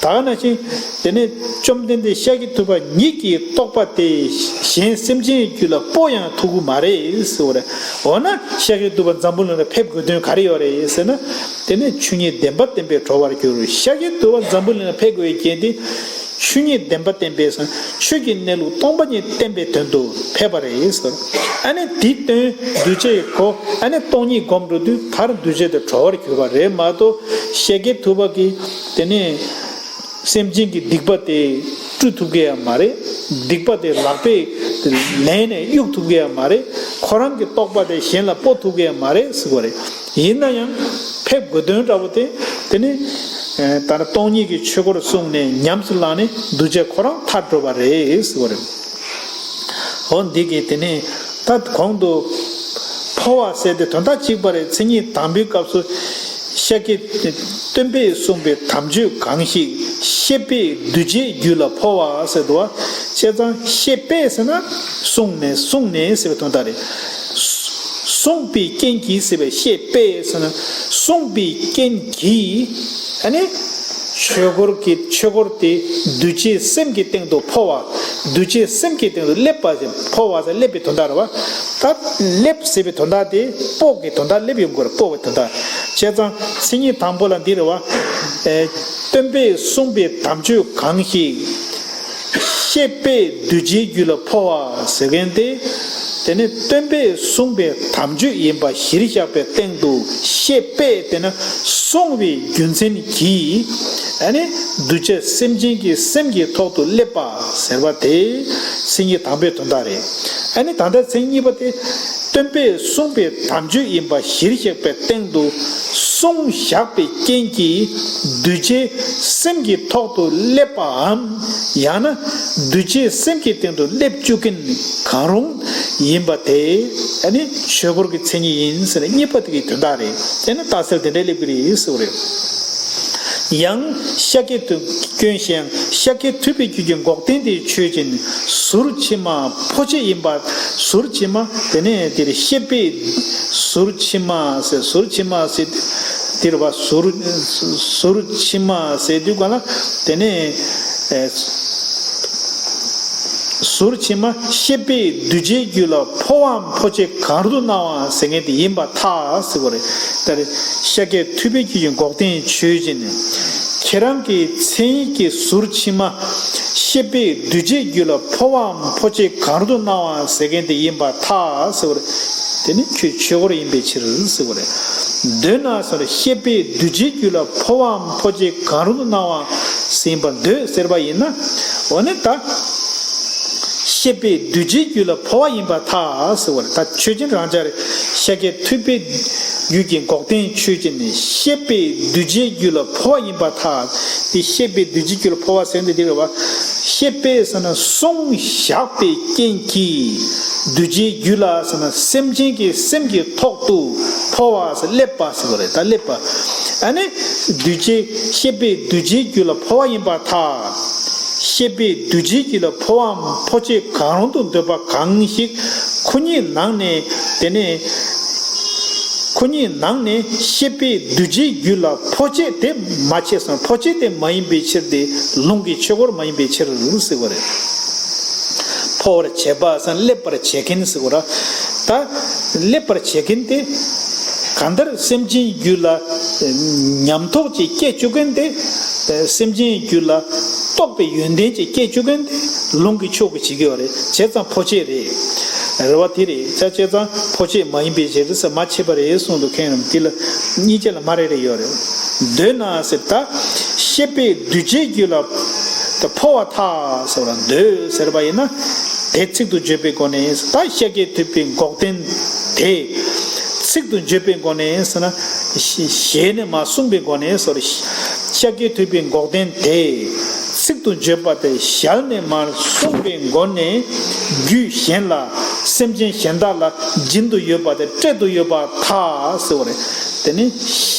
ད་ག་ནང་བཞིན་དེ་ནས་བཅོམ་ལྡན་འདས་ཤཱཀྱ་ཐུབ་པ་ཉིད་ཀྱི་རྟོགས་པ་དེ་གཞན་སེམས་ཅན་རྒྱུད་ལ་སྤོ་ཡང་ཐུབ་ཀྱི་མ་རེད་ཟེར་བ་རེད། འོ་ན་ཤཱཀྱ་ཐུབ་པ་འཛམ་བུ་གླིང་ལ་ཕེབས་དགོས་དོན་ག་རེ་ཡོད་རེད་ཟེར་ན། དེ་ནས་ཆོས་ཉིད་བདེན་པ་བསྟན་པའི་གྲོགས་པར་གྱུར། ཤཱཀྱ་ཐུབ་པ་འཛམ་བུ་གླིང་ལ་ཕེབས་དགོས་པའི་རྐྱེན་དེ། ཆོས་ཉིད་བདེན་པ་བསྟན་པའི་ཆོས་ཀྱི་གནས་ལུགས་སྟོང་པ་ཉིད་བསྟན་པའི་དོན་དུ་ཕེབས་པ་རེད་ཟེར། ཨ་ནི་དེའི་དོན་འདུས་བྱས་གོ། ཨ་ནི་སྟོང་ཉིད་སྒོམ་འགྲོ་དུས་མཐར་འདུས་བྱས་དེ་གྲོལ་བར་གྱུར་པ་རེད་མ་གཏོགས། ཤཱཀྱ་ཐུབ་པ་གིས་དེ་ནས་སེམས་ཅན་གྱི་སྡིག་པ་དེ་བཀྲུ་ཐུབ་ཀྱི་ཡང་མ་རེད། སྡིག་པ་དེ་ལག་པས་ལེན་ནས་གཡུག་ཐུབ་ཀྱི་ཡང་མ་རེད། ཁོ་རང་གི་རྟོགས་པ་དེ་གཞན་ལ་སྤོ་ཐུབ་ཀྱི་ཡང་མ་རེད་ཟེར་བ་རེད། ཡིན་ན་ཡང་ཕེབས་དགོས་དོན་འདྲ་པོ་དེ། དེ་ནི་ད་ནི་སྟོང་ཉིད་ཀྱི་ཆོས་འཁོར་གསུངས་ནས་ཉམས་སུ་བླངས་ནས་འདུས་བྱས་ཁོ་རང་ཐར་འགྲོ་བ་རེད་ཟེར་བ་རེད། འོ་འདི་གིས་དེ་ནས་ད་གོང་དུ་འཕོ་བ་ཟེར་དེ་དོན་དག་གཅིག་པ་རེད། མཚན་ཉིད་དང་པོའི་སྐབས་སུ་ཤཱཀྱ་སྟོན་པས་གསུངས་པའི་དམ་ཆོས་གང་ཞིག་ཤེས་པས་འདུས་བྱས་རྒྱུད་ལ་འཕོ་བ་ཟེར་འདུག་བ། བྱས་ཙང་ཤེས་པས་ཟེར་ན་གསུངས་ནས། གསུངས་ནས་ཟེར་བའི་དོན་དག་རེད། གསུངས་པའི་རྐྱེན་གྱིས་ཟེར་བའི་ཤེས་པས་ཟེར་ན་གསུངས་པའི་རྐྱེན་གྱིས། ཨ་ནི་ཆོས་འཁོར་གྱི་ཆོས་འཁོར་དེ་འདུས་བྱས་སེམས་ཀྱི་སྟེང་དུ་འཕོ་བ། འདུས་བྱས་སེམས་ཀྱི་སྟེང་དུ་སླེབས་པ་ཟེར། འཕོ་བ་ཟེར་སླེབས་པའི་དོན་དག་རེད་བ། ད་སླེབས་ཟེར་བའི་དོན་དག་དེ་སྤོ་གི་དོན་དག་སླེབས་ཡོང་དགོས་རེད། སྤོ་བའི་དོན་དག། བྱས་ཙང་མཚན་ཉིད་དང་པོ་ལ་འདི་རེད་བ། ཨེ། སྟོན་པས་གསུངས་པའི་དམ་ཆོས་གང་ཞིག་ཤེས་པས་འདུས་བྱས་རྒྱུད་ལ་འཕོ་བ་ཟེར་མཁན་དེ། དེ་ནི་སྟོན་པས་གསུངས་པའི་དམ་ཆོས་ཡིན་པ་གཞིར་བཞག་པའི་སྟེང་དུ་ཤེས་པས་དེ་ནི་གསུངས་པའི་རྒྱུ་མཚན་གྱིས། ཨ་ནི་འདུས་བྱས་སེམས་ཅན་གྱི་སེམས་ཀྱི་ཐོག་ཏུ་སླེབས་པ་ཟེར་བ་དེ་མཚན་ཉིད་དང་པོའི་དོན་དག་རེད། ཨ་ནི་ད་ལྟ་མཚན་ཉིད་པ་དེ། སྟོན་པས་གསུངས་པའི་དམ་ཆོས་ཡིན་པ་གཞིར་བཞག་པའི་སྟེང་དུ་གསུངས་བཞག་པའི་རྐྱེན་གྱིས་འདུས་བྱས་སེམས་ཀྱི་ཐོག་ཏུ་སླེབས་པའམ། ཡང་ན་འདུས་བྱས་སེམས་ཀྱི་སྟེང་དུ་སླེབས་བཅུག་མཁན་གང་རུང་ཡིན་པ་དེ། ཨ་ནི་ཆོས་འཁོར་གྱི་མཚན་ཉིད་ཡིན་ཟེར་ན་གཉིས་པ་དེ་གི་དོན་དག་རེད། དེ་ནི་རྟགས་གསལ་དེ་འདྲ་སླེབས་ཀྱི་རེད་ཟེར་བ་རེད། ཡང་ཤཱཀྱ་ཐུབ་སྐྱོན་ཞེས་ཤཱཀྱ་ཐུབ་པའི་རྒྱུད་ཀྱི་འགོག་བདེན་དེ་ཆོས་ཅན། ཟུར་ཕྱི་མ་འཕོ་བྱེད་ཡིན་པ། ཟུར་ཕྱི་མ་དེ་ནས་དེར་ཤེས་པས། ཟུར་ཕྱི་མ་ཟེར། ཟུར་ཕྱི་མ་ཟེར་དེར་བ། ཟུར་ཟུར་ཕྱི་མ་ཟེར་དུས་ག་ལ་དེ་ནས་ཨེ། ཟུར་ཕྱི་མ་ཤེས་པས་འདུས་བྱས་རྒྱུད་ལ་འཕོ་བའམ་འཕོ་བྱེད་གང་རུང་དུ་སྣང་བ་ཟེར་མཁན་དེ་ཡིན་པར་ཐལ་ཟེར་བ་རེད། ད་རེས་ཤཱཀྱ་ཐུབ་པའི་རྒྱུད་ཀྱི་འགོག་བདེན་ཆོས་ཅན། ཁྱེད་རང་གི་མཚན་ཉིད་ཀྱི་ཟུར་ཕྱི་མ་ཤེས་པས་འདུས་བྱས་རྒྱུད་ལ་འཕོ་བའམ་འཕོ་བྱེད་གང་རུང་དུ་སྣང་བ་ཟེར་མཁན་དེ་ཡིན་པར་ཐལ་ཟེར་བ་རེད། དེ་ནི་ཁྱོད་ཆོས་འཁོར་ཡིན་པའི་ཕྱིར་ཟེར་བ་རེད། འདོད་ན་ཟེར། ཤེས་པས་འདུས་བྱས་རྒྱུད་ལ་འཕོ་བའམ་འཕོ་བྱེད་གང་རུང་དུ་སྣང་བ་ཟིན་པར་འདོད་ཟེར་བ་ཡིན་ན། འོ་ན་ད་ཤེས་པས་འདུས་བྱས་རྒྱུད་ལ་འཕོ་བ་ཡིན་པར་ཐལ་ཟེར་བ་རེད། ད་ཆོས་ཅན་རང་འཇགས་རེད། ཤཱཀྱ་ཐུབ་པའི་རྒྱུད་ཀྱི་འགོག་བདེན་ཆོས་ཅན་ནི་ཤེས་པས་འདུས་བྱས་རྒྱུད་ལ་འཕོ་བ་ཡིན་པར་ཐལ། དེ་ཤེས་པས་འདུས་བྱས་རྒྱུད་ལ་འཕོ་བ་ཟེར་འདི་འདི་རེད་བ། ཤེས་པས་ཟེར་ན་གསུངས་བཞག་པའི་རྐྱེན་གྱིས་འདུས་བྱས་རྒྱུད་ལ་ཟེར་ན་སེམས་ཅན་གྱི་སེམས་ཀྱི་ཐོག་ཏུ་འཕོ་བ་ཟེར་སླེབས་པ་ཟེར་བ་རེད། ད་སླེབས་པ། ཨ་ནི་འདུས་བྱས་ཤེས་པས་འདུས་བྱས་རྒྱུད་ལ་འཕོ་བ་ཡིན་པར་ཐལ། ཤེས་པས་འདུས་བྱས་རྒྱུད་ལ་འཕོ་བའམ་འཕོ་བྱེད་གང་རུང་དུ་འདོད་པ་གང་ཞིག་ཁོ་གཉིས་ནང་ནས་དེ་ནས་ཁོ་གཉིས་ནང་ནས་ཤེས་པས་འདུས་བྱས་རྒྱུད་ལ་འཕོ་བྱེད་དེ་མ་བྱས་སམ། འཕོ་བྱེད་དེ་མ་ཡིན་པའི་ཕྱིར་ཏེ། ལུང་གི་ཆོས་འཁོར་མ་ཡིན་པའི་ཕྱིར་ཟེར་བ་རེད། འཕོ་བར་བྱེད་པ་སམ་སླེབས་པར་བྱེད་མཁན་ཟེར་བ་ར། ད་སླེབས་པར་བྱེད་མཁན་དེ་ག་ གང་ལྟར་སེམས་ཅན་རྒྱུད་ལ་ཉམས་རྟོགས་ཅིག་སྐྱེ་བཅུག་མཁན་དེ། སེམས་ཅན་རྒྱུད་ལ་རྟོགས་པའི་ཡོན་ཏན་ཅིག་སྐྱེ་བཅུག་མཁན་དེ་ལུང་གི་ཕྱོགས་ཀྱི་བྱེད་ཀྱི་ཡོད་རེད། བྱས་ཙང་འཕོ་བྱེད་རེད། རེད་བ། དེ་རེད། བྱས་ཙང་འཕོ་བྱེད་མ་ཡིན་པའི་ཕྱིར་ཟེར་མ་ཕྱེད་པ་རེད་གསུངས་འདུག་མཁན་རྣམས་དེ་ལ་གཉིས་ཆ་ལ་མ་རེ་རེ་ཡོད་རེད། འདོད་ན་ཟེར་ད། ཤེས་པས་འདུས་བྱས་རྒྱུད་ལ་འཕོ་བ་ཐལ་ཟེར་བ་ལ། འདོད་ཟེར་བ་ཡིན་ན་དེ་ཚིག་ཏུ་བརྗོད་པའི་སྒོ་ནས། ད་ཤཱཀྱ་ཐུབ་པའི་འགོག་བདེན་དེ་ཚིག་ཏུ་བརྗོད་པའི་སྒོ་ནས་ཟེར་ན། ཞལ་ནས་མར་གསུངས་པའི་སྒོ་ནས་ཟེར། ཤཱཀྱ་ཐུབ་པའི་འགོག་བདེན་དེ་ཚིག་ཏུ་བརྗོད་པ་དེ་ཞལ་ནས་མར་གསུངས་པའི་སྒོ་ནས། རྒྱུད་གཞན་ལ། སེམས་ཅན་གཞན་དག་ལ་སྦྱིན་དུ་ཡོད་པ་དེ་སྤྲད་དུ་ཡོད་པ་ཐལ་ཟེར་བ་རེད། དེ་ནི་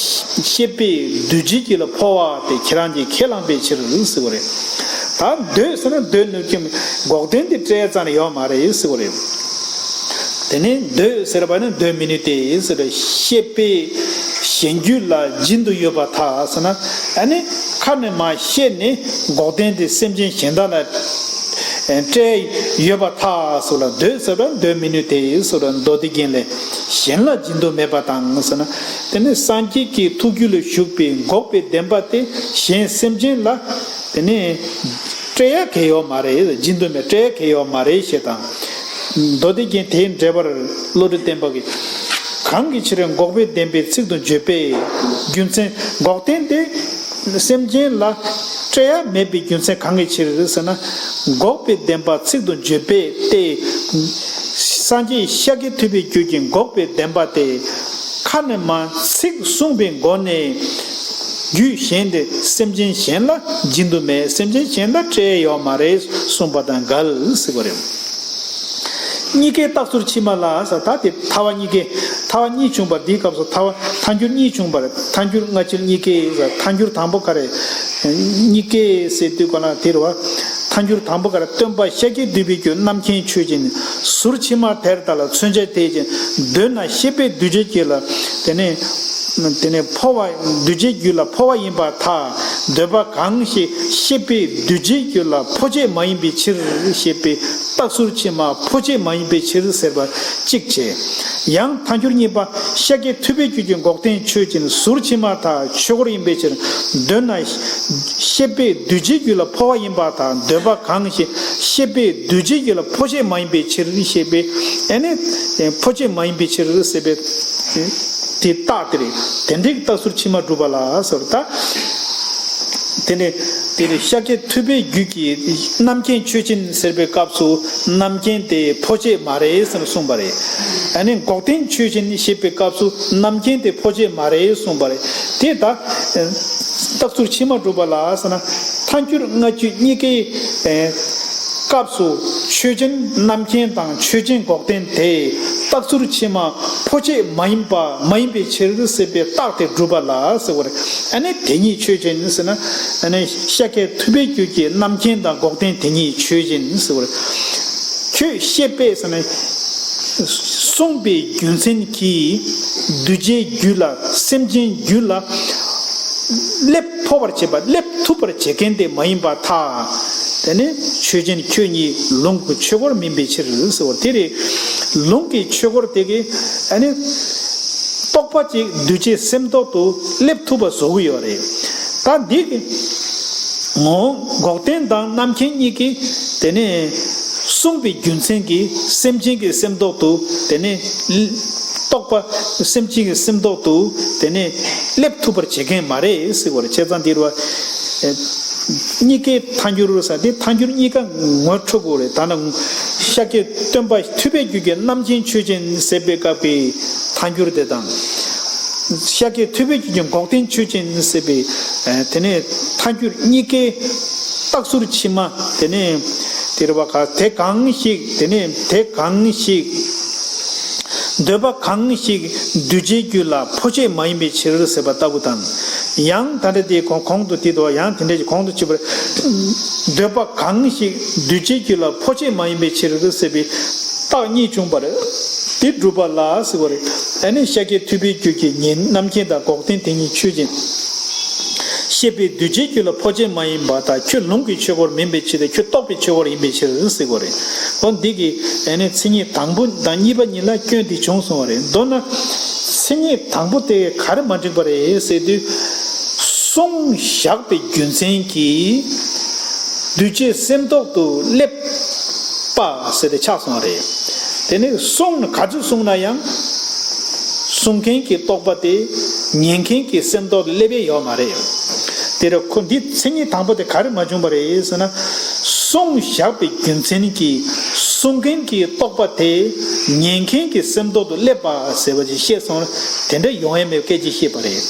ཤེས་པས་འདུས་བྱས་རྒྱུད་ལ་འཕོ་བ་དེ་ཁྱེད་རང་གིས་ཁས་བླངས་པའི་ཕྱིར་ཟེར་བ་རེད། ད་འདོད་ཟེར་ན་འདོད་ནུས་ཀྱི་འགོག་བདེན་དེ་སྤྲད་ཙམ་ཡོད་མ་རེད་ཟེར་བ་རེད། དེ་ནས་འདོད་ཟེར་བ་ནི་འདོད་མི་ནུས་ཏེ་ཟེར་བ། ཤེས་པས་གཞན་རྒྱུད་ལ་སྦྱིན་དུ་ཡོད་པ་ཐལ་ཟེར་ན། ཨ་ནི་ཁ་ནས་མར་བཤད་ནས་འགོག་བདེན་དེ་སེམས་ཅན་གཞན་དག་ལ་སྤྲད་ཡོད་པ་ཐལ་ཟེར་བ་ལ། འདོད་ཟེར་བ་འདོད་མི་ནུས་ཏེ་ཟེར་བ། མདོ་སྡེ་རྒྱན་ལས། གཞན་ལ་སྦྱིན་དུ་མེད་པ་དང་ཟེར་ན། དེ་ནི་སངས་རྒྱས་ཀྱི་ཐུགས་རྒྱུད་ལ་བཞུགས་པའི་འགོག་པའི་བདེན་པ་དེ་གཞན་སེམས་ཅན་ལ་དེ་ནི་སྤྲད་ཡ་གལ་ཡོད་མ་རེད། སྦྱིན་དུ་མེད། སྤྲད་ཡ་གལ་ཡོད་མ་རེད་ཞེས་དང་། མདོ་སྡེ་རྒྱན་དེའི་འགྲེལ་པར་བློ་གྲོས་བརྟན་པ་གིས། གང་གི་ཕྱིར་འགོག་པའི་བདེན་པའི་ཚིག་ཏུ་བརྗོད་པའི་རྒྱུ་མཚན། འགོག་བདེན་དེ་སེམས་ཅན་ལ་སྤྲད་ཡ་མེད་པའི་རྒྱུ་མཚན་གང་གི་ཕྱིར་ཟེར་ན། འགོག་པའི་བདེན་པ་ཚིག་ཏུ་བརྗོད་པས་ཏེ། སངས་རྒྱས་ཤཱཀྱ་ཐུབ་པའི་རྒྱུད་ཀྱི་འགོག་པའི་བདེན་པ་དེ་ཁ་ནས་མར་ཚིག་གསུངས་པའི་སྒོ་ནས། རྒྱུད་གཞན་དེ་སེམས་ཅན་གཞན་ལ་སྦྱིན་དུ་མེད། སེམས་ཅན་གཞན་ལ་སྤྲད་ཡོད་མ་རེད་གསུངས་པ་དང་འགལ་ཟེར་བ་རེད། གཉིས་ཀའི་རྟགས་ཚུལ་ཕྱི་མ་ལ་ཟེར། ད་དེ་ཐལ་བ་གཉིས་ཀའི། ཐལ་བ་གཉིས་བྱུང་བ། འདིའི་སྐབས་སུ་ཐལ་བ་ཐལ་འགྱུར་གཉིས་བྱུང་བ་རེད། ཐལ་འགྱུར་སྔ་ཕྱི་གཉིས་ཀའི་ཟེར། ཐལ་འགྱུར་དང་པོ་ག་རེ། གཉིས་ཀའི་ཟེར་དུས་ག་ལ་དེ་རེད་བ། ཐལ་འགྱུར་དང་པོ་ག་རེ། སྟོན་པ་ཤཱཀྱ་ཐུབ་པའི་རྒྱུད་རྣམ་མཁྱེན་ཆོས་ཅན། ཟུར་ཕྱི་མ་དེར་ལྟ་ལ་མཚོན་བྱ་དེ་ཅན། འདོད་ན་ཤེས་པས་འདུས་བྱས་རྒྱུད་ལ། དེ་ནས་དེ་ནས་འཕོ་བ། འདུས་བྱས་རྒྱུད་ལ་འཕོ་བ་ཡིན་པར་ཐལ། འདོད་པ་གང་ཞིག་ཤེས་པས་འདུས་བྱས་རྒྱུད་ལ་འཕོ་བྱེད་མ་ཡིན་པའི་ཕྱིར་ཞེས་པའི་རྟགས་ཚུལ་ཕྱི་མ་འཕོ་བྱེད་མ་ཡིན་པའི་ཕྱིར་ཟེར་བ་གཅིག་བྱས། ཡང་ཐལ་འགྱུར་གཉིས་པ། ཤཱཀྱ་ཐུབ་པའི་རྒྱུད་ཀྱི་འགོག་བདེན་ཆོས་ཅན། ཟུར་ཕྱི་མ་ཐལ། ཆོས་འཁོར་ཡིན་པའི་ཕྱིར། འདོད་ན་ཤེས་པས་འདུས་བྱས་རྒྱུད་ལ་འཕོ་བ་ཡིན་པར་ཐལ། འདོད་པ་གང་ཞིག་ཤེས་པས་འདུས་བྱས་རྒྱུད་ལ་འཕོ་བྱེད་མ་ཡིན་པའི་ཕྱིར་ཞེས་པའི། ཨ་ནི་འཕོ་བྱེད་མ་ཡིན་པའི་ཕྱིར་ཟེར་བའི་དེ་རྟགས་དེ་རེད། དེ་འདྲའི་རྟགས་ཚུལ་ཕྱི་མ་སྒྲུབ་པ་ལ་ཟེར། ད་དེ་ནས་དེ་ནས་ཤཱཀྱ་ཐུབ་པའི་རྒྱུད་ཀྱི་རྣམ་མཁྱེན་ཆོས་ཅན་ཟེར་བའི་སྐབས་སུ་རྣམ་མཁྱེན་དེ་འཕོ་བྱེད་མ་རེད་ཟེར་གསུངས་པ་རེད། ཨ་ནི་འགོག་བདེན་ཆོས་ཅན་ཞེས་པའི་སྐབས་སུ་རྣམ་མཁྱེན་དེ་འཕོ་བྱེད་མ་རེད་གསུངས་པ་རེད། དེ་ད་རྟགས་ཚུལ་ཕྱི་མ་སྒྲུབ་པ་ལ་ཟེར་ན། ཐལ་འགྱུར་སྔ་ཕྱི་གཉིས་ཀའི་སྐབས་སུ་ཆོས་ཅན་རྣམ་མཁྱེན་དང་ཆོས་ཅན་འགོག་བདེན་དེ་རྟགས་ཚུལ་ཕྱི་མ་འཕོ་བྱེད་མ་ཡིན་པ་མ་ཡིན་པའི་ཕྱིར་ཟེར་བའི་རྟགས་དེ་སྒྲུབ་པ་ལ་ཟེར་བ་རེད། ཨ་ནི་དེ་ཉིད་ཆོས་ཅན་ཟེར་ན། ཨ་ནི་ཤཱཀྱ་ཐུབ་པའི་རྒྱུད་ཀྱི་རྣམ་མཁྱེན་དང་འགོག་བདེན་དེ་ཉིད་ཆོས་ཅན་ཟེར་བ་རེད། ཁྱོད་ཤེས་པས་ཟེར་ན། གསུངས་པའི་རྒྱུ་མཚན་གྱིས་འདུས་བྱས་རྒྱུད་ལ། སེམས་ཅན་རྒྱུད་ལ་སླེབས་ཐུབ་པར་བྱེད་པ། སླེབས་ཐུབ་པར་བྱེད་མཁན་དེ་མ་ཡིན་པར་ཐལ། དེ་ནི་ཆོས་ཅན་ཁྱོད་ཉིད་ལུང་གི་ཆོས་འཁོར་མིན་པའི་ཕྱིར་ཟེར་བ་དེ་རེད། ལུང་གི་ཆོས་འཁོར་དེ་གིས་ཨ་ནི་རྟོག་པ་ཅིག་འདུས་བྱས་སེམས་ཐོག་ཏུ་སླེབས་ཐུབ་པ་བཟོ་གི་ཡོད་རེད། ད་འདི་གི་ངོ་བོ་འགོག་བདེན་དང་རྣམ་མཁྱེན་གཉིས་ཀྱིས་དེ་ནས་གསུངས་པའི་རྒྱུ་མཚན་གྱིས་སེམས་ཅན་གྱི་སེམས་ཐོག་ཏུ་དེ་ནས་རྟོག་པ། སེམས་ཅན་གྱི་སེམས་ཐོག་ཏུ་དེ་ནས་སླེབས་ཐུབ་པར་བྱེད་མཁན་མ་རེད་ཟེར་བ་རེད། བྱས་ཙང་འདིར་བ། གཉིས་ཀའི་ཐལ་འགྱུར་ཟེར་དེ་ཐལ་འགྱུར་གཉིས་ཀ་ངོ་འཕྲོད་དགོས་རེད། ད་ནི་ཤཱཀྱ་སྟོན་པ་ཐུབ་པའི་རྒྱུད་ཀྱི་རྣམ་མཁྱེན་ཆོས་ཅན་ཟེར་བའི་སྐབས་ཀྱི་ཐལ་འགྱུར་དེ་དང་། ཤཱཀྱ་ཐུབ་པའི་རྒྱུད་ཀྱི་འགོག་བདེན་ཆོས་ཅན་ཟེར་བའི་དེ་ནས་ཐལ་འགྱུར་གཉིས་ཀའི་རྟགས་ཚུལ་ཕྱི་མ་དེ་ནས་དེ་རེད་བ། ག་དེ་གང་ཞིག་དེ་ནས་དེ་གང་ཞིག་འདོད་པ་གང་ཞིག་འདུས་བྱས་རྒྱུད་ལ་འཕོ་བྱེད་མ་ཡིན་པའི་ཕྱིར་ཟེར་བ་ལྟ་བུ་དང་། ཡང་ད་ལྟ་དེའི་གོང་གོང་དུ་དེ་དོ། ཡང་དེ་འདྲ་ཞིག་གོང་དུ་ཕྱིན་པར། འདོད་པ་གང་ཞིག་འདུས་བྱས་རྒྱུད་ལ་འཕོ་བྱེད་མ་ཡིན་པའི་ཕྱིར་ཟེར་བའི་རྟགས་གཉིས་བྱུང་བར། དེ་སྒྲུབ་པ་ལ་ཟེར་བ་རེད། ཨ་ནི་ཤཱཀྱ་ཐུབ་པའི་རྒྱུད་ཀྱི་ཉན་རྣམ་མཁྱེན་དང་འགོག་བདེན་དེ་ཉིད་ཆོས་ཅན། ཤེས་པས་འདུས་བྱས་རྒྱུད་ལ་འཕོ་བྱེད་མ་ཡིན་པ་དང་། ཁྱོད་ལུང་གི་ཆོས་འཁོར་མིན་པའི་ཕྱིར་ཏེ། ཁྱོད་རྟོག་པའི་ཆོས་འཁོར་ཡིན་པའི་ཕྱིར་ཟེར་བ་རེད། འོ་འདི་གི་ཨ་ནི་མཚན་ཉིད་དང་པོ་དང་གཉིས་པ་གཉིས་ལ་སྐྱོན་དེ་བྱུང་སོང་བ་རེད། མདོར་ན། མཚན་ཉིད་དང་པོ་དེ་ག་རེ་མ་འགྲིག་པ་རེད་ཟེར་དུས། བསྲུང་བཞག་པའི་རྒྱུ་མཚན་གྱིས་འདུས་བྱས་སེམས་ཐོག་ཏུ་སླེབས་པ་ཟེར་ཏེ་ཆགས་སོང་བ་རེད། དེ་ནི་བསྲུང་ན་ག་ཚོད་བསྲུངས་ན་ཡང་། བསྲུང་མཁན་གྱི་རྟོག་པ་དེ་ཉན་མཁན་གྱི་སེམས་ཐོག་ཏུ་སླེབས་ཡས་ཡོད་མ་རེད། དེ་རེད། ཁོ་འདི་མཚན་ཉིད་དང་པོ་དེ་ག་རེ་མ་བྱུང་བ་རེད་ཟེར་ན། བསྲུང་བཞག་པའི་རྒྱུ་མཚན་གྱིས་བསྲུང་མཁན་གྱི་རྟོག་པ་དེ་ཉན་མཁན་གྱི་སེམས་ཐོག་ཏུ་སླེབས་པ་ཟེར་བ་ཅིག་བཤད་སོང་། དེ་འདྲ་ཡོང་ཡས་མེད་པའི་སྐད་ཆ་བཤད་པ་རེད།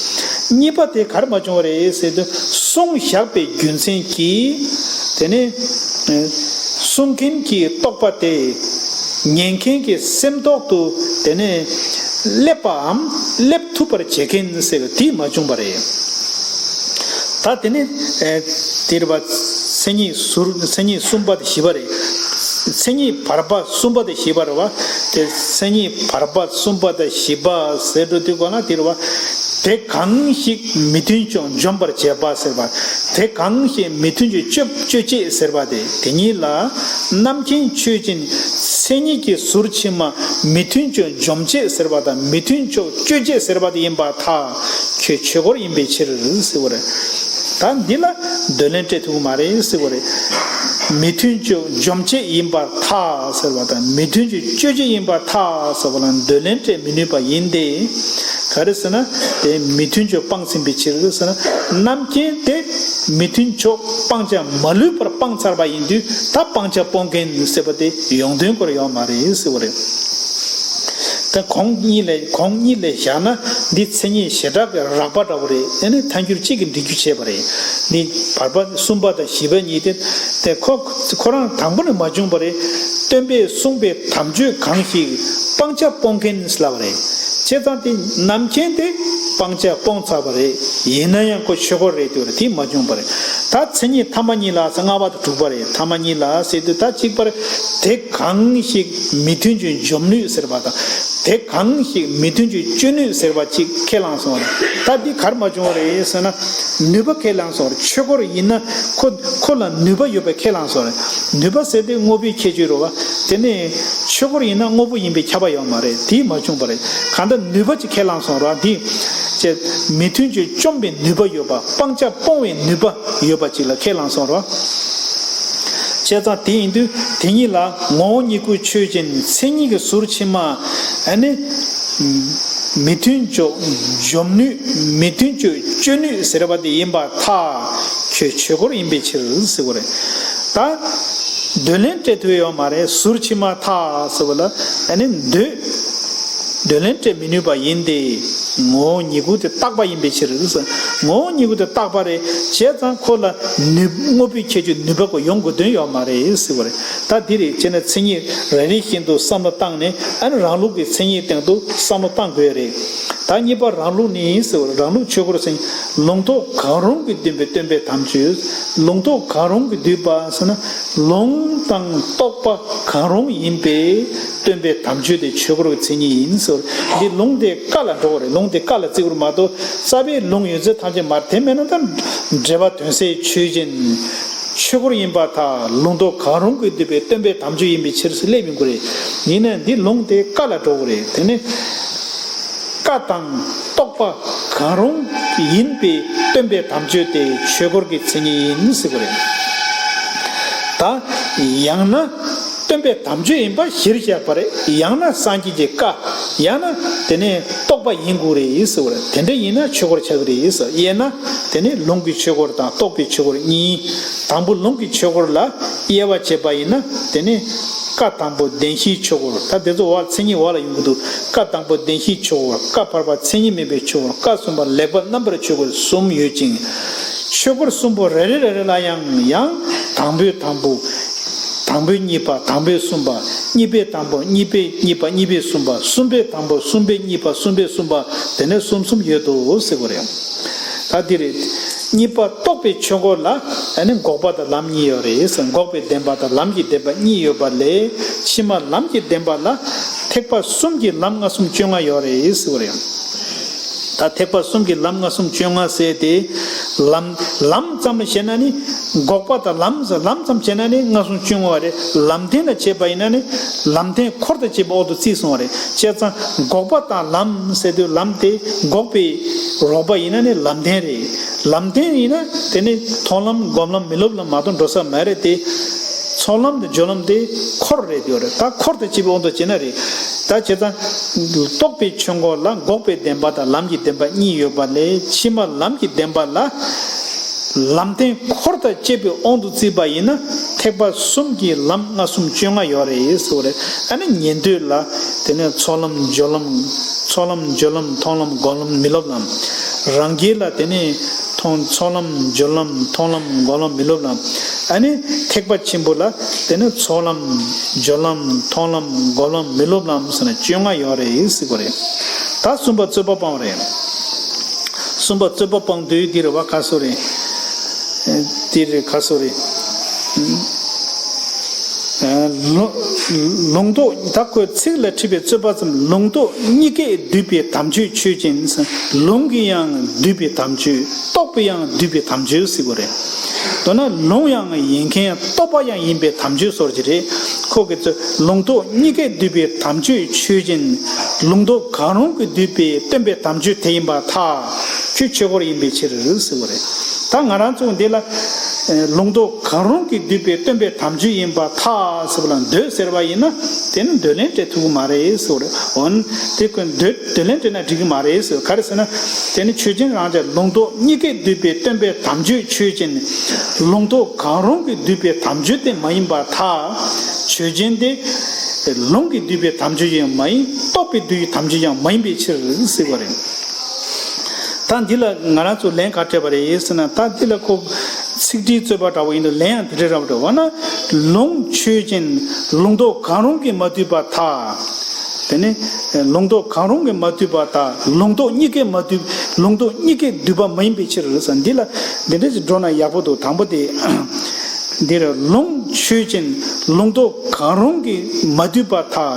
གཉིས་པ་དེ་ག་རེ་མ་བྱུང་བ་རེད་ཟེར་དུས། བསྲུང་བཞག་པའི་རྒྱུ་མཚན་གྱིས་དེ་ནི་བསྲུང་མཁན་གྱི་རྟོག་པ་དེ་ཉན་མཁན་གྱི་སེམས་ཐོག་ཏུ་དེ་ནི་སླེབས་པའམ་སླེབས་ཐུབ་པར་བྱེད་མཁན་ཟེར་བ་དེ་མ་བྱུང་བ་རེད། ད་དེ་ནི་ཨེ་དེ་རེད་པ། མཚན་ཉིད་ཟུར་མཚན་ཉིད་གསུམ་པ་དང་བཞི་པ་རེད། མཚན་ཉིད་བར་པ་གསུམ་པ་དང་བཞི་པ་རེད་པ། དེ་མཚན་ཉིད་བར་པ་གསུམ་པ་དང་བཞི་པ་ཟེར་འགྲོ་དུས་གོ་ན་དེ་རེད་པ། དེ་གང་ཞིག་མི་མཐུན་ཕྱོགས་འཇོམས་པར་བྱེད་པ་ཟེར་བ། དེ་གང་ཞིག་མི་མཐུན་ཕྱོགས་གཅོད་གཅོད་བྱེད་ཟེར་བ་དེ། དེ་ཉིད་ལ་རྣམ་མཁྱེན་ཆོས་ཅན། མཚན་ཉིད་ཀྱི་ཟུར་ཕྱི་མ་མི་མཐུན་ཕྱོགས་འཇོམས་བྱེད་ཟེར་བ་དང་། མི་མཐུན་ཕྱོགས་གཅོད་བྱེད་ཟེར་བ་དེ་ཡིན་པར་ཐལ། ཁྱོད་ཆོས་འཁོར་ཡིན་པའི་ཕྱིར་ཟེར་བ་རེད། ད་འདི་ལ་འདོད་ལན་སྤྲད་ཐུབ་ཀྱི་མ་རེད་ཟེར་བ་རེད། མི་མཐུན་ཕྱོགས་འཇོམས་བྱེད་ཡིན་པར་ཐལ་ཟེར་བ་དང་། མི་མཐུན་ཕྱོགས་གཅོད་བྱེད་ཡིན་པར་ཐལ་ཟེར་བ་ལ་འདོད་ལན་སྤྲད་མི་ནུས་པ་ཡིན་ཏེ། ག་རེ་ཟེར་ན། དེ་མི་མཐུན་ཕྱོགས་སྤངས་ཟིན་པའི་ཕྱིར་ཟེར་ན། རྣམ་མཁྱེན་དེ་མི་མཐུན་ཕྱོགས་སྤང་བྱ་མ་ལུས་པར་སྤངས་ཚར་བ་ཡིན་དུས། ད་སྤང་བྱ་སྤོང་མཁན་ཟེར་བ་དེ་ཡོང་དོན་སྐོར་ཡོད་མ་རེད་ཟེར་བ་རེད། ད་གོང་གཉིས་ལས་གོང་གཉིས་ལས་བཞག་ན་འདི་མཚན་ཉིད་བྱེ་བྲག་གི་རགས་པ་འདྲ་བོ་རེད། ཨ་ནི་ཐལ་འགྱུར་གཅིག་གིས་འགྲིག་རྒྱུ་བྱས་པ་རེད། འདི་བར་པ་གསུམ་པ་དང་བཞི་པ་གཉིས་དེ་དེ་ཁོ་ཁོ་རང་དང་པོ་ནས་མ་བྱུང་བ་རེད། སྟོན་པས་གསུངས་པའི་དམ་ཆོས་གང་ཞིག་སྤང་བྱ་སྤོང་མཁན་ལབ་པ་རེད། བྱས་ཙང་དེ་རྣམ་མཁྱེན་དེ་སྤང་བྱ་སྤོང་ཚར་བ་རེད། ཡིན་ན་ཡང་ཁོ་ཆོས་འཁོར་རེད་དེ་རེད། དེ་མ་བྱུང་བ་རེད། ད་མཚན་ཉིད་ཐ་མ་གཉིས་ལ་ཟེར། ལྔ་པ་དང་དྲུག་པ་རེད། ཐ་མ་གཉིས་ལ་ཟེར་དུས་ད་གཅིག་པར་དེ་གང་ཞིག་མི་མཐུན་ཕྱོགས་འཇོམས་ནུས་ཟེར་བ་དང་། དེ་གང་ཞིག་མི་མཐུན་ཕྱོགས་གཅོད་ནུས་ཟེར་བ་གཅིག་ཁས་བླངས་སོང་བ་རེད། ད་འདི་གར་མ་བྱུང་བ་རེད་ཟེར་ན། ནུས་པ་ཁས་བླངས་སོང་བ་རེད། ཆོས་འཁོར་ཡིན་ན་ཁོ་ཁོ་ལ་ནུས་པ་ཡོད་པའི་ཁས་བླངས་སོང་བ་རེད། ནུས་པ་ཟེར་དེ་དངོས་པོའི་ཁྱད་ཆོས་རེད་བ། དེ་ནས་ཆོས་འཁོར་ཡིན་ན་དངོས་པོ་ཡིན་པའི་ཁྱབ་པ་ཡོད་མ་རེད། དེ་མ་བྱུང་བ་རེད། གང་ལྟར་ནུས་པ་ཅིག་ཁས་བླངས་སོང་ར། འདི་ཅེས་མི་མཐུན་ཕྱོགས་བཅོམ་པའི་ནུས་པ་ཡོད་པ། སྤང་བྱ་སྤོང་བའི་ནུས་པ་ཡོད་པ་ཅིག་ལ་ཁས་བླངས་སོང་ར། བྱས་ཙང་དེ་ཡིན་དུས་དེ་ཉིད་ལ་ངོ་བོ་ཉིད་སྐུ་ཆོས་ཅན། མཚན་ཉིད་ཀྱི་ཟུར་ཕྱི་མ་ཨ་ནི་མི་མཐུན་ཕྱོགས་འཇོམས་ནུས། མི་མཐུན་ཕྱོགས་གཅོད་ནུས་ཟེར་བ་དེ་ཡིན་པར་ཐལ། ཁྱོད་ཆོས་འཁོར་ཡིན་པའི་ཕྱིར་ཟེར་བ་རེད། ད་འདོད་ལན་སྤྲད་ཐུབ་ཡོད་མ་རེད། ཟུར་ཕྱི་མ་ཐལ་ཟེར་བ་ལ་ཨ་ནི་འདོད་འདོད་ལན་སྤྲད་མི་ནུས་པ་ཡིན་ཏེ། ངོ་བོ་ཉིད་སྐུ་དེ་རྟག་པ་ཡིན་པའི་ཕྱིར། ངོ་བོ་ཉིད་སྐུ་དེ་རྟག་པ་རེད། བྱས་ཙང་ཁོ་ལ་ནུས་དངོས་པོའི་ཁྱད་ཆོས་ནུས་པ་ཁོ་ཡོང་དགོས་དོན་ཡོད་མ་རེད་ཟེར་བ་རེད། ད་འདི་རེད། བྱས་ན་མཚན་ཉིད་རེ་རེ་བཞིན་དུ་བསམ་བློ་བཏང་ནས། ཨ་ནི་རང་ལུགས་ཀྱི་མཚན་ཉིད་སྟེང་དུ་བསམ་བློ་བཏང་དགོས་རེད། ད་གཉིས་པ་རང་ལུགས་ནི་ཟེར་བ་རེད། རང་ལུགས་ཆོས་འཁོར་མཚན་ཉིད། ལུང་རྟོགས་གང་རུང་གིས་བསྟན་པའི་སྟོན་པའི་དམ་ཆོས། ལུང་རྟོགས་གང་རུང་གིས་བསྡུས་པ་ཟེར་ན། ལུང་དང་རྟོགས་པ་གང་རུང་ཡིན་པས་སྟོན་པའི་དམ་ཆོས་དེ་ཆོས་འཁོར་གྱི་མཚན་ཉིད་ཡིན་ཟེར། འདི་ལུང་དེ་ཀ་ལ་འགྲོ་བ་རེད། ལུང་དེ་ཀ་ལ་བརྩི་དགོས་རེད་མ་གཏོགས། རྩ་བའི་ལུང་ཡོད་ཚད་ཐམས་ཅད་མ་རེད། དེ་མེད་ན་ད་འགྲེལ་པ་དོན་གསལ་ཆོས་ཅན། ཆོས་འཁོར་ཡིན་པར་ཐལ། ལུང་རྟོགས་གང་རུང་གིས་བསྡུས་པའི་སྟོན་པའི་དམ་ཆོས་ཡིན་པའི་ཕྱིར་ཟེར་སླེབས་ཡོང་གི་རེད། ཡིན་ནའི་འདི་ལུང་དེ་ཀ་ལ་འགྲོ་གི་རེད། དེ་ནི་ཀ་དང་རྟོགས་པ་གང་རུང་ཡིན་པའི་སྟོན་པའི་དམ་ཆོས་དེ་ཆོས་འཁོར་གྱི་མཚན་ཉིད་ཡིན་ཟེར་གི་རེད། ད་ཡང་ན་སྟོན་པའི་དམ་ཆོས་ཡིན་པ་གཞིར་བཞག་པ་རེད། ཡང་ན་སངས་རྒྱས་ཀྱི་བཀའ། ཡང་ན་དེ་ནས་རྟོགས་པ་ཡིན་དགོས་རེད་ཟེར་བ་རེད། དེ་འདྲ་ཡིན་ན་ཆོས་འཁོར་ཆགས་ཀྱི་རེད་ཟེར། དབྱེ་ན་དེ་ནས་ལུང་གི་ཆོས་འཁོར་དང་རྟོགས་པའི་ཆོས་འཁོར་གཉིས། དང་པོ་ལུང་གི་ཆོས་འཁོར་ལ་དབྱེ་བ་བྱས་པ་ཡིན་ན། དེ་ནས་ཀ་དང་པོ་བདེན་བཞིའི་ཆོས་འཁོར། ད་དེ་ཚོ་བ་མཚན་ཉིད་བ་ལ་ཡོང་གི་འདུག་ཀ་དང་པོ་བདེན་བཞིའི་ཆོས་འཁོར། ཀ་བར་པ་མཚན་ཉིད་མེད་པའི་ཆོས་འཁོར། ཀ་གསུམ་པ་ལེགས་པར་རྣམ་པར་ཆོས་འཁོར་གསུམ་ཡོད་ཅིང་། ཆོས་འཁོར་གསུམ་པོ་རེ་རེ་རེ་རེ་ལ་ཡང་ཡང་དང་པོའི་དང་པོ། དང་པོའི་གཉིས་པ། དང་པོའི་གསུམ་པ། གཉིས་པའི་དང་པོ། གཉིས་པའི་གཉིས་པ། གཉིས་པའི་གསུམ་པ། གསུམ་པའི་དང་པོ། གསུམ་པའི་གཉིས་པ། གསུམ་པའི་གསུམ་པ། དེ་ནས་གསུམ་གསུམ་ཡོད་དོ་ཟེར་གི་རེད། ད་འདི་རེད། གཉིས་པ་རྟོགས་པའི་ཆོས་འཁོར་ལ་ཨ་ནི་འགོག་པ་དང་ལམ་གཉིས་ཡོད་རེད་ཟེར། འགོག་པའི་བདེན་པ་དང་ལམ་གྱི་བདེན་པ་གཉིས་ཡོད་པ་ལས། ཕྱི་མ་ལམ་གྱི་བདེན་པ་ལ་ཐེག་པ་གསུམ་གྱི་ལམ་ལྔ་གསུམ་བཅོ་ལྔ་ཡོད་རེད་ཟེར་གི་རེད། ད་ཐེག་པ་གསུམ་གྱི་ལམ་ལྔ་གསུམ་བཅོ་ལྔ་ཟེར་ཏེ། ལམ་ལམ་ཙམ་ལ་བྱས་ན་ནི། འགོག་པ་དང་ལམ་ཟེར་ལམ་ཙམ་བྱས་ན་ནི་ལྔ་གསུམ་བཅོ་ལྔ་བ་རེད། ལམ་བདེན་ལ་བྱས་པ་ཡིན་ན་ནི། ལམ་བདེན་འཁོར་དང་བཅས་པའི་དབང་དུ་བརྩིས་སོང་བ་རེད། བྱས་ཙང་འགོག་པ་དང་ལམ་ཟེར་དུས་ལམ་དེ་འགོག་པའི་རོགས་པ་ཡིན་ན་ནི་ལམ་བདེན་རེད། ལམ་བདེན་ཡིན་ན་དེ་ནི་མཐོང་ལམ་སྒོམ་ལམ་མི་སློབ་ལམ་མ་གཏོགས་འགྲོ་ས་མ་རེད་དེ། ཚོགས་ལམ་དང་སྦྱོར་ལམ་དེ་འཁོར་རེད་ཡོད་རེད། ད་འཁོར་དང་བཅས་པའི་དབང་དུ་བྱས་ན་རེད། ད་བྱས་ཙང་། རྟོགས་པའི་ཆོས་འཁོར་ལ་འགོག་པའི་བདེན་པ་དང་ལམ་གྱི་བདེན་པ་གཉིས་ཡོད་པ་ལས་ཕྱི་མ་ལམ་གྱི་བདེན་པ་ལ། ལམ་བདེན་འཁོར་དང་བཅས་པའི་དབང་དུ་བརྩིས་པ་ཡིན་ན་ཐེག་པ་གསུམ་གྱི་ལམ་ལྔ་གསུམ་བཅོ་ལྔ་ཡོད་རེད་ཟེར་བ་རེད། ཨ་ནི་ཉན་ཐོས་ལ་དེ་ནས་ཚོགས་ལམ་སྦྱོར་ལམ། ཚོགས་ལམ་སྦྱོར་ལམ་མཐོང་ལམ་སྒོམ་ལམ་མི་སློབ་ལམ། རང་རྒྱལ་ལ་དེ་ནས་མཐོང་ཚོགས་ལམ་སྦྱོར་ལམ་མཐོང་ལམ་སྒོམ་ལམ་མི་སློབ་ལམ། ཨ་ནི་ཐེག་པ་ཆེན་པོ་ལ་དེ་ནས་ཚོགས་ལམ་སྦྱོར་ལམ་མཐོང་ལམ་སྒོམ་ལམ་མི་སློབ་ལམ་ཟེར་ན་བཅོ་ལྔ་ཡོད་རེད་ཟེར་བ་རེད། ད་གསུམ་པ་རྩོད་པ་སྤང་བ་རེད། གསུམ་པ་རྩོད་པ་སྤང་དུས་འདི་རེད་བ་ག་སོ་རེད། འདི་རེད་ག་སོ་རེད། ལུང་ལུང་རྟོགས་ད་ཁོའི་ཚིག་ལ་འཁྲིལ་བའི་རྩོད་པ་ཙམ། ལུང་རྟོགས་གཉིས་ཀས་བསྡུས་པའི་དམ་ཆོས་ཆོས་ཅན། ལུང་གིས་ཡང་བསྡུས་པའི་དམ་ཆོས། རྟོགས་པས་ཡང་བསྡུས་པའི་དམ་ཆོས་ཟེར་བ་རེད། མདོར་ན་ལུང་ཡང་ཡིན་མཁན་རྟོགས་པ་ཡང་ཡིན་པའི་དམ་ཆོས་སོགས་ཀྱི་རེད། ཁོ་གི་ཚོ་ལུང་རྟོགས་གཉིས་ཀས་བསྡུས་པའི་དམ་ཆོས་ཆོས་ཅན། ལུང་རྟོགས་གང་རུང་གིས་བསྡུས་པའི་སྟོན་པའི་དམ་ཆོས་དེ་ཡིན་པར་ཐལ། ཁྱོད་ཆོས་འཁོར་ཡིན་པའི་ཕྱིར་ཟེར་བ་རེད། ད་ང་རང་ཚོ་འདི་ལ་ལུང་རྟོགས་གང་རུང་གིས་བསྡུས་པའི་སྟོན་པའི་དམ་ཆོས་ཡིན་པར་ཐལ་ཟེར་བ་ལ་འདོད་ཟེར་བ་ཡིན་ན་དེ་ནི་འདོད་ལན་སྤྲད་ཐུབ་ཀྱི་མ་རེད་ཟེར་བ་རེད། འོན་ཏེ་ཁོས་འདོད་འདོད་ལན་སྤྲད་ན་འགྲིག་གི་མ་རེད་ཟེར། ག་རེ་ཟེར་ན། དེ་ནི་ཆོས་ཅན་རང་ཅག་ལུང་རྟོགས་གཉིས་ཀས་བསྡུས་པའི་སྟོན་པའི་དམ་ཆོས་ཆོས་ཅན། ལུང་རྟོགས་གང་རུང་གིས་བསྡུས་པའི་དམ་ཆོས་དེ་མ་ཡིན་པར་ཐལ། ཆོས་ཅན་དེ་ལུང་གིས་བསྡུས་པའི་དམ་ཆོས་ཡང་མ་ཡིན། རྟོགས་པས་བསྡུས་པའི་དམ་ཆོས་ཡང་མ་ཡིན་པའི་ཕྱིར་ཟེར་བ་རེད། ད་འདི་ལ་ང་རང་ཚོ་ལན་ག་སྤྲད་པ་རེད་ཟེར་ན། ད་འདི་ལ་ཁོ་ཚིག་འགྲེལ་རྩོད་པ་འདྲ་བོ་ཡིན་དུས་ལན་ཡང་དེ་འདྲ་ར་བ་འདྲ་བ་ན། ལུང་ཆོས་ཅན། ལུང་རྟོགས་གང་རུང་གིས་མ་བསྡུས་པར་ཐལ། དེ་ནི་ལུང་རྟོགས་གང་རུང་གིས་མ་བསྡུས་པར་ཐལ། ལུང་རྟོགས་གཉིས་ཀས་མ་བསྡུས། ལུང་རྟོགས་གཉིས་ཀས་བསྡུས་པ་མ་ཡིན་པའི་ཕྱིར་ཟེར། འདི་ལ་འདི་འདྲ་ཞིག་འགྲོ་ན་ཡག་པོ་འདུག་དང་པོ་དེ། འདིར་ལུང་ཆོས་ཅན། ལུང་རྟོགས་གང་རུང་གིས་མ་བསྡུས་པར་ཐལ།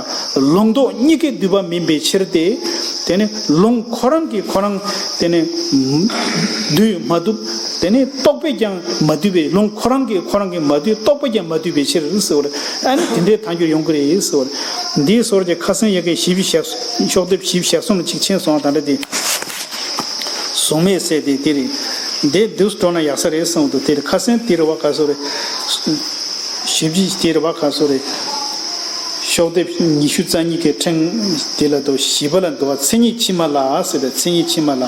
ལུང་རྟོགས་གཉིས་ཀས་བསྡུས་པ་མིན་པའི་ཕྱིར་ཏེ། དེ་ནི་ལུང་ཁོ་རང་གིས་ཁོ་རང་དེ་ནི་བསྡུས་མ་བསྡུས། དེ་ནི་རྟོགས་པས་ཀྱང་མ་བསྡུས་པའི། ལུང་ཁོ་རང་གིས་ཁོ་རང་གིས་མ་བསྡུས། རྟོགས་པས་ཀྱང་མ་བསྡུས་པའི་ཕྱིར་ཟེར་བ་རེད། ཨ་ནི་དེ་འདྲའི་ཐལ་འགྱུར་ཡོང་གི་རེད་ཟེར་བ་རེད། འདིའི་སོར་གྱི་ཁ་སང་ཡ་གི་བཞི་བཅུ་ཞེ་གསུམ། ཤོག་ལྡེབ་བཞི་བཅུ་ཞེ་གསུམ་ལ་གཅིག་ཕྱིན་སོང་བ་དང་འདྲ་སྟེ། གཟུགས་མེད་ཟེར་ཏེ་དེ་རེད། འདི་འདུག་འགྲོ་ན་ཡག་ས་རེད་གསུངས་འདུག་དེ་རེད། ཁ་སང་དེ་རེད་བ་ག་སོ་རེད། བཞི་བཅུ་དེ་རེད་བ་ག་སོ་རེད། ཤོག་ལྡེབ་ཉི་ཤུ་རྩ་གཉིས་ཀྱི་ཕྲེང་དེ་ལ་འདུག་བཞི་པ་ལ་འདུག་བ། མཚན་ཉིད་ཕྱི་མ་ལ་ཟེར་ཏེ། མཚན་ཉིད་ཕྱི་མ་ལ།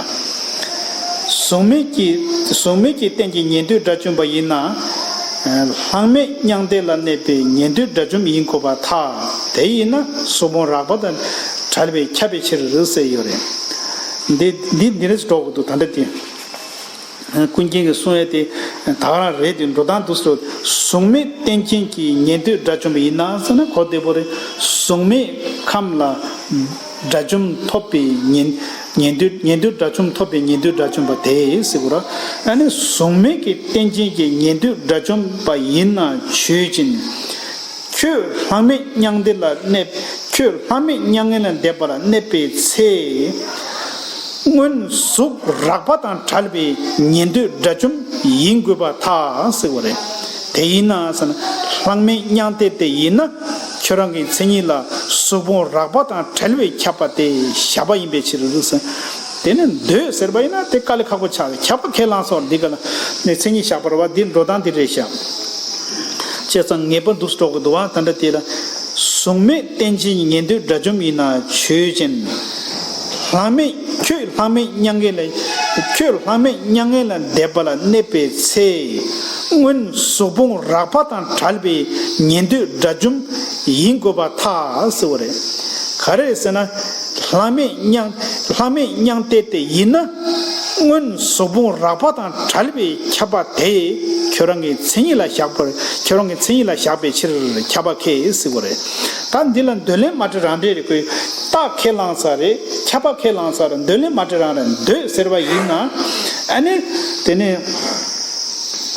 གཟུགས་མེད་ཀྱི་གཟུགས་མེད་ཀྱི་རྟེན་གྱི་ཉན་ཐོས་དགྲ་བཅོམ་པ་ཡིན་ན། ལྷག་མེད་མྱང་འདས་ལ་གནས་པའི་ཉན་ཐོས་དགྲ་བཅོམ་ཡིན་དགོས་པར་ཐལ། དེ་ཡིན་ན་གཟུགས་ཕུང་རགས་པ་དང་བྲལ་བས་ཁྱབ་པའི་ཕྱིར་ཟེར་ཡོད་རེད། འདི་འདི་འདི་རེད་འགྲོ་དགོས་འདུག་ད་ལྟ་དེ། ཀུན་མཁྱེན་གྱིས་གསུངས་ཡས་དེ་ད་ག་རང་རེད་དེ། འགྲོ་སྟངས་འདུག་སོ། གཟུགས་མེད་རྟེན་ཅན་གྱི་ཉན་ཐོས་དགྲ་བཅོམ་པ་ཡིན་ན་ཟེར་ན་གོ་བདེ་པོ་རེད། གཟུགས་མེད་ཁམས་ལ་དགྲ་བཅོམ་ཐོབ་པའི་ཉན་ཉན་ཐོས་ཉན་ཐོས་དགྲ་བཅོམ་ཐོབ་པའི་ཉན་ཐོས་དགྲ་བཅོམ་པ་དེ་ཟེར་གོ་ར། ཨ་ནི་གཟུགས་མེད་ཀྱི་རྟེན་ཅན་གྱི་ཉན་ཐོས་དགྲ་བཅོམ་པ་ཡིན་ན་ཆོས་ཅན། ཁྱོད་ལྷག་མེད་མྱང་འདས་ལ་གནས། ཁྱོད་ལྷག་མེད་མྱ་ངན་ལས་འདས་པ་ལ་གནས་པའི་ཚེ། སྔོན་གཟུགས་རགས་པ་དང་བྲལ་བའི་ཉན་ཐོས་དགྲ་བཅོམ་ཡིན་དགོས་པར་ཐལ་ཟེར་བ་རེད། དེ་ཡིན་ན་ཟེར་ན། ལྷག་མེད་མྱང་འདས་དེ་ཡིན་ན་ཁྱོད་རང་གི་མཚན་ཉིད་ལ་གཟུགས་ཕུང་རགས་པ་དང་བྲལ་བས་ཁྱབ་པ་དེ་བཞག་པ་ཡིན་པའི་ཕྱིར་ཟེར། དེ་ནི་འདོད་ཟེར་བ་ཡིན་ན་དེ་དཀའ་ལས་ཁག་པོ་ཆགས། ཁྱབ་པ་ཁས་བླངས་སོགས་འདི་ག་ལ་ནི་མཚན་ཉིད་བཞག་པ་རེད་བ། འདི་འགྲོ་སྟངས་འདི་རེད་བཞག་བྱས་ཙང་ངེས་པ་འདུག་སྤྲོ་གི་འདུག་བ། ད་འདྲ་དེ་ལ་གཟུགས་མེད་རྟེན་ཅན་ཉན་ཐོས་དགྲ་བཅོམ་ཡིན་ན་ཆོས་ཅན། ལྷག་མེད་ཁྱོད་ལྷག་མེད་མྱ་ངན་ལས་ཁྱོད་ལྷག་མེད་མྱ་ངན་ལས་འདས་པ་ལ་གནས་པའི་ཚེ། སྔོན་གཟུགས་ཕུང་རགས་པ་དང་བྲལ་བའི་ཉན་ཐོས་དགྲ་བཅོམ་ཡིན་དགོས་པར་ཐལ་ཟེར་བ་རེད། ག་རེ་རེད་ཟེར་ན། ལྷག་མེད་མྱང་ལྷག་མེད་མྱང་འདས་དེ་ཡིན་ན། སྔོན་གཟུགས་ཕུང་རགས་པ་དང་བྲལ་བས་ཁྱབ་པ་དེ་ཁྱོད་རང་གི་མཚན་ཉིད་ལ་བཞག་པར་ཁྱོད་རང་གི་མཚན་ཉིད་ལ་བཞག་པའི་ཕྱིར་ཁྱབ་པ་ཁས་ཟེར་བ་རེད། ད་འདི་ལ་འདོད་ལན་མ་སྤྲད་རང་འགྲེལ་རེད། ཁོས་རྟགས་ཁས་བླངས་ས་རེད། ཁྱབ་པ་ཁས་བླངས་ས་རེད། འདོད་ལན་མ་སྤྲད་རང་རེད། འདོད་ཟེར་བ་ཡིན་ན། ཨ་ནི་དེ་ནི་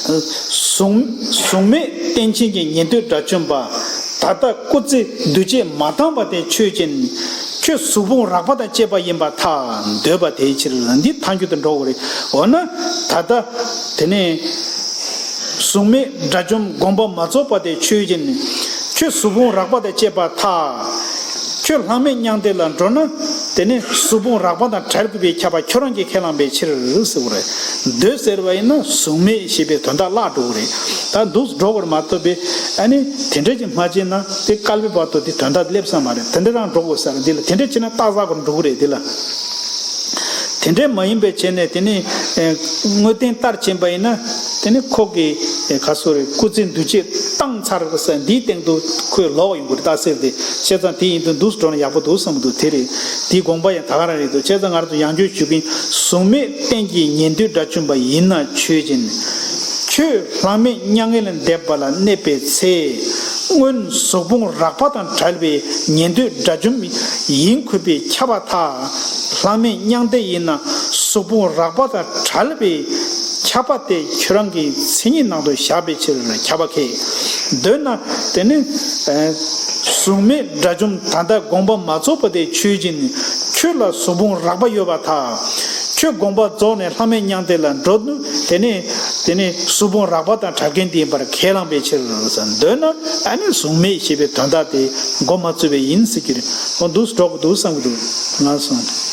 གཟུགས་གཟུགས་མེད་རྟེན་ཅན་གྱི་ཉན་ཐོས་དགྲ་བཅོམ་པ། ད་ལྟ་སྐུ་ཚེ་འདུ་བྱེད་མ་བཏང་བ་དེ་ཆོས་ཅན། ཁྱོད་གཟུགས་ཕུང་རགས་པ་དང་བཅས་པ་ཡིན་པར་ཐལ། འདོད་པ་དེའི་ཕྱིར། འདི་ཐལ་འགྱུར་དུ་འགྲོ་དགོས་རེད། འོ་ན་ད་ལྟ་དེ་ནས་གཟུགས་མེད་དགྲ་བཅོམ་དགོངས་པ་མ་རྫོགས་པ་དེ་ཆོས་ཅན། ཁྱོད་གཟུགས་ཕུང་རགས་པ་དང་བཅས་པར་ཐལ། ཁྱོད་ལྷག་མེད་མྱང་འདས་ལ་འགྲོ་ན་དེ་ནས་གཟུགས་ཕུང་རགས་པ་དང་བྲལ་དགོས་པའི་ཁྱབ་པ་ཁྱོད་རང་གིས་ཁས་བླངས་པའི་ཕྱིར་ཟེར་བ་རེད། འདོད་ཟེར་བ་ཡིན་ན་གཟུགས་མེད་ཞེས་པའི་དོན་དག་བརླག་འགྲོ་གི་རེད། ད་འདུག་འགྲོ་དགོས་རེད་མ་གཏོགས་པའི་ཨ་ནི་དེ་འདྲ་ཅིག་མ་བྱས་ན་དེ་བསྐལ་པའི་བར་དུ་དེ་དོན་དག་སླེབས་ས་མ་རེད། དེ་འདྲ་རང་འགྲོ་དགོས་ས་རེད། འདི་ལ་དེ་འདྲ་བྱས་ན་རྟགས་གསལ་པོར་འགྲོ་གི་རེད། འདི་ལ། དེ་འདྲ་མ་ཡིན་པའི་བྱས་ནས་དེ་ནི་ཨེ་དངོས་བསྟན་ལྟར་ཕྱིན་པ་ཡིན་ན་དེ་ནི་ཁོ་གི་ཨེ་ག་སོ་རེད། སྐུ་ཚེ་འདུ་བྱེད་བཏང་ཚར་ས་འདིའི་སྟེང་དུ་ཁོས་ལོག་ཡོང་གི་རེད། རྟགས་གསལ་དེ་བྱས་ཙང་དེ་ཡིན་དུས་འདུག་འགྲོ་ན་ཡག་པོ་འདུག་བསམ་གྱི་འདུག་དེ་རེད། དེའི་དགོངས་པ་ཡང་ད་ག་རང་རེད་འདུག་བྱས་ཙང་ང་རང་ཚོ་ཡང་བསྐྱར་ཞུ་གིན། གཟུགས་མེད་རྟེན་གྱི་ཉན་ཐོས་དགྲ་བཅོམ་པ་ཡིན་ན་ཆོས་ཅན། ཁྱོད་ལྷག་མེད་མྱ་ངན་ལས་འདས་པ་ལ་གནས་པའི་ཚེ། སྔོན་གཟུགས་ཕུང་རགས་པ་དང་བྲལ་བའི་ཉན་ཐོས་དགྲ་བཅོམ་ཡིན་ཁུལ་བའི་ཁྱབ་པར་ཐལ། ལྷག་མེད་མྱང་འདས་ཡིན་ན་གཟུགས་ཕུང་རགས་པ་དང་བྲལ་བའི་ཁྱབ་པ་དེ་ཁྱོད་རང་གི་མཚན་ཉིད་ནང་དུ་བཞག་པའི་ཕྱིར་ཁྱབ་པ་ཁས། འདོད་ན་དེ་ནི་ཨ་གཟུགས་མེད་དགྲ་བཅོམ་ད་ལྟ་དགོངས་པ་མ་རྫོགས་པ་དེ་ཆོས་ཅན། ཁྱོད་ལ་གཟུགས་ཕུང་རགས་པ་ཡོད་པར་ཐལ། ཁྱོད་དགོངས་པ་རྫོགས་ནས་ལྷག་མེད་མྱང་འདས་ལ་འགྲོ་དུས་དེ་ནི་དེ་ནི་གཟུགས་ཕུང་རགས་པ་དང་བྲལ་མཁན་དེ་ཡིན་པར་ཁས་བླངས་པའི་ཕྱིར་ཟེར། འདོད་ན་ཨ་ནི་གཟུགས་མེད་ཞེས་པའི་དོན་དག་དེ་མགོ་མ་ཚོས་པས་ཡིན་ཟེར་གྱི་རེད། འོ་འདུག་འགྲོ་གི་འདུག་བསམ་གྱི་འདུག་ལགས་སོ།